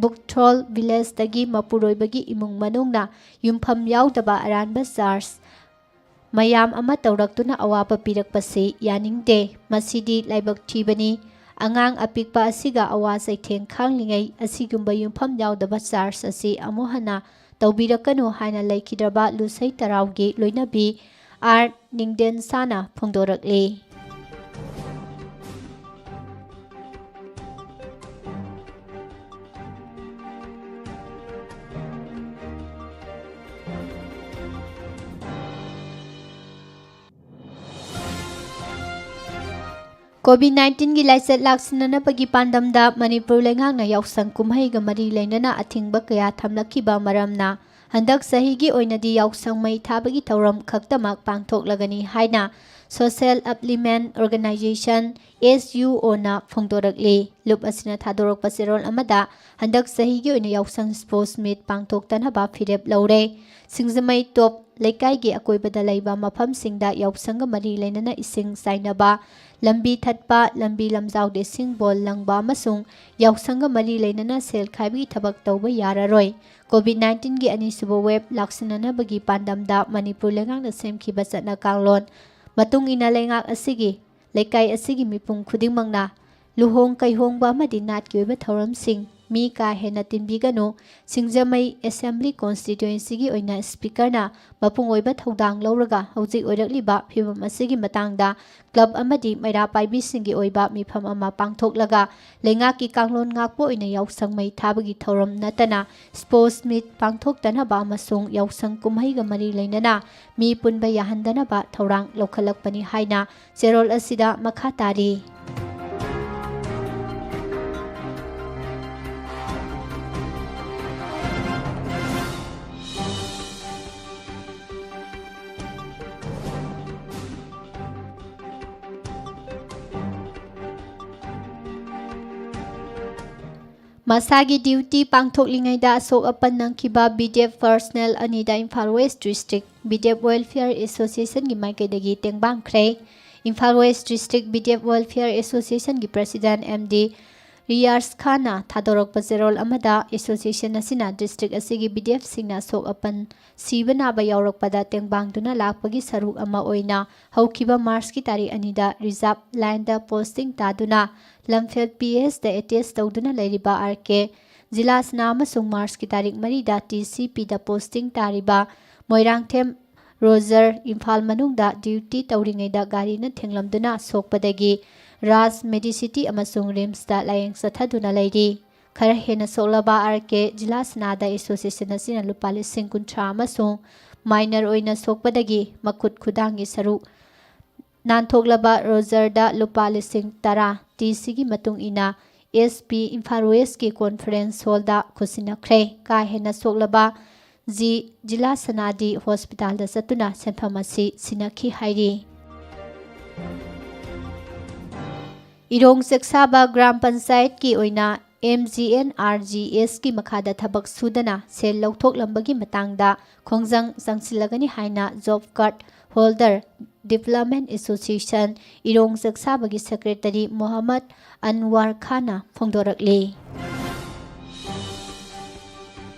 ꯕꯨꯛꯊ꯭ꯔꯣꯜ ꯚꯤꯂꯦꯖꯇꯒꯤ ꯃꯄꯨꯔꯣꯏꯕꯒꯤ ꯏꯃꯨꯡ ꯃꯅꯨꯡꯅ ꯌꯨꯝꯐꯝ ꯌꯥꯎꯗꯕ ꯑꯔꯥꯟꯕ ꯆꯥꯔꯖ ꯃꯌꯥꯝ ꯑꯃ ꯇꯧꯔꯛꯇꯨꯅ ꯑꯋꯥꯕ ꯄꯤꯔꯛꯄꯁꯤ ꯌꯥꯅꯤꯡꯗꯦ꯫ ꯃꯁꯤꯗꯤ ꯂꯥꯏꯕꯛ ꯊꯤꯕꯅꯤ꯫ ꯑꯉꯥꯡ ꯑꯄꯤꯛꯄ ꯑꯁꯤꯒ ꯑꯋꯥ ꯆꯩꯊꯦꯡ ꯈꯥꯡꯂꯤꯉꯩ ꯑꯁꯤꯒꯨꯝꯕ ꯌꯨꯝꯐꯝ ꯌꯥꯎꯗꯕ ꯆꯥꯔꯖ ꯑꯁꯤ ꯑꯃꯨꯛ ꯍꯟꯅ ꯇꯧꯕꯤꯔꯛꯀꯅꯨ ꯍꯥꯏꯅ ꯂꯩꯈꯤꯗ꯭ꯔꯕ ꯂꯨꯁꯩ ꯇꯔꯥꯎꯒꯤ ꯂꯣꯏꯅꯕꯤ ꯑꯥꯔ ꯅꯤꯡꯗꯦꯟꯁꯥꯅ ꯐꯣꯡꯗꯣꯔꯛꯂꯤ꯫ ꯀꯣꯚꯤꯗ ꯅꯥꯏꯟꯇꯤꯟꯒꯤ ꯂꯥꯏꯆꯠ ꯂꯥꯛꯁꯤꯟꯅꯅꯕꯒꯤ ꯄꯥꯟꯗꯝꯗ ꯃꯅꯤꯄꯨꯔ ꯂꯩꯉꯥꯛꯅ ꯌꯥꯎꯁꯪ ꯀꯨꯝꯍꯩꯒ ꯃꯔꯤ ꯂꯩꯅꯅ ꯑꯊꯤꯡꯕ ꯀꯌꯥ ꯊꯝꯂꯛꯈꯤꯕ ꯃꯔꯝꯅ ꯍꯟꯗꯛ ꯆꯍꯤꯒꯤ ꯑꯣꯏꯅꯗꯤ ꯌꯥꯎꯁꯪ ꯃꯩ ꯊꯥꯕꯒꯤ ꯊꯧꯔꯝ ꯈꯛꯇꯃꯛ ꯄꯥꯡꯊꯣꯛꯂꯒꯅꯤ ꯍꯥꯏꯅ Social Upliftment Organization, S U O ꯅ ꯐꯣꯡꯗꯣꯔꯛꯂꯤ꯫ ꯂꯨꯞ ꯑꯁꯤꯅ ꯊꯥꯗꯣꯔꯛꯄ ꯆꯦꯔꯣꯜ ꯑꯃꯗ ꯍꯟꯗꯛ ꯆꯍꯤꯒꯤ ꯑꯣꯏꯅ ꯌꯥꯎꯁꯪ ꯁ꯭ꯄꯣꯔꯠꯁ ꯃꯤꯠ ꯄꯥꯡꯊꯣꯛꯇꯅꯕ ꯐꯤꯔꯦꯞ ꯂꯧꯔꯦ꯫ ꯁꯤꯡꯖꯃꯩ ꯇꯣꯞ ꯂꯩꯀꯥꯏꯒꯤ ꯑꯀꯣꯏꯕꯗ ꯂꯩꯕ ꯃꯐꯝꯁꯤꯡꯗ ꯌꯥꯎꯁꯪꯒ ꯃꯔꯤ ꯂꯩꯅꯅ ꯏꯁꯤꯡ ꯆꯥꯏꯅꯕ, ꯂꯝꯕꯤ ꯊꯠꯄ, ꯂꯝꯕꯤ ꯂꯝꯖꯥꯎꯗ ꯏꯁꯤꯡ ꯕꯣꯜ ꯂꯪꯕ ꯑꯃꯁꯨꯡ ꯌꯥꯎꯁꯪꯒ ꯃꯔꯤ ꯂꯩꯅꯅ ꯁꯦꯜ ꯈꯥꯏꯕꯒꯤ ꯊꯕꯛ ꯇꯧꯕ ꯌꯥꯔꯔꯣꯏ꯫ ꯀꯣꯚꯤꯗ ꯅꯥꯏꯟꯇꯤꯟꯒꯤ ꯑꯅꯤꯁꯨꯕ ꯋꯦꯕ ꯂꯥꯛꯁꯤꯟꯅꯅꯕꯒꯤ ꯄꯥꯟꯗꯝꯗ ꯃꯅꯤꯄꯨꯔ ꯂꯩꯉꯥꯛꯅ ꯁꯦꯝꯈꯤꯕ ꯆꯠꯅ ꯀꯥꯡꯂꯣꯟ ꯃꯇꯨꯡ ꯏꯟꯅ ꯂꯩꯉꯥꯛ ꯑꯁꯤꯒꯤ, ꯂꯩꯀꯥꯏ ꯑꯁꯤꯒꯤ ꯃꯤꯄꯨꯝ ꯈꯨꯗꯤꯡꯃꯛꯅ ꯂꯨꯍꯣꯡ ꯀꯩꯍꯣꯡꯕ ꯑꯃꯗꯤ ꯅꯥꯠꯀꯤ ꯑꯣꯏꯕ ꯊꯧꯔꯝꯁꯤꯡ ꯃꯤ ꯀꯥ ꯍꯦꯟꯅ ꯇꯤꯟꯕꯤꯒꯅꯨ꯫ ꯁꯤꯡꯖꯃꯩ ꯑꯦꯁꯦꯝꯕ꯭ꯂꯤ ꯀꯣꯟꯁꯇꯤꯇ꯭ꯋꯦꯟꯁꯤꯒꯤ ꯑꯣꯏꯅ ꯁ꯭ꯄꯤꯀꯔꯅ ꯃꯄꯨꯡ ꯑꯣꯏꯕ ꯊꯧꯗꯥꯡ ꯂꯧꯔꯒ ꯍꯧꯖꯤꯛ ꯑꯣꯏꯔꯛꯂꯤꯕ ꯐꯤꯕꯝ ꯑꯁꯤꯒꯤ ꯃꯇꯥꯡꯗ ꯀ꯭ꯂꯕ ꯑꯃꯗꯤ ꯃꯩꯔꯥ ꯄꯥꯏꯕꯤꯁꯤꯡꯒꯤ ꯑꯣꯏꯕ ꯃꯤꯐꯝ ꯑꯃ ꯄꯥꯡꯊꯣꯛꯂꯒ ꯂꯩꯉꯥꯛꯀꯤ ꯀꯥꯡꯂꯣꯟ ꯉꯥꯛꯄ ꯑꯣꯏꯅ ꯌꯥꯎꯁꯪ ꯃꯩ ꯊꯥꯕꯒꯤ ꯊꯧꯔꯝ ꯅꯠꯇꯅ ꯁ꯭ꯄꯣꯔꯠꯁ ꯃꯤꯠ ꯄꯥꯡꯊꯣꯛꯇꯅꯕ ꯑꯃꯁꯨꯡ ꯌꯥꯎꯁꯪ ꯀꯨꯝꯍꯩꯒ ꯃꯔꯤ ꯂꯩꯅꯅ ꯃꯤ ꯄꯨꯟꯕ ꯌꯥꯍꯟꯗꯅꯕ ꯊꯧꯔꯥꯡ ꯂꯧꯈꯠꯂꯛꯄꯅꯤ ꯍꯥꯏꯅ ꯆꯦꯔꯣꯜ ꯑꯁꯤꯗ ꯃꯈꯥ ꯇꯥꯔꯤ꯫ ꯃꯁꯥꯒꯤ ꯗ꯭ꯌꯨꯇꯤ ꯄꯥꯡꯊꯣꯛꯂꯤꯉꯩꯗ ꯑꯁꯣꯛ ꯑꯄꯟ ꯅꯪꯈꯤꯕ ꯕꯤ ꯗꯤ ꯑꯦꯐ ꯄꯔꯁꯅꯦꯜ ꯑꯅꯤꯗ Imphal west district B D F welfare ꯑꯦꯁꯣꯁꯤꯌꯦꯁꯟꯒꯤ ꯃꯥꯏꯀꯩꯗꯒꯤ ꯇꯦꯡꯕꯥꯡꯈ꯭ꯔꯦ꯫ Imphal west district B D F welfare ꯑꯦꯁꯣꯁꯤꯌꯦꯁꯟꯒꯤ ꯄ꯭ꯔꯁꯤꯗꯦꯟꯠ ꯑꯦꯝ ꯗꯤ ꯔꯤꯌꯥꯁ ꯈꯥꯟꯅ ꯊꯥꯗꯣꯔꯛꯄ ꯆꯦꯔꯣꯜ ꯑꯃꯗ, ꯑꯦꯁꯣꯁꯤꯌꯦꯁꯟ ꯑꯁꯤꯅ ꯗꯤꯁꯇ꯭ꯔꯤꯛ ꯑꯁꯤꯒꯤ ꯕꯤ ꯗꯤ ꯑꯦꯐꯁꯤꯡꯅ ꯑꯁꯣꯛ ꯑꯄꯟ ꯁꯤꯕ ꯅꯥꯕ ꯌꯥꯎꯔꯛꯄꯗ ꯇꯦꯡꯕꯥꯡꯗꯨꯅ ꯂꯥꯛꯄꯒꯤ ꯁꯔꯨꯛ ꯑꯃ ꯑꯣꯏꯅ ꯍꯧꯈꯤꯕ ꯃꯥꯔꯆꯀꯤ ꯇꯥꯔꯤꯛ ꯑꯅꯤꯗ ꯔꯤꯖꯥꯔꯚ ꯂꯥꯏꯟꯗ ꯄꯣꯁꯇꯤꯡ ꯇꯥꯗꯨꯅ ꯂꯝꯐꯦꯜ ꯄꯤ ꯑꯦꯁꯇ ꯑꯦꯇꯦꯆ ꯇꯧꯗꯨꯅ ꯂꯩꯔꯤꯕ ꯑꯥꯔ ꯀꯦ ꯖꯤꯂꯥꯁꯅꯥ ꯑꯃꯁꯨꯡ ꯃꯥꯔꯆꯀꯤ ꯇꯥꯔꯤꯛ ꯃꯔꯤꯗ ꯇꯤ ꯁꯤ ꯄꯤꯗ ꯄꯣꯁꯇꯤꯡ ꯇꯥꯔꯤꯕ ꯃꯣꯏꯔꯥꯡꯊꯦꯝ ꯔꯣꯖꯔ ꯏꯝꯐꯥꯜ ꯃꯅꯨꯡꯗ ꯗ꯭ꯌꯨꯇꯤ ꯇꯧꯔꯤꯉꯩꯗ ꯒꯥꯔꯤꯅ ꯊꯦꯡꯂꯝꯗꯨꯅ ꯁꯣꯛꯄꯗꯒꯤ ꯔꯥꯖ ꯃꯦꯗꯤꯁꯤꯇꯤ ꯑꯃꯁꯨꯡ ꯔꯤꯝꯁꯇ ꯂꯥꯌꯦꯡ ꯆꯠꯊꯗꯨꯅ ꯂꯩꯔꯤ꯫ ꯈꯔ ꯍꯦꯟꯅ ꯁꯣꯛꯂꯕ ꯑꯥꯔ ꯀꯦ ꯖꯤꯂꯥꯁꯅꯥꯗ ꯑꯦꯁꯣꯁꯤꯌꯦꯁꯟ ꯑꯁꯤꯅ ꯂꯨꯄꯥ ꯂꯤꯁꯤꯡ ꯀꯨꯟꯊ꯭ꯔꯥ ꯑꯃꯁꯨꯡ ꯃꯥꯏꯅꯔ ꯑꯣꯏꯅ ꯁꯣꯛꯄꯗꯒꯤ ꯃꯈꯨꯠ ꯈꯨꯗꯥꯡꯒꯤ ꯁꯔꯨꯛ ꯅꯥꯟꯊꯣꯛꯂꯕ ꯔꯣꯖꯔꯗ ꯂꯨꯄꯥ ꯂꯤꯁꯤꯡ ꯇꯔꯥ, ꯇꯤ ꯁꯤꯒꯤ ꯃꯇꯨꯡ ꯏꯟꯅ ꯑꯦꯁ ꯄꯤ ꯏꯝꯐꯥꯜ ꯋꯦꯁꯀꯤ ꯀꯣꯟꯐꯔꯦꯟꯁ ꯍꯣꯜꯗ ꯈꯨꯠꯁꯤꯟꯅꯈ꯭ꯔꯦ꯫ ꯀꯥ ꯍꯦꯟꯅ ꯁꯣꯛꯂꯕ ꯖꯤ ꯖꯤꯂꯥꯁꯅꯥꯗꯤ ꯍꯣꯁꯄꯤꯇꯥꯜꯗ ꯆꯠꯇꯨꯅ ꯁꯦꯟꯐꯝ ꯑꯁꯤ ꯁꯤꯟꯅꯈꯤ ꯍꯥꯏꯔꯤ꯫ ꯏꯔꯣꯡ ꯆꯦꯛꯁꯥꯕ ꯒ꯭ꯔꯥꯝ ꯄꯟꯆꯥꯌꯠꯀꯤ ꯑꯣꯏꯅ M G N R G ꯑꯦꯁꯀꯤ ꯃꯈꯥꯗ ꯊꯕꯛ ꯁꯨꯗꯅ ꯁꯦꯜ ꯂꯧꯊꯣꯛꯂꯝꯕꯒꯤ ꯃꯇꯥꯡꯗ ꯈꯣꯡꯖꯪ ꯆꯪꯁꯤꯜꯂꯒꯅꯤ ꯍꯥꯏꯅ job card holder development association Irong ꯆꯦꯛꯁꯥꯕꯒꯤ ꯁꯦꯀ꯭ꯔꯦꯇꯔꯤ ꯃꯣꯍꯝꯃꯗ ꯑꯟꯋꯥꯔ ꯈꯥꯟꯅ ꯐꯣꯡꯗꯣꯔꯛꯂꯤ꯫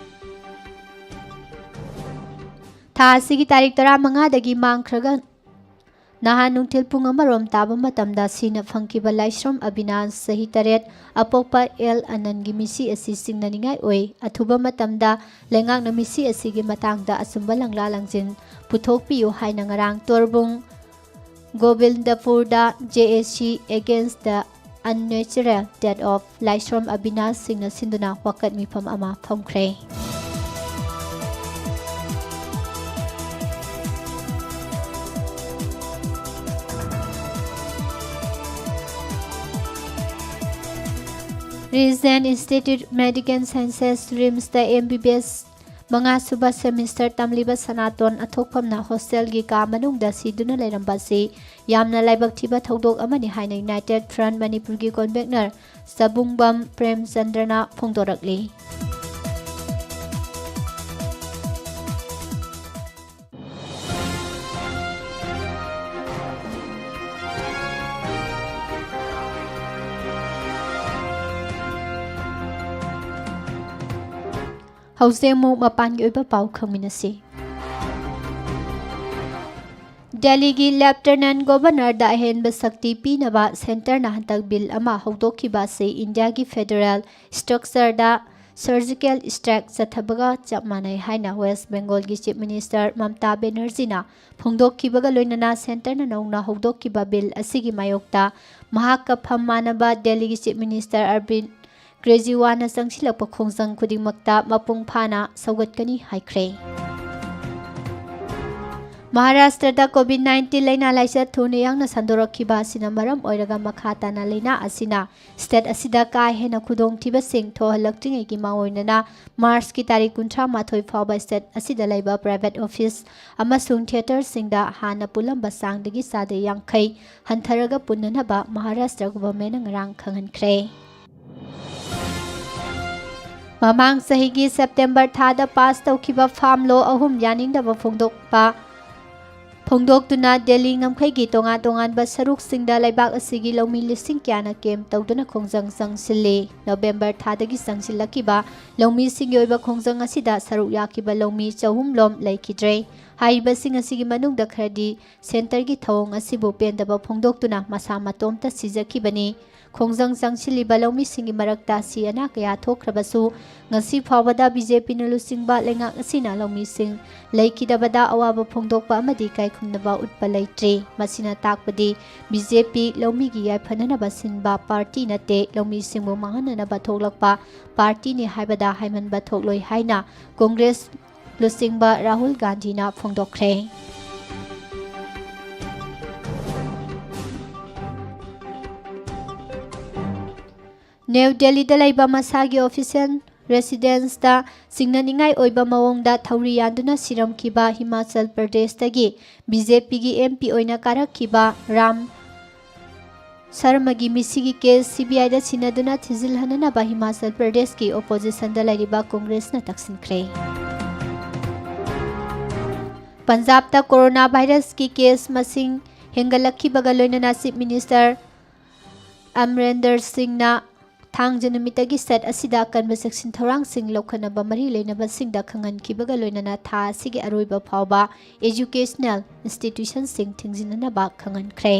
ꯊꯥ ꯑꯁꯤꯒꯤ ꯇꯥꯔꯤꯛ ꯇꯔꯥꯃꯉꯥꯗꯒꯤ ꯃꯥꯡꯈ꯭ꯔꯒ ꯅꯍꯥꯟ ꯅꯨꯡꯊꯤꯜ ꯄꯨꯡ ꯑꯃꯔꯣꯝ ꯇꯥꯕ ꯃꯇꯝꯗ ꯁꯤꯅ ꯐꯪꯈꯤꯕ ꯂꯥꯏꯁ꯭ꯔꯝ ꯑꯕꯤꯅꯥꯁ, ꯆꯍꯤ ꯇꯔꯦꯠ, ꯑꯄꯣꯛꯄ ꯑꯦꯜ ꯑꯅꯟꯒꯤ ꯃꯤꯁꯤ ꯑꯁꯤ ꯆꯤꯡꯅꯅꯤꯡꯉꯥꯏ ꯑꯣꯏ꯫ ꯑꯊꯨꯕ ꯃꯇꯝꯗ ꯂꯩꯉꯥꯛꯅ ꯃꯤꯁꯤ ꯑꯁꯤꯒꯤ ꯃꯇꯥꯡꯗ ꯑꯆꯨꯝꯕ ꯂꯪꯂꯥ ꯂꯪꯖꯤꯟ ꯄꯨꯊꯣꯛꯄꯤꯌꯨ ꯍꯥꯏꯅ ꯉꯔꯥꯡ ꯇꯣꯔꯕꯨꯡ ꯒꯣꯕꯤꯟꯗꯄꯨꯔꯗ J A C Against the Unnatural Death of ꯂꯥꯏꯁ꯭ꯔꯝ ꯑꯕꯤꯅꯥꯁ ꯁꯤꯡꯅ ꯁꯤꯟꯗꯨꯅ ꯋꯥꯀꯠ ꯃꯤꯐꯝ ꯑꯃ ꯐꯝꯈ꯭ꯔꯦ꯫ Resident Institute Medical Sciences, ꯔꯤꯝꯁꯇ M B B S ꯃꯉꯥꯁꯨꯕ semester ꯇꯝꯂꯤꯕ ꯁꯅꯥꯇꯣꯟ ꯑꯊꯣꯛꯐꯝꯅ hostelꯒꯤ ꯀꯥ ꯃꯅꯨꯡꯗ ꯁꯤꯗꯨꯅ ꯂꯩꯔꯝꯕ ꯑꯁꯤ ꯌꯥꯝꯅ ꯂꯥꯏꯕꯛ ꯊꯤꯕ ꯊꯧꯗꯣꯛ ꯑꯃꯅꯤ ꯍꯥꯏꯅ United Front ꯃꯅꯤꯄꯨꯔꯒꯤ convener ꯁꯕꯨꯡꯕꯝ ꯄ꯭ꯔꯦꯝꯆꯟꯗ꯭ꯔꯅ ꯐꯣꯡꯗꯣꯔꯛꯂꯤ꯫ ꯍꯧꯖꯤꯛ ꯑꯃꯨꯛ ꯃꯄꯥꯟꯒꯤ ꯑꯣꯏꯕ ꯄꯥꯎ ꯈꯪꯃꯤꯟꯅꯁꯤ꯫ ꯗꯦꯜꯂꯤꯒꯤ Lieutenant Governorꯗ ꯑꯍꯦꯟꯕ ꯁꯛꯇꯤ ꯄꯤꯅꯕ centreꯅ ꯍꯟꯗꯛ bill ꯑꯃ ꯍꯧꯗꯣꯛꯈꯤꯕ ꯑꯁꯤ ꯏꯟꯗꯤꯌꯥꯒꯤ federal structureꯗ surgical strike ꯆꯠꯊꯕꯒ ꯆꯞ ꯃꯥꯟꯅꯩ ꯍꯥꯏꯅ West Bengalꯒꯤ Chief Minister ꯃꯝꯇꯥ ꯕꯦꯅꯔꯖꯤꯅ ꯐꯣꯡꯗꯣꯛꯈꯤꯕꯒ ꯂꯣꯏꯅꯅ centreꯅ ꯅꯧꯅ ꯍꯧꯗꯣꯛꯈꯤꯕ bill ꯑꯁꯤꯒꯤ ꯃꯥꯌꯣꯛꯇ ꯃꯍꯥꯛꯀ ꯐꯝ ꯃꯥꯟꯅꯕ ꯗꯦꯜꯂꯤꯒꯤ Chief Minister ꯑꯔꯕꯤꯟ ꯀ꯭ꯔꯦꯖꯤꯋꯥꯜꯅ ꯆꯪꯁꯤꯜꯂꯛꯄ ꯈꯣꯡꯖꯪ ꯈꯨꯗꯤꯡꯃꯛꯇ ꯃꯄꯨꯡ ꯐꯥꯅ ꯁꯧꯒꯠꯀꯅꯤ ꯍꯥꯏꯈ꯭ꯔꯦ꯫ ꯃꯍꯥꯔꯥꯁꯇ꯭ꯔꯗ COVID nineteen ꯂꯥꯏꯅꯥ ꯂꯥꯏꯆꯠ ꯊꯨꯅ ꯌꯥꯡꯅ ꯁꯟꯗꯣꯔꯛꯈꯤꯕ ꯑꯁꯤꯅ ꯃꯔꯝ ꯑꯣꯏꯔꯒ ꯃꯈꯥ ꯇꯥꯅ ꯂꯥꯏꯅꯥ ꯑꯁꯤꯅ state ꯑꯁꯤꯗ ꯀꯥ ꯍꯦꯟꯅ ꯈꯨꯗꯣꯡꯊꯤꯕꯁꯤꯡ ꯊꯣꯛꯍꯜꯂꯛꯇ꯭ꯔꯤꯉꯩꯒꯤ ꯃꯥꯡꯑꯣꯏꯅꯅ Marchꯀꯤ ꯇꯥꯔꯤꯛ ꯀꯨꯟꯊ꯭ꯔꯥ ꯃꯥꯊꯣꯏ ꯐꯥꯎꯕ state ꯑꯁꯤꯗ ꯂꯩꯕ private office ꯑꯃꯁꯨꯡ theatreꯁꯤꯡꯗ ꯍꯥꯟꯅ ꯄꯨꯜꯂꯝꯕ ꯆꯥꯡꯗꯒꯤ ꯆꯥꯗ ꯌꯥꯡꯈꯩ ꯍꯟꯊꯔꯒ ꯄꯨꯟꯅꯅꯕ ꯃꯍꯥꯔꯥꯁꯇ꯭ꯔ governmentꯅ ꯉꯔꯥꯡ ꯈꯪꯍꯟꯈ꯭ꯔꯦ꯫ ꯃꯃꯥꯡ ꯆꯍꯤꯒꯤ September ꯊꯥꯗ pass ꯇꯧꯈꯤꯕ farm law ꯑꯍꯨꯝ ꯌꯥꯅꯤꯡꯗꯕ ꯐꯣꯡꯗꯣꯛꯄ ꯐꯣꯡꯗꯣꯛꯇꯨꯅ ꯗꯦꯜꯂꯤ ꯉꯝꯈꯩꯒꯤ ꯇꯣꯉꯥꯟ ꯇꯣꯉꯥꯟꯕ ꯁꯔꯨꯛꯁꯤꯡꯗ ꯂꯩꯕꯥꯛ ꯑꯁꯤꯒꯤ ꯂꯧꯃꯤ ꯂꯤꯁꯤꯡ ꯀꯌꯥꯅ camp ꯇꯧꯗꯨꯅ ꯈꯣꯡꯖꯪ ꯆꯪꯁꯤꯜꯂꯤ꯫ November ꯊꯥꯗꯒꯤ ꯆꯪꯁꯤꯜꯂꯛꯈꯤꯕ ꯂꯧꯃꯤꯁꯤꯡꯒꯤ ꯑꯣꯏꯕ ꯈꯣꯡꯖꯪ ꯑꯁꯤꯗ ꯁꯔꯨꯛ ꯌꯥꯈꯤꯕ ꯂꯧꯃꯤ ꯆꯍꯨꯝ ꯂꯣꯝ ꯂꯩꯈꯤꯗ꯭ꯔꯦ꯫ ꯍꯥꯏꯔꯤꯕꯁꯤꯡ ꯑꯁꯤꯒꯤ ꯃꯅꯨꯡꯗ ꯈꯔꯗꯤ centreꯒꯤ ꯊꯧꯑꯣꯡ ꯑꯁꯤꯕꯨ ꯄꯦꯟꯗꯕ ꯐꯣꯡꯗꯣꯛꯇꯨꯅ ꯃꯁꯥ ꯃꯇꯣꯝꯇ ꯁꯤꯖꯈꯤꯕꯅꯤ꯫ ꯈꯣꯡꯖꯪ ꯆꯪꯁꯤꯜꯂꯤꯕ ꯂꯧꯃꯤꯁꯤꯡꯒꯤ ꯃꯔꯛꯇ ꯑꯁꯤ ꯑꯅꯥ ꯀꯌꯥ ꯊꯣꯛꯈ꯭ꯔꯕꯁꯨ, ꯉꯁꯤ ꯐꯥꯎꯕꯗ BJPꯅ ꯂꯨꯆꯤꯡꯕ ꯂꯩꯉꯥꯛ ꯑꯁꯤꯅ ꯂꯧꯃꯤꯁꯤꯡ ꯂꯩꯈꯤꯗꯕꯗ ꯑꯋꯥꯕ ꯐꯣꯡꯗꯣꯛꯄ ꯑꯃꯗꯤ ꯏꯀꯥꯏꯈꯨꯝꯅꯕ ꯎꯠꯄ ꯂꯩꯇ꯭ꯔꯤ꯫ ꯃꯁꯤꯅ ꯇꯥꯛꯄꯗꯤ BJP ꯂꯧꯃꯤꯒꯤ ꯌꯥꯏꯐꯅꯅꯕ ꯁꯤꯟꯕ party ꯅꯠꯇꯦ, ꯂꯧꯃꯤꯁꯤꯡꯕꯨ ꯃꯥꯡꯍꯟꯅꯅꯕ ꯊꯣꯛꯂꯛꯄ partyꯅꯤ ꯍꯥꯏꯕꯗ ꯍꯥꯏꯃꯟꯕ ꯊꯣꯛꯂꯣꯏ ꯍꯥꯏꯅ Congress ꯂꯨꯆꯤꯡꯕ ꯔꯥꯍꯨꯜ ꯒꯥꯟꯙꯤꯅ ꯐꯣꯡꯗꯣꯛꯈ꯭ꯔꯦ꯫ ꯅ꯭ꯌꯨ ꯗꯦꯜꯂꯤꯗ ꯂꯩꯕ ꯃꯁꯥꯒꯤ official ꯔꯦꯁꯤꯗꯦꯟꯁꯇ ꯆꯤꯡꯅꯅꯤꯡꯉꯥꯏ ꯑꯣꯏꯕ ꯃꯑꯣꯡꯗ ꯊꯧꯔꯤ ꯌꯥꯟꯗꯨꯅ ꯁꯤꯔꯝꯈꯤꯕ ꯍꯤꯃꯥꯆꯜ ꯄ꯭ꯔꯗꯦꯁꯇꯒꯤ ꯕꯤ ꯖꯦ ꯄꯤꯒꯤ ꯑꯦꯝ ꯄꯤ ꯑꯣꯏꯅ ꯀꯥꯔꯛꯈꯤꯕ ꯔꯥꯝ ꯁꯔꯃꯒꯤ ꯃꯤꯁꯤꯒꯤ ꯀꯦꯁ ꯁꯤ ꯕꯤ ꯑꯥꯏꯗ ꯁꯤꯟꯅꯗꯨꯅ ꯊꯤꯖꯤꯜꯍꯟꯅꯅꯕ ꯍꯤꯃꯥꯆꯜ ꯄ꯭ꯔꯗꯦꯁꯀꯤ ꯑꯣꯄꯣꯖꯤꯁꯟꯗ ꯂꯩꯔꯤꯕ ꯀꯣꯡꯒ꯭ꯔꯦꯁꯅ ꯇꯛꯁꯤꯟꯈ꯭ꯔꯦ꯫ ꯄꯟꯖꯥꯕꯇ ꯀꯣꯔꯣꯅꯥ ꯚꯥꯏꯔꯁꯀꯤ ꯀꯦꯁ ꯃꯁꯤꯡ ꯍꯦꯟꯒꯠꯂꯛꯈꯤꯕꯒ ꯂꯣꯏꯅꯅ ꯆꯤꯐ ꯃꯤꯅꯤꯁꯇꯔ ꯑꯃꯔꯦꯟꯗꯔ ꯁꯤꯡꯅ ꯊꯥꯡꯖ ꯅꯨꯃꯤꯠꯇꯒꯤ ꯁ꯭ꯇꯦꯠ ꯑꯁꯤꯗ ꯑꯀꯟꯕ ꯆꯦꯛꯁꯤꯟ ꯊꯧꯔꯥꯡꯁꯤꯡ ꯂꯧꯈꯠꯅꯕ ꯃꯔꯤ ꯂꯩꯅꯕꯁꯤꯡꯗ ꯈꯪꯍꯟꯈꯤꯕꯒ ꯂꯣꯏꯅꯅ ꯊꯥ ꯑꯁꯤꯒꯤ ꯑꯔꯣꯏꯕ ꯐꯥꯎꯕ educational institutionꯁꯤꯡ ꯊꯤꯡꯖꯤꯟꯅꯅꯕ ꯈꯪꯍꯟꯈ꯭ꯔꯦ꯫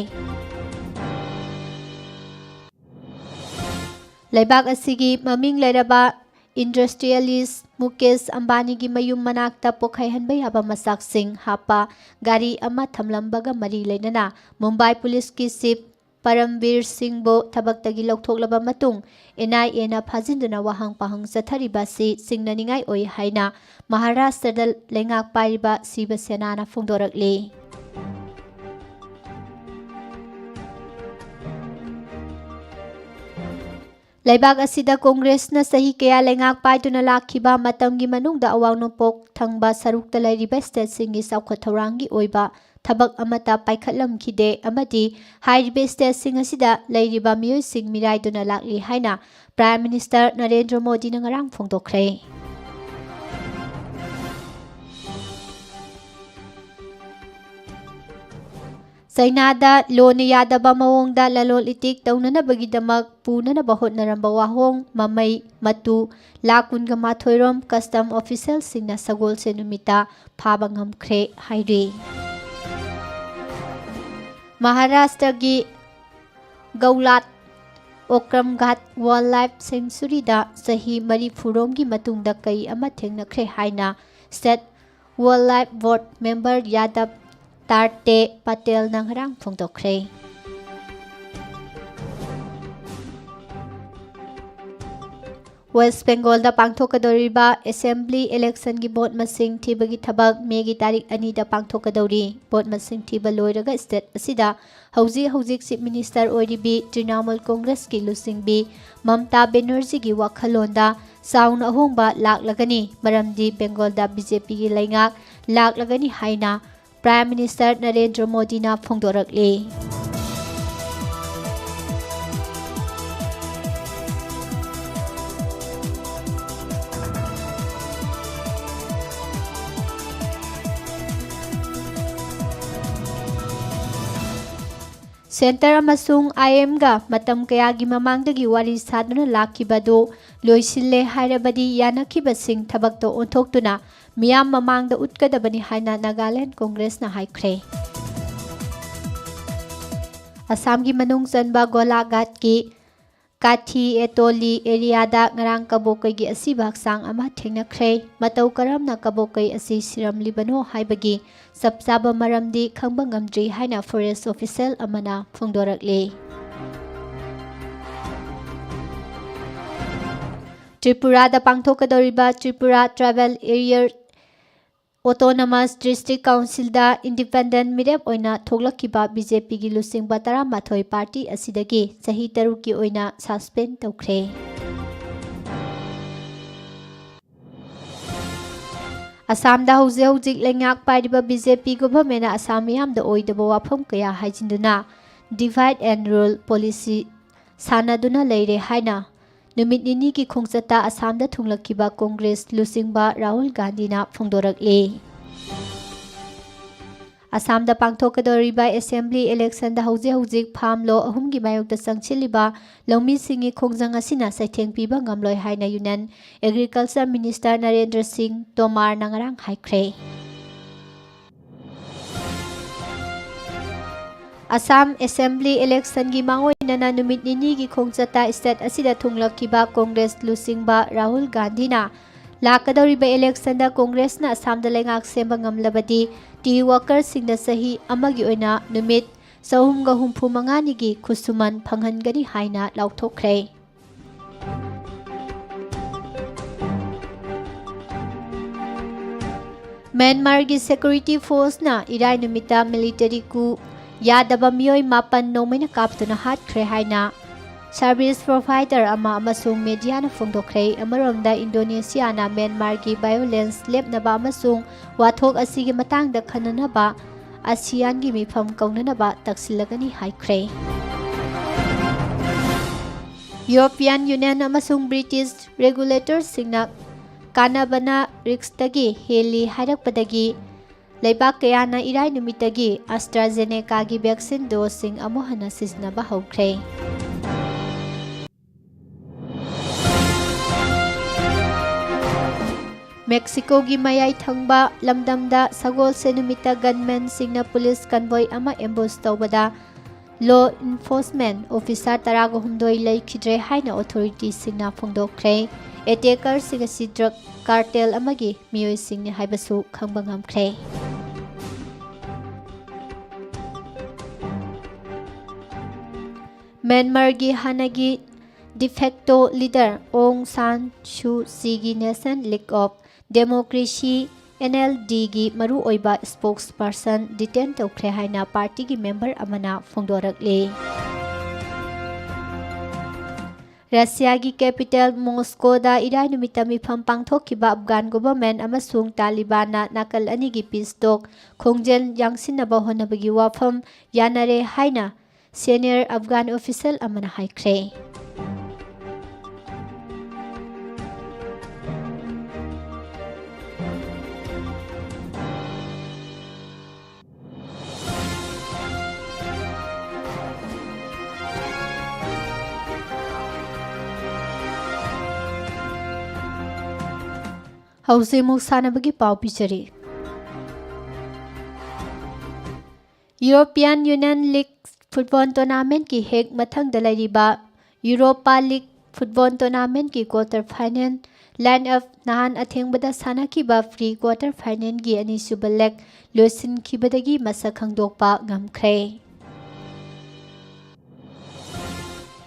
ꯂꯩꯕꯥꯛ ꯑꯁꯤꯒꯤ ꯃꯃꯤꯡ ꯂꯩꯔꯕ industrialist ꯃꯨꯀꯦꯁ ꯑꯝꯕꯥꯅꯤꯒꯤ ꯃꯌꯨꯝ ꯃꯅꯥꯛꯇ ꯄꯣꯈꯥꯏꯍꯟꯕ ꯌꯥꯕ ꯃꯆꯥꯛꯁꯤꯡ ꯍꯥꯞꯄ ꯒꯥꯔꯤ ꯑꯃ ꯊꯝꯂꯝꯕꯒ ꯃꯔꯤ ꯂꯩꯅꯅ ꯃꯨꯝꯕꯥꯏ ꯄꯨꯂꯤꯁꯀꯤ ꯆꯤꯐ ꯄꯔꯝꯕꯤꯔ ꯁꯤꯡꯕꯨ ꯊꯕꯛꯇꯒꯤ ꯂꯧꯊꯣꯛꯂꯕ ꯃꯇꯨꯡ, ꯑꯦꯟ ꯑꯥꯏ ꯑꯦꯅ ꯐꯥꯖꯤꯟꯗꯨꯅ ꯋꯥꯍꯪ ꯄꯥꯎꯍꯪ ꯆꯠꯊꯔꯤꯕ ꯑꯁꯤ ꯆꯤꯡꯅꯅꯤꯡꯉꯥꯏ ꯑꯣꯏ ꯍꯥꯏꯅ ꯃꯍꯥꯔꯥꯁꯇ꯭ꯔꯗ ꯂꯩꯉꯥꯛ ꯄꯥꯏꯔꯤꯕ ꯁꯤꯕ ꯁꯦꯅꯥꯅ ꯐꯣꯡꯗꯣꯔꯛꯂꯤ꯫ ꯂꯩꯕꯥꯛ ꯑꯁꯤꯗ ꯀꯣꯡꯒ꯭ꯔꯦꯁꯅ ꯆꯍꯤ ꯀꯌꯥ ꯂꯩꯉꯥꯛ ꯄꯥꯏꯗꯨꯅ ꯂꯥꯛꯈꯤꯕ ꯃꯇꯝꯒꯤ ꯃꯅꯨꯡꯗ ꯑꯋꯥꯡ ꯅꯣꯡꯄꯣꯛ ꯊꯪꯕ ꯁꯔꯨꯛꯇ ꯂꯩꯔꯤꯕ ꯁ꯭ꯇꯦꯠꯁꯤꯡꯒꯤ ꯆꯥꯎꯈꯠ ꯊꯧꯔꯥꯡꯒꯤ ꯑꯣꯏꯕ ꯊꯕꯛ ꯑꯃꯠꯇ ꯄꯥꯏꯈꯠꯂꯝꯈꯤꯗꯦ ꯑꯃꯗꯤ ꯍꯥꯏꯔꯤꯕ ꯁ꯭ꯇꯦꯠꯁꯤꯡ ꯑꯁꯤꯗ ꯂꯩꯔꯤꯕ ꯃꯤꯑꯣꯏꯁꯤꯡ ꯃꯤꯔꯥꯏꯗꯨꯅ ꯂꯥꯛꯂꯤ ꯍꯥꯏꯅ ꯄ꯭ꯔꯥꯏꯝ ꯃꯤꯅꯤꯁꯇꯔ ꯅꯔꯦꯟꯗ꯭ꯔ ꯃꯣꯗꯤꯅ ꯉꯔꯥꯡ ꯐꯣꯡꯗꯣꯛꯈ꯭ꯔꯦ꯫ ꯆꯩꯅꯥꯗ ꯂꯣꯟꯅ ꯌꯥꯗꯕ ꯃꯑꯣꯡꯗ ꯂꯂꯣꯟ ꯏꯇꯤꯛ ꯇꯧꯅꯅꯕꯒꯤꯗꯃꯛ ꯄꯨꯅꯅꯕ ꯍꯣꯠꯅꯔꯝꯕ ꯋꯥꯍꯣꯡ ꯃꯃꯩ ꯃꯇꯨ ꯂꯥꯈ ꯀꯨꯟꯒ ꯃꯥꯊꯣꯏ ꯔꯣꯝ ꯀꯁꯇꯝ ꯑꯣꯐꯤꯁꯦꯜꯁꯤꯡꯅ ꯁꯒꯣꯜꯁꯦꯟ ꯅꯨꯃꯤꯠꯇ ꯐꯥꯕ ꯉꯝꯈ꯭ꯔꯦ ꯍꯥꯏꯔꯤ꯫ ꯃꯍꯥꯔꯥꯁꯇ꯭ꯔꯒꯤ ꯒꯧꯂꯥꯠ ꯑꯣꯀ꯭ꯔꯝꯘꯥꯠ ꯋꯥꯏꯜ ꯂꯥꯏꯐ ꯁꯦꯡꯆꯨꯔꯤꯗ ꯆꯍꯤ ꯃꯔꯤꯐꯨ ꯔꯣꯝꯒꯤ ꯃꯇꯨꯡꯗ ꯀꯩ ꯑꯃ ꯊꯦꯡꯅꯈ꯭ꯔꯦ ꯍꯥꯏꯅ ꯁ꯭ꯇꯦꯠ ꯋꯥꯏꯜ ꯂꯥꯏꯐ ꯕꯣꯔꯗ ꯃꯦꯝꯕꯔ ꯌꯥꯗꯕ ꯇꯥꯔꯇꯦ ꯄꯇꯦꯜꯅ ꯉꯔꯥꯡ ꯐꯣꯡꯗꯣꯛꯈ꯭ꯔꯦ꯫ ꯋꯦꯁ꯭ꯠ ꯕꯦꯡꯒꯣꯜꯗ ꯄꯥꯡꯊꯣꯛꯀꯗꯧꯔꯤꯕ ꯑꯦꯁꯦꯝꯕ꯭ꯂꯤ ꯏꯂꯦꯛꯁꯟꯒꯤ ꯚꯣꯠ ꯃꯁꯤꯡ ꯊꯤꯕꯒꯤ ꯊꯕꯛ ꯃꯦꯒꯤ ꯇꯥꯔꯤꯛ ꯑꯅꯤꯗ ꯄꯥꯡꯊꯣꯛꯀꯗꯧꯔꯤ꯫ ꯚꯣꯠ ꯃꯁꯤꯡ ꯊꯤꯕ ꯂꯣꯏꯔꯒ ꯁ꯭ꯇꯦꯠ ꯑꯁꯤꯗ ꯍꯧꯖꯤꯛ ꯍꯧꯖꯤꯛ ꯆꯤꯐ ꯃꯤꯅꯤꯁꯇꯔ ꯑꯣꯏꯔꯤꯕꯤ ꯇ꯭ꯔꯤꯅꯥꯃꯨꯜ ꯀꯣꯡꯒ꯭ꯔꯦꯁꯀꯤ ꯂꯨꯆꯤꯡꯕꯤ ꯃꯝꯇꯥ ꯕꯦꯅꯔꯖꯤꯒꯤ ꯋꯥꯈꯜꯂꯣꯟꯗ ꯆꯥꯎꯅ ꯑꯍꯣꯡꯕ ꯂꯥꯛꯂꯒꯅꯤ, ꯃꯔꯝꯗꯤ ꯕꯦꯡꯒꯣꯜꯗ ꯕꯤ ꯖꯦ ꯄꯤꯒꯤ ꯂꯩꯉꯥꯛ ꯂꯥꯛꯂꯒꯅꯤ ꯍꯥꯏꯅ Prime Minister ꯅꯔꯦꯟꯗ꯭ꯔ ꯃꯣꯗꯤꯅ ꯐꯣꯡꯗꯣꯔꯛꯂꯤ꯫ Centre ꯑꯃꯁꯨꯡ ꯑꯥꯏ ꯑꯦꯝꯒ ꯃꯇꯝ ꯀꯌꯥꯒꯤ ꯃꯃꯥꯡꯗꯒꯤ ꯋꯥꯔꯤ ꯁꯥꯗꯨꯅ ꯂꯥꯛꯈꯤꯕ ꯑꯗꯨ ꯂꯣꯏꯁꯤꯜꯂꯦ ꯍꯥꯏꯔꯕꯗꯤ ꯌꯥꯅꯈꯤꯕꯁꯤꯡ ꯊꯕꯛꯇ ꯑꯣꯟꯊꯣꯛꯇꯨꯅ ꯃꯤꯌꯥꯝ ꯃꯃꯥꯡꯗ ꯎꯠꯀꯗꯕꯅꯤ ꯍꯥꯏꯅ ꯅꯥꯒꯥꯂꯦꯟ ꯀꯣꯡꯒ꯭ꯔꯦꯁꯅ ꯍꯥꯏꯈ꯭ꯔꯦ꯫ ꯑꯁꯥꯝꯒꯤ ꯃꯅꯨꯡ ꯆꯟꯕ ꯒꯣꯂꯥꯘꯥꯠꯀꯤ ꯀꯥꯊꯤ ꯑꯦꯇꯣꯂꯤ ꯑꯦꯔꯤꯌꯥꯗ ꯉꯔꯥꯡ ꯀꯕꯣꯀꯩꯒꯤ ꯑꯁꯤꯕ ꯍꯛꯆꯥꯡ ꯑꯃ ꯊꯦꯡꯅꯈ꯭ꯔꯦ꯫ ꯃꯇꯧ ꯀꯔꯝꯅ ꯀꯕꯣꯀꯩ ꯑꯁꯤ ꯁꯤꯔꯝꯂꯤꯕꯅꯣ ꯍꯥꯏꯕꯒꯤ ꯆꯞ ꯆꯥꯕ ꯃꯔꯝꯗꯤ ꯈꯪꯕ ꯉꯝꯗ꯭ꯔꯤ ꯍꯥꯏꯅ forest official ꯑꯃꯅ ꯐꯣꯡꯗꯣꯔꯛꯂꯤ꯫ ꯇ꯭ꯔꯤꯄꯨꯔꯥꯗ ꯄꯥꯡꯊꯣꯛꯀꯗꯧꯔꯤꯕ Tripura Tribal Area Autonomous District Councilꯗ independent ꯃꯤꯔꯦꯞ ꯑꯣꯏꯅ ꯊꯣꯛꯂꯛꯈꯤꯕ ꯕꯤ ꯖꯦ ꯄꯤꯒꯤ ꯂꯨꯆꯤꯡꯕ ꯇꯔꯥꯃꯥꯊꯣꯏ party ꯑꯁꯤꯗꯒꯤ ꯆꯍꯤ ꯇꯔꯨꯛꯀꯤ ꯑꯣꯏꯅ suspend ꯇꯧꯈ꯭ꯔꯦ꯫ ꯑꯁꯥꯝꯗ ꯍꯧꯖꯤꯛ ꯍꯧꯖꯤꯛ ꯂꯩꯉꯥꯛ ꯄꯥꯏꯔꯤꯕ ꯕꯤ ꯖꯦ ꯄꯤ governmentꯅ ꯑꯁꯥꯝ ꯃꯤꯌꯥꯝꯗ ꯑꯣꯏꯗꯕ ꯋꯥꯐꯝ ꯀꯌꯥ ꯍꯥꯏꯖꯤꯟꯗꯨꯅ divide and rule policy ꯁꯥꯟꯅꯗꯨꯅ ꯂꯩꯔꯦ ꯍꯥꯏꯅ ꯅꯨꯃꯤꯠ ꯅꯤꯅꯤꯒꯤ ꯈꯣꯡꯆꯠꯇ ꯑꯁꯥꯝꯗ ꯊꯨꯡꯂꯛꯈꯤꯕ ꯀꯣꯡꯒ꯭ꯔꯦꯁ ꯂꯨꯆꯤꯡꯕ ꯔꯥꯍꯨꯜ ꯒꯥꯟꯙꯤꯅ ꯐꯣꯡꯗꯣꯔꯛꯂꯤ꯫ ꯑꯁꯥꯝꯗ ꯄꯥꯡꯊꯣꯛꯀꯗꯧꯔꯤꯕ assembly electionꯗ ꯍꯧꯖꯤꯛ ꯍꯧꯖꯤꯛ farm law ꯑꯍꯨꯝꯒꯤ ꯃꯥꯌꯣꯛꯇ ꯆꯪꯁꯤꯜꯂꯤꯕ ꯂꯧꯃꯤꯁꯤꯡꯒꯤ ꯈꯣꯡꯖꯪ ꯑꯁꯤꯅ ꯆꯩꯊꯦꯡ ꯄꯤꯕ ꯉꯝꯂꯣꯏ ꯍꯥꯏꯅ Union Agriculture Minister ꯅꯔꯦꯟꯗ꯭ꯔ ꯁꯤꯡ ꯇꯣꯃꯥꯔꯅ ꯉꯔꯥꯡ ꯍꯥꯏꯈ꯭ꯔꯦ꯫ ꯑꯁꯥꯝ assembly electionꯒꯤ ꯃꯥꯡꯑꯣꯏꯅꯅ ꯅꯨꯃꯤꯠ ꯅꯤꯅꯤꯒꯤ ꯈꯣꯡꯆꯠꯇ state ꯑꯁꯤꯗ ꯊꯨꯡꯂꯛꯈꯤꯕ ꯀꯣꯡꯒ꯭ꯔꯦꯁ ꯂꯨꯆꯤꯡꯕ ꯔꯥꯍꯨꯜ ꯒꯥꯟꯙꯤꯅ ꯂꯥꯛꯀꯗꯧꯔꯤꯕ electionꯗ ꯀꯣꯡꯒ꯭ꯔꯦꯁꯅ ꯑꯁꯥꯝꯗ ꯂꯩꯉꯥꯛ ꯁꯦꯝꯕ ꯉꯝꯂꯕꯗꯤ tea workerꯁꯤꯡꯗ ꯆꯍꯤ ꯑꯃꯒꯤ ꯑꯣꯏꯅ ꯅꯨꯃꯤꯠ ꯆꯍꯨꯝꯒ ꯍꯨꯝꯐꯨ ꯃꯉꯥꯅꯤꯒꯤ ꯈꯨꯠꯁꯨꯃꯟ ꯐꯪꯍꯟꯒꯅꯤ ꯍꯥꯏꯅ ꯂꯥꯎꯊꯣꯛꯈ꯭ꯔꯦ꯫ ꯃ꯭ꯌꯥꯟꯃꯥꯔꯒꯤ security forceꯅ ꯏꯔꯥꯏ ꯅꯨꯃꯤꯠꯇ military coup ꯌꯥꯗꯕ ꯃꯤꯑꯣꯏ ꯃꯥꯄꯟ ꯅꯣꯡꯃꯩꯅ ꯀꯥꯞꯇꯨꯅ ꯍꯥꯠꯈ꯭ꯔꯦ ꯍꯥꯏꯅ service provider ꯑꯃ ꯑꯃꯁꯨꯡ mediaꯅ ꯐꯣꯡꯗꯣꯛꯈ꯭ꯔꯦ꯫ ꯑꯃꯔꯣꯝꯗ, ꯏꯟꯗꯣꯅꯦꯁꯤꯌꯥꯅ ꯃ꯭ꯌꯥꯟꯃꯥꯔꯒꯤ violence ꯂꯦꯞꯅꯕ ꯑꯃꯁꯨꯡ ꯋꯥꯊꯣꯛ ꯑꯁꯤꯒꯤ ꯃꯇꯥꯡꯗ ꯈꯟꯅꯅꯕ ꯑꯁꯤꯌꯥꯟꯒꯤ ꯃꯤꯐꯝ ꯀꯧꯅꯅꯕ ꯇꯛꯁꯤꯜꯂꯒꯅꯤ ꯍꯥꯏꯈ꯭ꯔꯦ꯫ European Union ꯑꯃꯁꯨꯡ British regulatorꯁꯤꯡꯅ ꯀꯥꯟꯅꯕꯅ riskꯇꯒꯤ ꯍꯦꯜꯂꯤ ꯍꯥꯏꯔꯛꯄꯗꯒꯤ ꯂꯩꯕꯥꯛ ꯀꯌꯥꯅ ꯏꯔꯥꯏ ꯅꯨꯃꯤꯠꯇꯒꯤ AstraZenecaꯒꯤ vaccine doseꯁꯤꯡ ꯑꯃꯨꯛ ꯍꯟꯅ ꯁꯤꯖꯤꯟꯅꯕ ꯍꯧꯈ꯭ꯔꯦ꯫ ꯃꯦꯛꯁꯤꯀꯣꯒꯤ ꯃꯌꯥꯏ ꯊꯪꯕ ꯂꯝꯗꯝꯗ ꯁꯒꯣꯜꯁꯦꯟ ꯅꯨꯃꯤꯠꯇ gunmanꯁꯤꯡꯅ police convoy ꯑꯃ ambush ꯇꯧꯕꯗ law enforcement officer ꯇꯔꯥꯒ ꯍꯨꯝꯗꯣꯏ ꯂꯩꯈꯤꯗ꯭ꯔꯦ ꯍꯥꯏꯅ authorityꯁꯤꯡꯅ ꯐꯣꯡꯗꯣꯛꯈ꯭ꯔꯦ꯫ Attackerꯁꯤꯡ ꯑꯁꯤ drug cartel ꯑꯃꯒꯤ ꯃꯤꯑꯣꯏꯁꯤꯡꯅꯤ ꯍꯥꯏꯕꯁꯨ ꯈꯪꯕ ꯉꯝꯈ꯭ꯔꯦ꯫ ꯃ꯭ꯌꯥꯟꯃꯥꯔꯒꯤ ꯍꯥꯟꯅꯒꯤ de facto leader ꯑꯣꯡ ꯁꯥꯟ ꯁꯨ ꯆꯤꯒꯤ National League of Democracy, NLDꯒꯤ ꯃꯔꯨꯑꯣꯏꯕ spokesperson detain ꯇꯧꯈ꯭ꯔꯦ ꯍꯥꯏꯅ partyꯒꯤ member ꯑꯃꯅ ꯐꯣꯡꯗꯣꯔꯛꯂꯤ꯫ ꯔꯁꯤꯌꯥꯒꯤ capital ꯃꯣꯁꯀꯣꯗ ꯏꯔꯥꯏ ꯅꯨꯃꯤꯠꯇ ꯃꯤꯐꯝ ꯄꯥꯡꯊꯣꯛꯈꯤꯕ Afghan government ꯑꯃꯁꯨꯡ ꯇꯥꯂꯤꯕꯥꯟꯅ ꯅꯥꯀꯜ ꯑꯅꯤꯒꯤ peace talk ꯈꯣꯡꯖꯦꯜ ꯌꯥꯡꯁꯤꯟꯅꯕ ꯍꯣꯠꯅꯕꯒꯤ ꯋꯥꯐꯝ ꯌꯥꯅꯔꯦ ꯍꯥꯏꯅ senior Afghan official ꯑꯃꯅ ꯍꯥꯏꯈ꯭ꯔꯦ꯫ ꯍꯧꯖꯤꯛ ꯑꯃꯨꯛ ꯁꯥꯟꯅꯕꯒꯤ ꯄꯥꯎ ꯄꯤꯖꯔꯤ꯫ European Union League football tournamentꯀꯤ ꯍꯦꯛ ꯃꯊꯪꯗ ꯂꯩꯔꯤꯕ Europa League football tournamentꯀꯤ quarter final line up ꯅꯍꯥꯟ ꯑꯊꯦꯡꯕꯗ ꯁꯥꯟꯅꯈꯤꯕ pre quarter finalꯒꯤ ꯑꯅꯤꯁꯨꯕ leg ꯂꯣꯏꯁꯤꯟꯈꯤꯕꯗꯒꯤ ꯃꯁꯛ ꯈꯪꯗꯣꯛꯄ ꯉꯝꯈ꯭ꯔꯦ꯫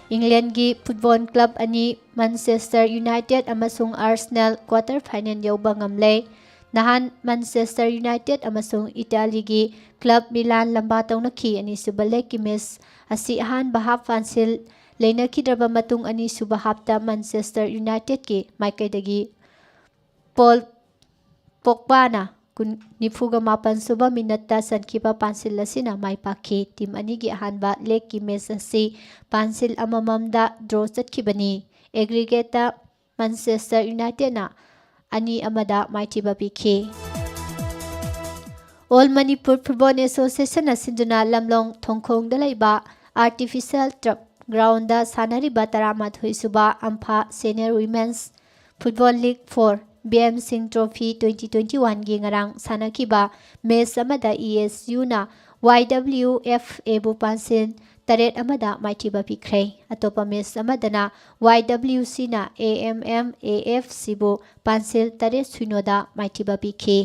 Englandꯒꯤ football club ꯑꯅꯤ Manchester United ꯑꯃꯁꯨꯡ Arsenal quarter final ꯌꯧꯕ ꯉꯝꯂꯦ꯫ ꯅꯍꯥꯟ Manchester United ꯑꯃꯁꯨꯡ Italyꯒꯤ club Milan ꯂꯝꯕꯥ ꯇꯧꯅꯈꯤ꯫ ꯑꯅꯤꯁꯨꯕ legꯀꯤ match ꯑꯁꯤ ꯑꯍꯥꯟꯕ half ꯄꯥꯟꯁꯤꯜ ꯂꯩꯅꯈꯤꯗ꯭ꯔꯕ ꯃꯇꯨꯡ ꯑꯅꯤꯁꯨꯕ ꯍꯥꯞꯇ ꯃꯥꯟꯆꯦꯁꯇꯔ ꯌꯨꯅꯥꯏꯇꯦꯗꯀꯤ ꯃꯥꯏꯀꯩꯗꯒꯤ ꯄꯣꯜ ꯄꯣꯛꯕꯥꯅ ꯀꯨꯟ-, ꯅꯤꯐꯨꯒ ꯃꯥꯄꯟ ꯁꯨꯕ ꯃꯤꯅꯠꯇ ꯆꯟꯈꯤꯕ ꯄꯥꯟꯁꯤꯜ ꯑꯁꯤꯅ ꯃꯥꯏ ꯄꯥꯛꯈꯤ꯫ ꯇꯤꯝ ꯑꯅꯤꯒꯤ ꯑꯍꯥꯟꯕ ꯂꯦꯒꯀꯤ ꯃꯦꯆ ꯑꯁꯤ ꯄꯥꯟꯁꯤꯜ ꯑꯃꯃꯝꯗ ꯗ꯭ꯔꯣ ꯆꯠꯈꯤꯕꯅꯤ꯫ ꯑꯦꯒ꯭ꯔꯤꯒꯦꯠꯇ ꯃꯥꯟꯆꯦꯁꯇꯔ ꯌꯨꯅꯥꯏꯇꯦꯗꯅ ꯑꯅꯤ ꯑꯃꯗ ꯃꯥꯏꯊꯤꯕ ꯄꯤꯈꯤ꯫ ꯑꯣꯜ ꯃꯅꯤꯄꯨꯔ ꯐꯨꯠꯕꯣꯜ ꯑꯦꯁꯣꯁꯤꯌꯦꯁꯟꯅ ꯁꯤꯟꯗꯨꯅ ꯂꯝꯂꯣꯡ ꯊꯣꯡꯈꯣꯡꯗ ꯂꯩꯕ ꯑꯥꯔꯇꯤꯐꯤꯁꯤꯌꯦꯜ ꯇꯔꯐ ꯒ꯭ꯔꯥꯎꯟꯗ ꯁꯥꯟꯅꯔꯤꯕ ꯇꯔꯥꯃꯥꯊꯣꯏ ꯁꯨꯕ ꯑꯝꯐꯥ senior women's football league for B M Singh trophy twenty twenty ꯋꯥꯟꯒꯤ ꯉꯔꯥꯡ ꯁꯥꯟꯅꯈꯤꯕ ꯃꯦꯆ ꯑꯃꯗ ꯏ ꯑꯦꯁ ꯌꯨꯅ ꯋꯥꯏ ꯗꯕ꯭ꯂꯤꯎ ꯑꯦꯐ ꯑꯦꯕꯨ ꯄꯥꯟꯁꯤꯜ ꯇꯔꯦꯠ ꯑꯃꯗ ꯃꯥꯏꯊꯤꯕ ꯄꯤꯈ꯭ꯔꯦ꯫ ꯑꯇꯣꯞꯄ ꯃꯦꯆ ꯑꯃꯗꯅ ꯋꯥꯏ ꯗꯕ꯭ꯂꯤꯎ ꯁꯤꯅ A M M A F ꯁꯤꯕꯨ ꯄꯥꯟꯁꯤꯜ ꯇꯔꯦꯠ ꯁꯤꯅꯣꯗ ꯃꯥꯏꯊꯤꯕ ꯄꯤꯈꯤ꯫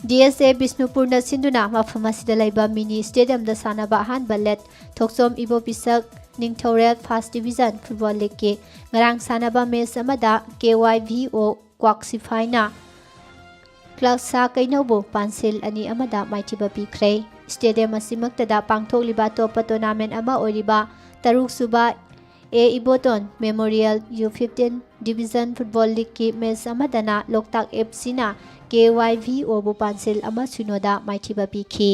ꯗꯤ ꯑꯦꯁ ꯑꯦ ꯕꯤꯁꯅꯨꯄꯨꯔꯅ ꯁꯤꯟꯗꯨꯅ ꯃꯐꯝ ꯑꯁꯤꯗ ꯂꯩꯕ ꯃꯤꯅꯤ ꯁ꯭ꯇꯦꯗꯤꯌꯝꯗ ꯁꯥꯟꯅꯕ ꯑꯍꯥꯟꯕ ꯂꯦꯠ ꯊꯣꯛꯆꯣꯝ ꯏꯕꯣ ꯄꯤꯁꯛ ꯅꯤꯡꯊꯧꯔꯦꯜ ꯐꯥꯔꯁ ꯗꯤꯕꯤꯖꯟ ꯐꯨꯠꯕꯣꯜ ꯂꯤꯒꯀꯤ ꯉꯔꯥꯡ ꯁꯥꯟꯅꯕ ꯃꯦꯆ ꯑꯃꯗ K Y V O ꯀ꯭ꯋꯥꯛꯁꯤꯐꯥꯏꯅ club ꯁꯥ ꯀꯩꯅꯧꯕꯨ ꯄꯥꯟꯁꯤꯜ ꯑꯅꯤ ꯑꯃꯗ ꯃꯥꯏꯊꯤꯕ ꯄꯤꯈ꯭ꯔꯦ꯫ ꯁ꯭ꯇꯦꯗꯤꯌꯝ ꯑꯁꯤꯃꯛꯇꯗ ꯄꯥꯡꯊꯣꯛꯂꯤꯕ ꯑꯇꯣꯞꯄ ꯇꯣꯔꯅꯥꯃꯦꯟ ꯑꯃ ꯑꯣꯏꯔꯤꯕ ꯇꯔꯨꯛ ꯁꯨꯕ A Iboton memorial U fifteen division football ꯂꯤꯒꯀꯤ ꯃꯦꯆ ꯑꯃꯗꯅ ꯂꯣꯛꯇꯥꯛ ꯑꯦꯐ ꯁꯤꯅ ꯀꯦ ꯋꯥꯏ ꯚꯤ ꯑꯣꯕꯨ ꯄꯥꯟꯁꯤꯜ ꯑꯃ ꯁꯤꯅꯣꯗ ꯃꯥꯏꯊꯤꯕ ꯄꯤꯈꯤ꯫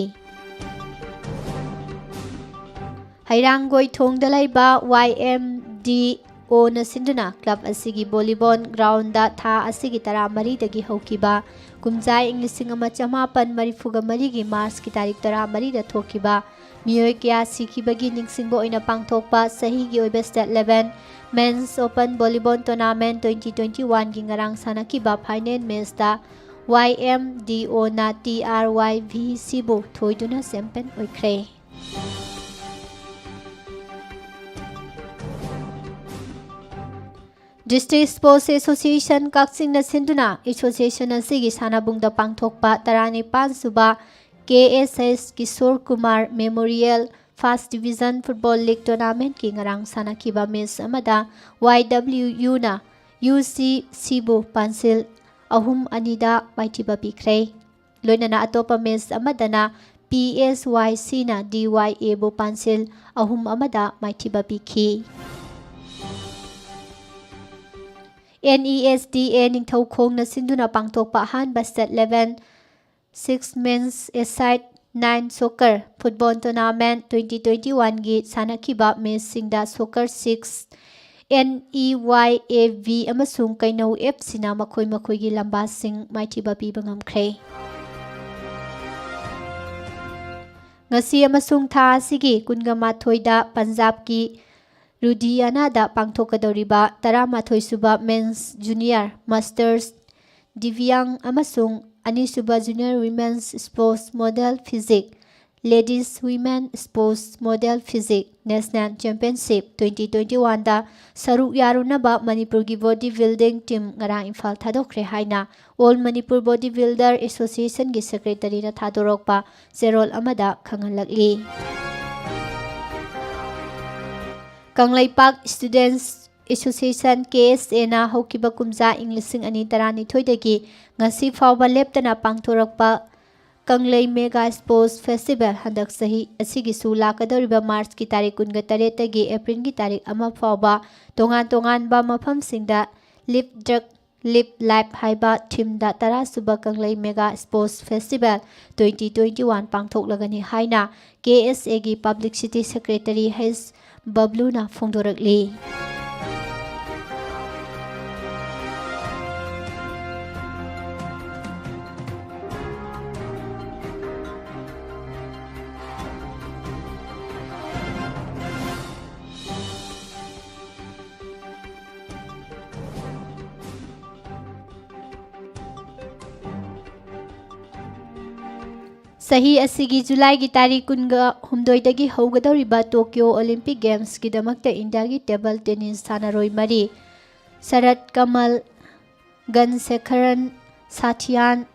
ꯍꯩꯔꯥꯡꯒꯣꯏꯊꯣꯡꯗ ꯂꯩꯕ ꯋꯥꯏ ꯑꯦꯝ ꯗꯤ ꯑꯣꯅ ꯁꯤꯟꯗꯨꯅ ꯀ꯭ꯂꯕ ꯑꯁꯤꯒꯤ ꯚꯣꯂꯤꯕꯣꯜ ꯒ꯭ꯔꯥꯎꯟꯗ ꯊꯥ ꯑꯁꯤꯒꯤ ꯇꯔꯥꯃꯔꯤꯗꯒꯤ ꯍꯧꯈꯤꯕ ꯀꯨꯝꯖꯥ ꯏꯪ ꯂꯤꯁꯤꯡ ꯑꯃ ꯆꯃꯥꯄꯟ ꯃꯔꯤꯐꯨꯒ ꯃꯔꯤꯒꯤ ꯃꯥꯔꯆꯀꯤ ꯇꯥꯔꯤꯛ ꯇꯔꯥꯃꯔꯤꯗ ꯊꯣꯛꯈꯤꯕ ꯃꯤꯑꯣꯏ ꯀꯌꯥ ꯁꯤꯈꯤꯕꯒꯤ ꯅꯤꯡꯁꯤꯡꯕ ꯑꯣꯏꯅ ꯄꯥꯡꯊꯣꯛꯄ ꯆꯍꯤꯒꯤ ꯑꯣꯏꯕ state level men's open volleyball tournament twenty twenty ꯋꯥꯟꯒꯤ ꯉꯔꯥꯡ ꯁꯥꯟꯅꯈꯤꯕ ꯐꯥꯏꯅꯦꯜ ꯃꯦꯆꯇ ꯋꯥꯏ ꯑꯦꯝ ꯗꯤ ꯑꯣꯅ ꯇꯤ ꯑꯥꯔ ꯋꯥꯏ ꯚꯤ ꯁꯤꯕꯨ ꯊꯣꯏꯗꯨꯅ ꯆꯦꯝꯄꯤꯌꯟ ꯑꯣꯏꯈ꯭ꯔꯦ꯫ ꯗꯤꯁꯇ꯭ꯔꯤꯛ ꯁ꯭ꯄꯣꯔꯠꯁ ꯑꯦꯁꯣꯁꯤꯌꯦꯁꯟ ꯀꯛꯆꯤꯡꯅ ꯁꯤꯟꯗꯨꯅ ꯑꯦꯁꯣꯁꯤꯌꯦꯁꯟ ꯑꯁꯤꯒꯤ ꯁꯥꯟꯅꯕꯨꯡꯗ ꯄꯥꯡꯊꯣꯛꯄ ꯇꯔꯥꯅꯤꯄꯥꯟ ꯁꯨꯕ K S S Kishor Kumar memorial first division football league ꯇꯣꯔꯅꯥꯃꯦꯟꯠꯀꯤ ꯉꯔꯥꯡ ꯁꯥꯟꯅꯈꯤꯕ ꯃꯦꯆ ꯑꯃꯗ ꯋꯥꯏ ꯗꯕ꯭ꯂꯤꯎ ꯌꯨꯅ ꯌꯨ ꯁꯤ ꯁꯤꯕꯨ ꯄꯥꯟꯁꯤꯜ ꯑꯍꯨꯝ ꯑꯅꯤꯗ ꯃꯥꯏꯊꯤꯕ ꯄꯤꯈ꯭ꯔꯦ꯫ ꯂꯣꯏꯅꯅ ꯑꯇꯣꯞꯄ ꯃꯦꯆ ꯑꯃꯗꯅ ꯄꯤ ꯑꯦꯁ ꯋꯥꯏ ꯁꯤꯅ ꯗꯤ ꯋꯥꯏ ꯑꯦꯕꯨ ꯄꯥꯟꯁꯤꯜ ꯑꯍꯨꯝ ꯑꯃꯗ ꯃꯥꯏꯊꯤꯕ ꯄꯤꯈꯤ꯫ ꯑꯦꯟ ꯏ ꯑꯦꯁ ꯗꯤ ꯑꯦ ꯅꯤꯡꯊꯧꯈꯣꯡꯅ ꯁꯤꯟꯗꯨꯅ ꯄꯥꯡꯊꯣꯛꯄ ꯑꯍꯥꯟꯕ State Level Six Men's A-Side Nine Soccer Football Tournament twenty twenty-oneꯒꯤ ꯁꯥꯟꯅꯈꯤꯕ ꯃꯦꯆꯁꯤꯡꯗ Soccer Six, N E Y A V ꯑꯃꯁꯨꯡ ꯀꯩꯅꯧ ꯑꯦꯐ ꯁꯤꯅ ꯃꯈꯣꯏ ꯃꯈꯣꯏꯒꯤ ꯂꯝꯕꯥꯁꯤꯡ ꯃꯥꯏꯊꯤꯕ ꯄꯤꯕ ꯉꯝꯈ꯭ꯔꯦ꯫ ꯉꯁꯤ ꯑꯃꯁꯨꯡ ꯊꯥ ꯑꯁꯤꯒꯤ ꯀꯨꯟꯒ ꯃꯥꯊꯣꯏꯗ ꯄꯟꯖꯥꯕꯀꯤ ꯂꯨꯙꯤꯌꯥꯅꯥꯗ ꯄꯥꯡꯊꯣꯛꯀꯗꯧꯔꯤꯕ ꯇꯔꯥꯃꯥꯊꯣꯏ ꯁꯨꯕ Men's Junior Masters Divyang ꯑꯃꯁꯨꯡ ꯑꯅꯤꯁꯨꯕ Junior Women's Sports Model Physique, Ladies Women Sports Model Physique National Championship twenty twenty-oneꯗ ꯁꯔꯨꯛ ꯌꯥꯔꯨꯅꯕ ꯃꯅꯤꯄꯨꯔꯒꯤ body building team ꯉꯔꯥꯡ ꯏꯝꯐꯥꯜ ꯊꯥꯗꯣꯛꯈ꯭ꯔꯦ ꯍꯥꯏꯅ All Manipur Body Builder Associationꯒꯤ secretaryꯅ ꯊꯥꯗꯣꯔꯛꯄ ꯆꯦꯔꯣꯜ ꯑꯃꯗ ꯈꯪꯍꯜꯂꯛꯂꯤ꯫ ꯀꯪꯂꯩꯄꯥꯛ Students Association, ꯀꯦ ꯑꯦꯁ ꯑꯦꯅ ꯍꯧꯈꯤꯕ ꯀꯨꯝꯖꯥ ꯏꯪ ꯂꯤꯁꯤꯡ ꯑꯅꯤ ꯇꯔꯥꯅꯤꯊꯣꯏꯗꯒꯤ ꯉꯁꯤ ꯐꯥꯎꯕ ꯂꯦꯞꯇꯅ ꯄꯥꯡꯊꯣꯔꯛꯄ ꯀꯪꯂꯩ Mega Sports Festival ꯍꯟꯗꯛ ꯆꯍꯤ ꯑꯁꯤꯒꯤꯁꯨ ꯂꯥꯛꯀꯗꯧꯔꯤꯕ ꯃꯥꯔꯆꯀꯤ ꯇꯥꯔꯤꯛ ꯀꯨꯟꯒ ꯇꯔꯦꯠꯇꯒꯤ ꯑꯦꯄ꯭ꯔꯤꯜꯒꯤ ꯇꯥꯔꯤꯛ ꯑꯃ ꯐꯥꯎꯕ ꯇꯣꯉꯥꯟ ꯇꯣꯉꯥꯟꯕ ꯃꯐꯝꯁꯤꯡꯗ Live Drug, Live Life ꯍꯥꯏꯕ themeꯗ ꯇꯔꯥ ꯁꯨꯕ ꯀꯪꯂꯩ Mega Sports Festival twenty twenty-one ꯄꯥꯡꯊꯣꯛꯂꯒꯅꯤ ꯍꯥꯏꯅ ꯀꯦ ꯑꯦꯁ ꯑꯦꯒꯤ Publicity Secretary ꯍꯩꯁ ꯕꯕ꯭ꯂꯨꯅ ꯐꯣꯡꯗꯣꯔꯛꯂꯤ꯫ ꯆꯍꯤ ꯑꯁꯤꯒꯤ ꯖꯨꯂꯥꯏꯒꯤ ꯇꯥꯔꯤꯛ ꯀꯨꯟꯒ ꯍꯨꯝꯗꯣꯏꯗꯒꯤ ꯍꯧꯒꯗꯧꯔꯤꯕ Tokyo Olympic Gamesꯀꯤꯗꯃꯛꯇ ꯏꯟꯗꯤꯌꯥꯒꯤ table tennis ꯁꯥꯟꯅꯔꯣꯏ ꯃꯔꯤ, ꯁꯔꯠ ꯀꯃꯜ, ꯒꯟꯁꯦꯈꯔꯟ ꯁꯥꯊꯤꯌꯥꯟ,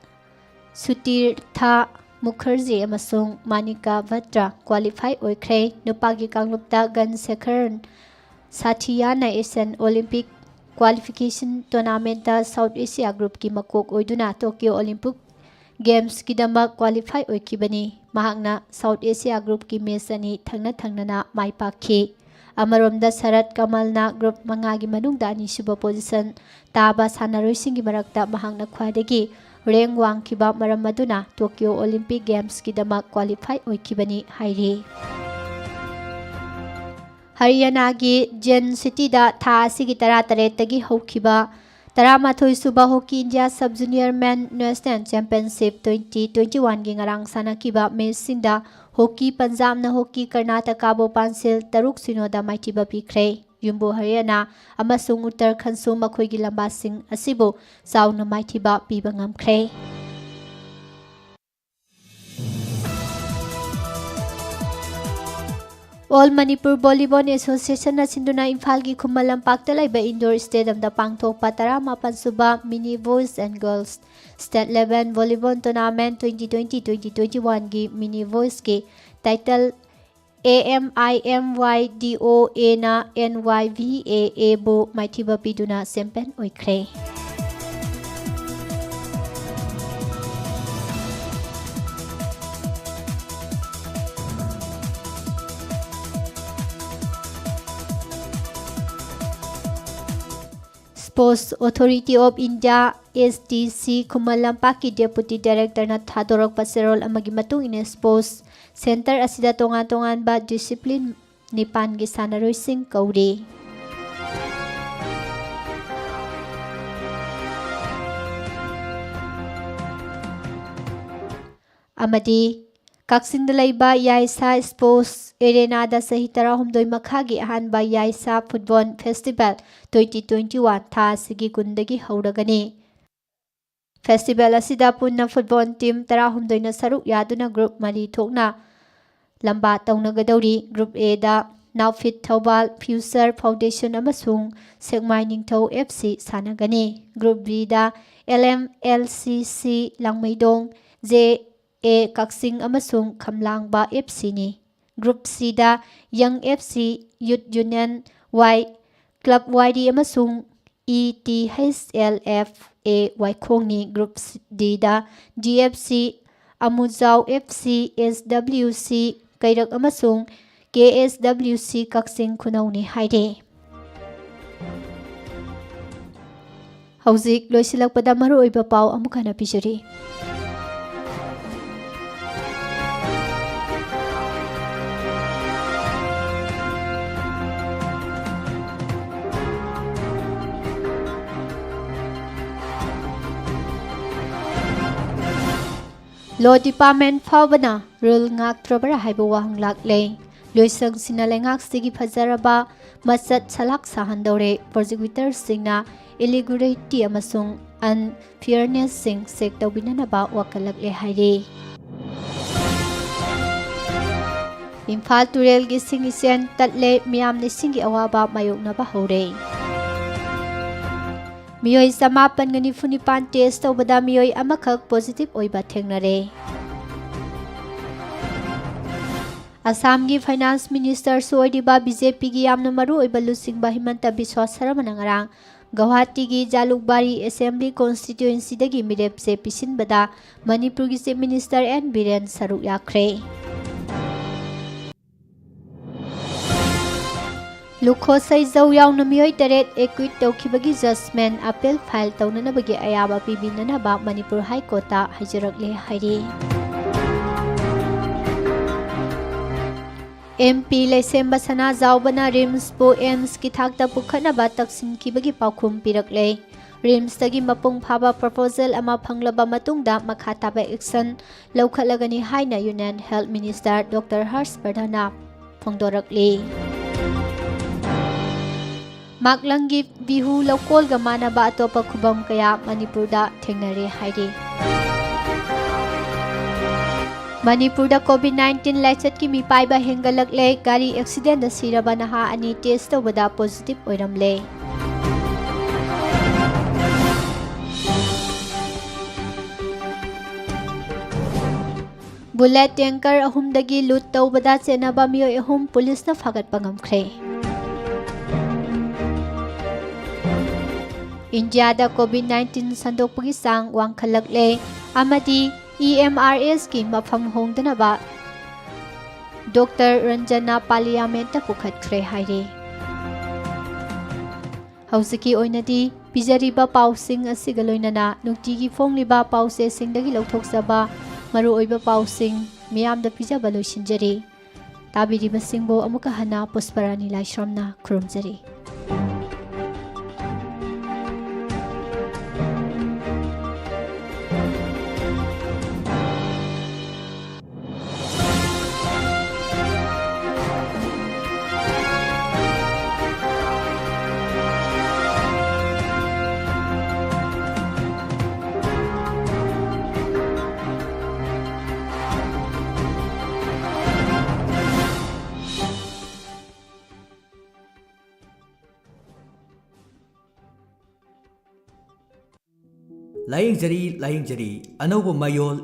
ꯁꯨꯇꯤꯔꯊ ꯃꯨꯈꯔꯖꯤ ꯑꯃꯁꯨꯡ ꯃꯥꯅꯤꯀꯥ ꯕꯇ꯭ꯔ qualify ꯑꯣꯏꯈ꯭ꯔꯦ꯫ ꯅꯨꯄꯥꯒꯤ ꯀꯥꯡꯂꯨꯞꯇ ꯒꯟꯁꯦꯈꯔꯟ ꯁꯥꯊꯤꯌꯥꯟꯅ Asian Olympic Qualification Tournamentꯇ South Asia Groupꯀꯤ ꯃꯀꯣꯛ ꯑꯣꯏꯗꯨꯅ Tokyo Olympic Gamesꯀꯤꯗꯃꯛ qualify ꯑꯣꯏꯈꯤꯕꯅꯤ꯫ ꯃꯍꯥꯛꯅ South Asia groupꯀꯤ match ꯑꯅꯤ ꯊꯪꯅ ꯊꯪꯅꯅ ꯃꯥꯏ ꯄꯥꯛꯈꯤ꯫ ꯑꯃꯔꯣꯝꯗ ꯁꯔꯠ ꯀꯃꯜꯅ group ꯃꯉꯥꯒꯤ ꯃꯅꯨꯡꯗ ꯑꯅꯤꯁꯨꯕ position ꯇꯥꯕ ꯁꯥꯟꯅꯔꯣꯏꯁꯤꯡꯒꯤ ꯃꯔꯛꯇ ꯃꯍꯥꯛꯅ ꯈ꯭ꯋꯥꯏꯗꯒꯤ rank ꯋꯥꯡꯈꯤꯕ ꯃꯔꯝ ꯑꯗꯨꯅ Tokyo Olympic Gamesꯀꯤꯗꯃꯛ qualify ꯑꯣꯏꯈꯤꯕꯅꯤ ꯍꯥꯏꯔꯤ꯫ ꯍꯔꯤꯌꯥꯅꯥꯒꯤ ꯖꯦꯟ ꯁꯤꯇꯤꯗ ꯊꯥ ꯑꯁꯤꯒꯤ ꯇꯔꯥꯇꯔꯦꯠꯇꯒꯤ ꯍꯧꯈꯤꯕ ꯇꯔꯥꯃꯥꯊꯣꯏ ꯁꯨꯕ Hockey India Sub Junior Men National Championship twenty twenty-oneꯒꯤ ꯉꯔꯥꯡ ꯁꯥꯟꯅꯈꯤꯕ matchꯁꯤꯡꯗ Hockey Punjabꯅ Hockey Karnatakaꯕꯨ ꯄꯥꯟꯁꯤꯜ ꯇꯔꯨꯛ ꯁꯤꯅꯣꯗ ꯃꯥꯏꯊꯤꯕ ꯄꯤꯈ꯭ꯔꯦ꯫ ꯌꯨꯝꯕꯨ ꯍꯔꯤꯌꯥꯅꯥ ꯑꯃꯁꯨꯡ ꯎꯠꯇꯔꯈꯟꯁꯨ ꯃꯈꯣꯏꯒꯤ ꯂꯝꯕꯥꯁꯤꯡ ꯑꯁꯤꯕꯨ ꯆꯥꯎꯅ ꯃꯥꯏꯊꯤꯕ ꯄꯤꯕ ꯉꯝꯈ꯭ꯔꯦ꯫ All Manipur Volleyball Associationꯅ ꯁꯤꯟꯗꯨꯅ ꯏꯝꯐꯥꯜꯒꯤ ꯈꯨꯃꯟ ꯂꯝꯄꯥꯛꯇ ꯂꯩꯕ indoor stadiumꯗ ꯄꯥꯡꯊꯣꯛꯄ ꯇꯔꯥꯃꯥꯄꯟ ꯁꯨꯕ Mini Boys and Girls State Level Volleyball Tournament twenty twenty twenty twenty-oneꯒꯤ Mini Boysꯀꯤ title A M I M Y D O Aꯅ N Y V A Aꯕꯨ ꯃꯥꯏꯊꯤꯕ ꯄꯤꯗꯨꯅ champion ꯑꯣꯏꯈ꯭ꯔꯦ꯫ Sports Authority of India, S D C, Khuman ꯂꯝꯄꯥꯛꯀꯤ Deputy Directorꯅ ꯊꯥꯗꯣꯔꯛꯄ ꯆꯦꯔꯣꯜ ꯑꯃꯒꯤ ꯃꯇꯨꯡ ꯏꯟꯅ, sports centre ꯑꯁꯤꯗ ꯇꯣꯉꯥꯟ ꯇꯣꯉꯥꯟꯕ discipline ꯅꯤꯄꯥꯟꯒꯤ ꯁꯥꯟꯅꯔꯣꯏꯁꯤꯡ ꯀꯧꯔꯤ꯫ ꯑꯃꯗꯤ ꯀꯛꯆꯤꯡꯗ ꯂꯩꯕ ꯌꯥꯏꯁꯥ Sports Arenaꯗ ꯆꯍꯤ ꯇꯔꯥꯍꯨꯝꯗꯣꯏ ꯃꯈꯥꯒꯤ ꯑꯍꯥꯟꯕ ꯌꯥꯏꯁꯥ Football Festival twenty twenty-one ꯊꯥ ꯑꯁꯤꯒꯤ ꯀꯨꯟꯗꯒꯤ ꯍꯧꯔꯒꯅꯤ꯫ Festival ꯑꯁꯤꯗ ꯄꯨꯟꯅ football team ꯇꯔꯥꯍꯨꯝꯗꯣꯏꯅ ꯁꯔꯨꯛ ꯌꯥꯗꯨꯅ group ꯃꯔꯤ ꯊꯣꯛꯅ ꯂꯝꯕꯥ ꯇꯧꯅꯒꯗꯧꯔꯤ꯫ Group Aꯗ Nowfit Thoubal, Future Foundation ꯑꯃꯁꯨꯡ ꯁꯦꯛꯃꯥꯏ ꯅꯤꯡꯊꯧ F C ꯁꯥꯟꯅꯒꯅꯤ꯫ Group Bꯗ L M L C C ꯂꯥꯡꯃꯩꯗꯣꯡ, J A ꯀꯛꯆꯤꯡ ꯑꯃꯁꯨꯡ ꯈꯝꯂꯥꯡꯕ F Cꯅꯤ꯫ Group Cꯗ Young F C, Youth Union Y, Club Y D ꯑꯃꯁꯨꯡ E T H L F A ꯋꯥꯏꯈꯣꯡꯅꯤ꯫ Group Dꯗ D F C, ꯑꯃꯨꯖꯥꯎ F C, S W C ꯀꯩꯔꯛ ꯑꯃꯁꯨꯡ K S W C ꯀꯛꯆꯤꯡ ꯈꯨꯅꯧꯅꯤ ꯍꯥꯏꯔꯤ꯫ ꯍꯧꯖꯤꯛ ꯂꯣꯏꯁꯤꯜꯂꯛꯄꯗ ꯃꯔꯨꯑꯣꯏꯕ ꯄꯥꯎ ꯑꯃꯨꯛ ꯍꯟꯅ ꯄꯤꯖꯔꯤ꯫ Law Department ꯐꯥꯎꯕꯅ rule ꯉꯥꯛꯇ꯭ꯔꯕ꯭ꯔꯥ ꯍꯥꯏꯕ ꯋꯥꯍꯪ ꯂꯥꯛꯂꯦ꯫ ꯂꯣꯏꯁꯪꯁꯤꯡꯅ ꯂꯩꯉꯥꯛꯁꯤꯒꯤ ꯐꯖꯔꯕ ꯃꯁꯛ ꯁꯂꯥꯛ ꯁꯥꯍꯟꯗꯧꯔꯦ꯫ Prosecutorꯁꯤꯡꯅ irregularity ꯑꯃꯁꯨꯡ unfairnessꯁꯤꯡ check ꯇꯧꯕꯤꯅꯅꯕ ꯋꯥꯀꯠꯂꯛꯂꯦ ꯍꯥꯏꯔꯤ꯫ ꯏꯝꯐꯥꯜ ꯇꯨꯔꯦꯜꯒꯤ ꯏꯁꯤꯡ ꯏꯆꯦꯜ ꯇꯠꯂꯦ, ꯃꯤꯌꯥꯝꯅ ꯏꯁꯤꯡꯒꯤ ꯑꯋꯥꯕ ꯃꯥꯌꯣꯛꯅꯕ ꯍꯧꯔꯦ꯫ ꯃꯤꯑꯣꯏ ꯆꯃꯥꯄꯟꯒ ꯅꯤꯐꯨ ꯅꯤꯄꯥꯟ test ꯇꯧꯕꯗ ꯃꯤꯑꯣꯏ ꯑꯃꯈꯛ positive ꯑꯣꯏꯕ ꯊꯦꯡꯅꯔꯦ꯫ ꯑꯁꯥꯝꯒꯤ Finance Ministerꯁꯨ ꯑꯣꯏꯔꯤꯕ BJPꯒꯤ ꯌꯥꯝꯅ ꯃꯔꯨꯑꯣꯏꯕ ꯂꯨꯆꯤꯡꯕ ꯍꯤꯃꯟꯇ ꯕꯤꯁ꯭ꯋ ꯁꯔꯃꯅ ꯉꯔꯥꯡ ꯒꯧꯍꯥꯇꯤꯒꯤ ꯖꯥꯂꯨꯛꯕꯥꯔꯤ Assembly Constituencyꯗꯒꯤ ꯃꯤꯔꯦꯞꯆꯦ ꯄꯤꯁꯤꯟꯕꯗ ꯃꯅꯤꯄꯨꯔꯒꯤ Chief Minister N ꯕꯤꯔꯦꯟ ꯁꯔꯨꯛ ꯌꯥꯈ꯭ꯔꯦ꯫ ꯂꯨꯈꯣ ꯁꯩꯖꯧ ꯌꯥꯎꯅ ꯃꯤꯑꯣꯏ ꯇꯔꯦꯠ acquit ꯇꯧꯈꯤꯕꯒꯤ judgment appeal file ꯇꯧꯅꯅꯕꯒꯤ ꯑꯌꯥꯕ ꯄꯤꯕꯤꯅꯅꯕ ꯃꯅꯤꯄꯨꯔ High Courtꯇ ꯍꯥꯏꯖꯔꯛꯂꯦ ꯍꯥꯏꯔꯤ꯫ MP ꯂꯩꯁꯦꯝꯕ ꯁꯅꯥꯖꯥꯎꯕꯅ RIMSꯄꯨ AIIMSꯀꯤ ꯊꯥꯛꯇ ꯄꯨꯈꯠꯅꯕ ꯇꯛꯁꯤꯟꯈꯤꯕꯒꯤ ꯄꯥꯎꯈꯨꯝ ꯄꯤꯔꯛꯂꯦ꯫ RIMSꯇꯒꯤ ꯃꯄꯨꯡ ꯐꯥꯕ proposal ꯑꯃ ꯐꯪꯂꯕ ꯃꯇꯨꯡꯗ ꯃꯈꯥ ꯇꯥꯕ action ꯂꯧꯈꯠꯂꯒꯅꯤ ꯍꯥꯏꯅ Union Health Minister Doctor ꯍꯔꯁ ꯕꯔꯙꯟꯅ ꯐꯣꯡꯗꯣꯔꯛꯂꯤ꯫ ꯃꯥꯛꯂꯪꯒꯤ ꯕꯤꯍꯨ ꯂꯧꯀꯣꯜꯒ ꯃꯥꯟꯅꯕ ꯑꯇꯣꯞꯄ ꯈꯨꯕꯝ ꯀꯌꯥ ꯃꯅꯤꯄꯨꯔꯗ ꯊꯦꯡꯅꯔꯦ ꯍꯥꯏꯔꯤ꯫ ꯃꯅꯤꯄꯨꯔꯗ COVID nineteen ꯂꯥꯏꯆꯠꯀꯤ ꯃꯤꯄꯥꯏꯕ ꯍꯦꯟꯒꯠꯂꯛꯂꯦ꯫ ꯒꯥꯔꯤ accidentꯗ ꯁꯤꯔꯕ ꯅꯍꯥ ꯑꯅꯤ test ꯇꯧꯕꯗ positive ꯑꯣꯏꯔꯝꯂꯦ꯫ Bullet tanker ꯑꯍꯨꯝꯗꯒꯤ loot ꯇꯧꯕꯗ ꯆꯦꯟꯅꯕ ꯃꯤꯑꯣꯏ ꯑꯍꯨꯝ ꯄꯨꯂꯤꯁꯅ ꯐꯥꯒꯠꯄ ꯉꯝꯈ꯭ꯔꯦ꯫ ꯏꯟꯗꯤꯌꯥꯗ COVID nineteen ꯁꯟꯗꯣꯛꯄꯒꯤ ꯆꯥꯡ ꯋꯥꯡꯈꯠꯂꯛꯂꯦ ꯑꯃꯗꯤ ꯏ ꯑꯦꯝ ꯑꯥꯔ ꯑꯦꯁꯀꯤ ꯃꯐꯝ ꯍꯣꯡꯗꯅꯕ ꯗꯣꯛꯇꯔ ꯔꯟꯖꯟꯅ ꯄꯥꯔꯂꯤꯌꯥꯃꯦꯟꯠꯇ ꯄꯨꯈꯠꯈ꯭ꯔꯦ ꯍꯥꯏꯔꯤ꯫ ꯍꯧꯖꯤꯛꯀꯤ ꯑꯣꯏꯅꯗꯤ ꯄꯤꯖꯔꯤꯕ ꯄꯥꯎꯁꯤꯡ ꯑꯁꯤꯒ ꯂꯣꯏꯅꯅ ꯅꯨꯡꯇꯤꯒꯤ ꯐꯣꯡꯂꯤꯕ ꯄꯥꯎꯆꯦꯁꯤꯡꯗꯒꯤ ꯂꯧꯊꯣꯛꯆꯕ ꯃꯔꯨꯑꯣꯏꯕ ꯄꯥꯎꯁꯤꯡ ꯃꯤꯌꯥꯝꯗ ꯄꯤꯖꯕ ꯂꯣꯏꯁꯤꯟꯖꯔꯤ꯫ ꯇꯥꯕꯤꯔꯤꯕꯁꯤꯡꯕꯨ ꯑꯃꯨꯛꯀ ꯍꯟꯅ ꯄꯨꯁꯄꯔꯥꯅꯤ ꯂꯥꯏꯁ꯭ꯔꯝꯅ ꯈꯨꯔꯨꯝꯖꯔꯤ꯫ ꯂꯥꯏꯌꯦꯡꯖꯔꯤ, ꯂꯥꯏꯌꯦꯡꯖꯔꯤ꯫ ꯑꯅꯧꯕ ꯃꯌꯣꯜ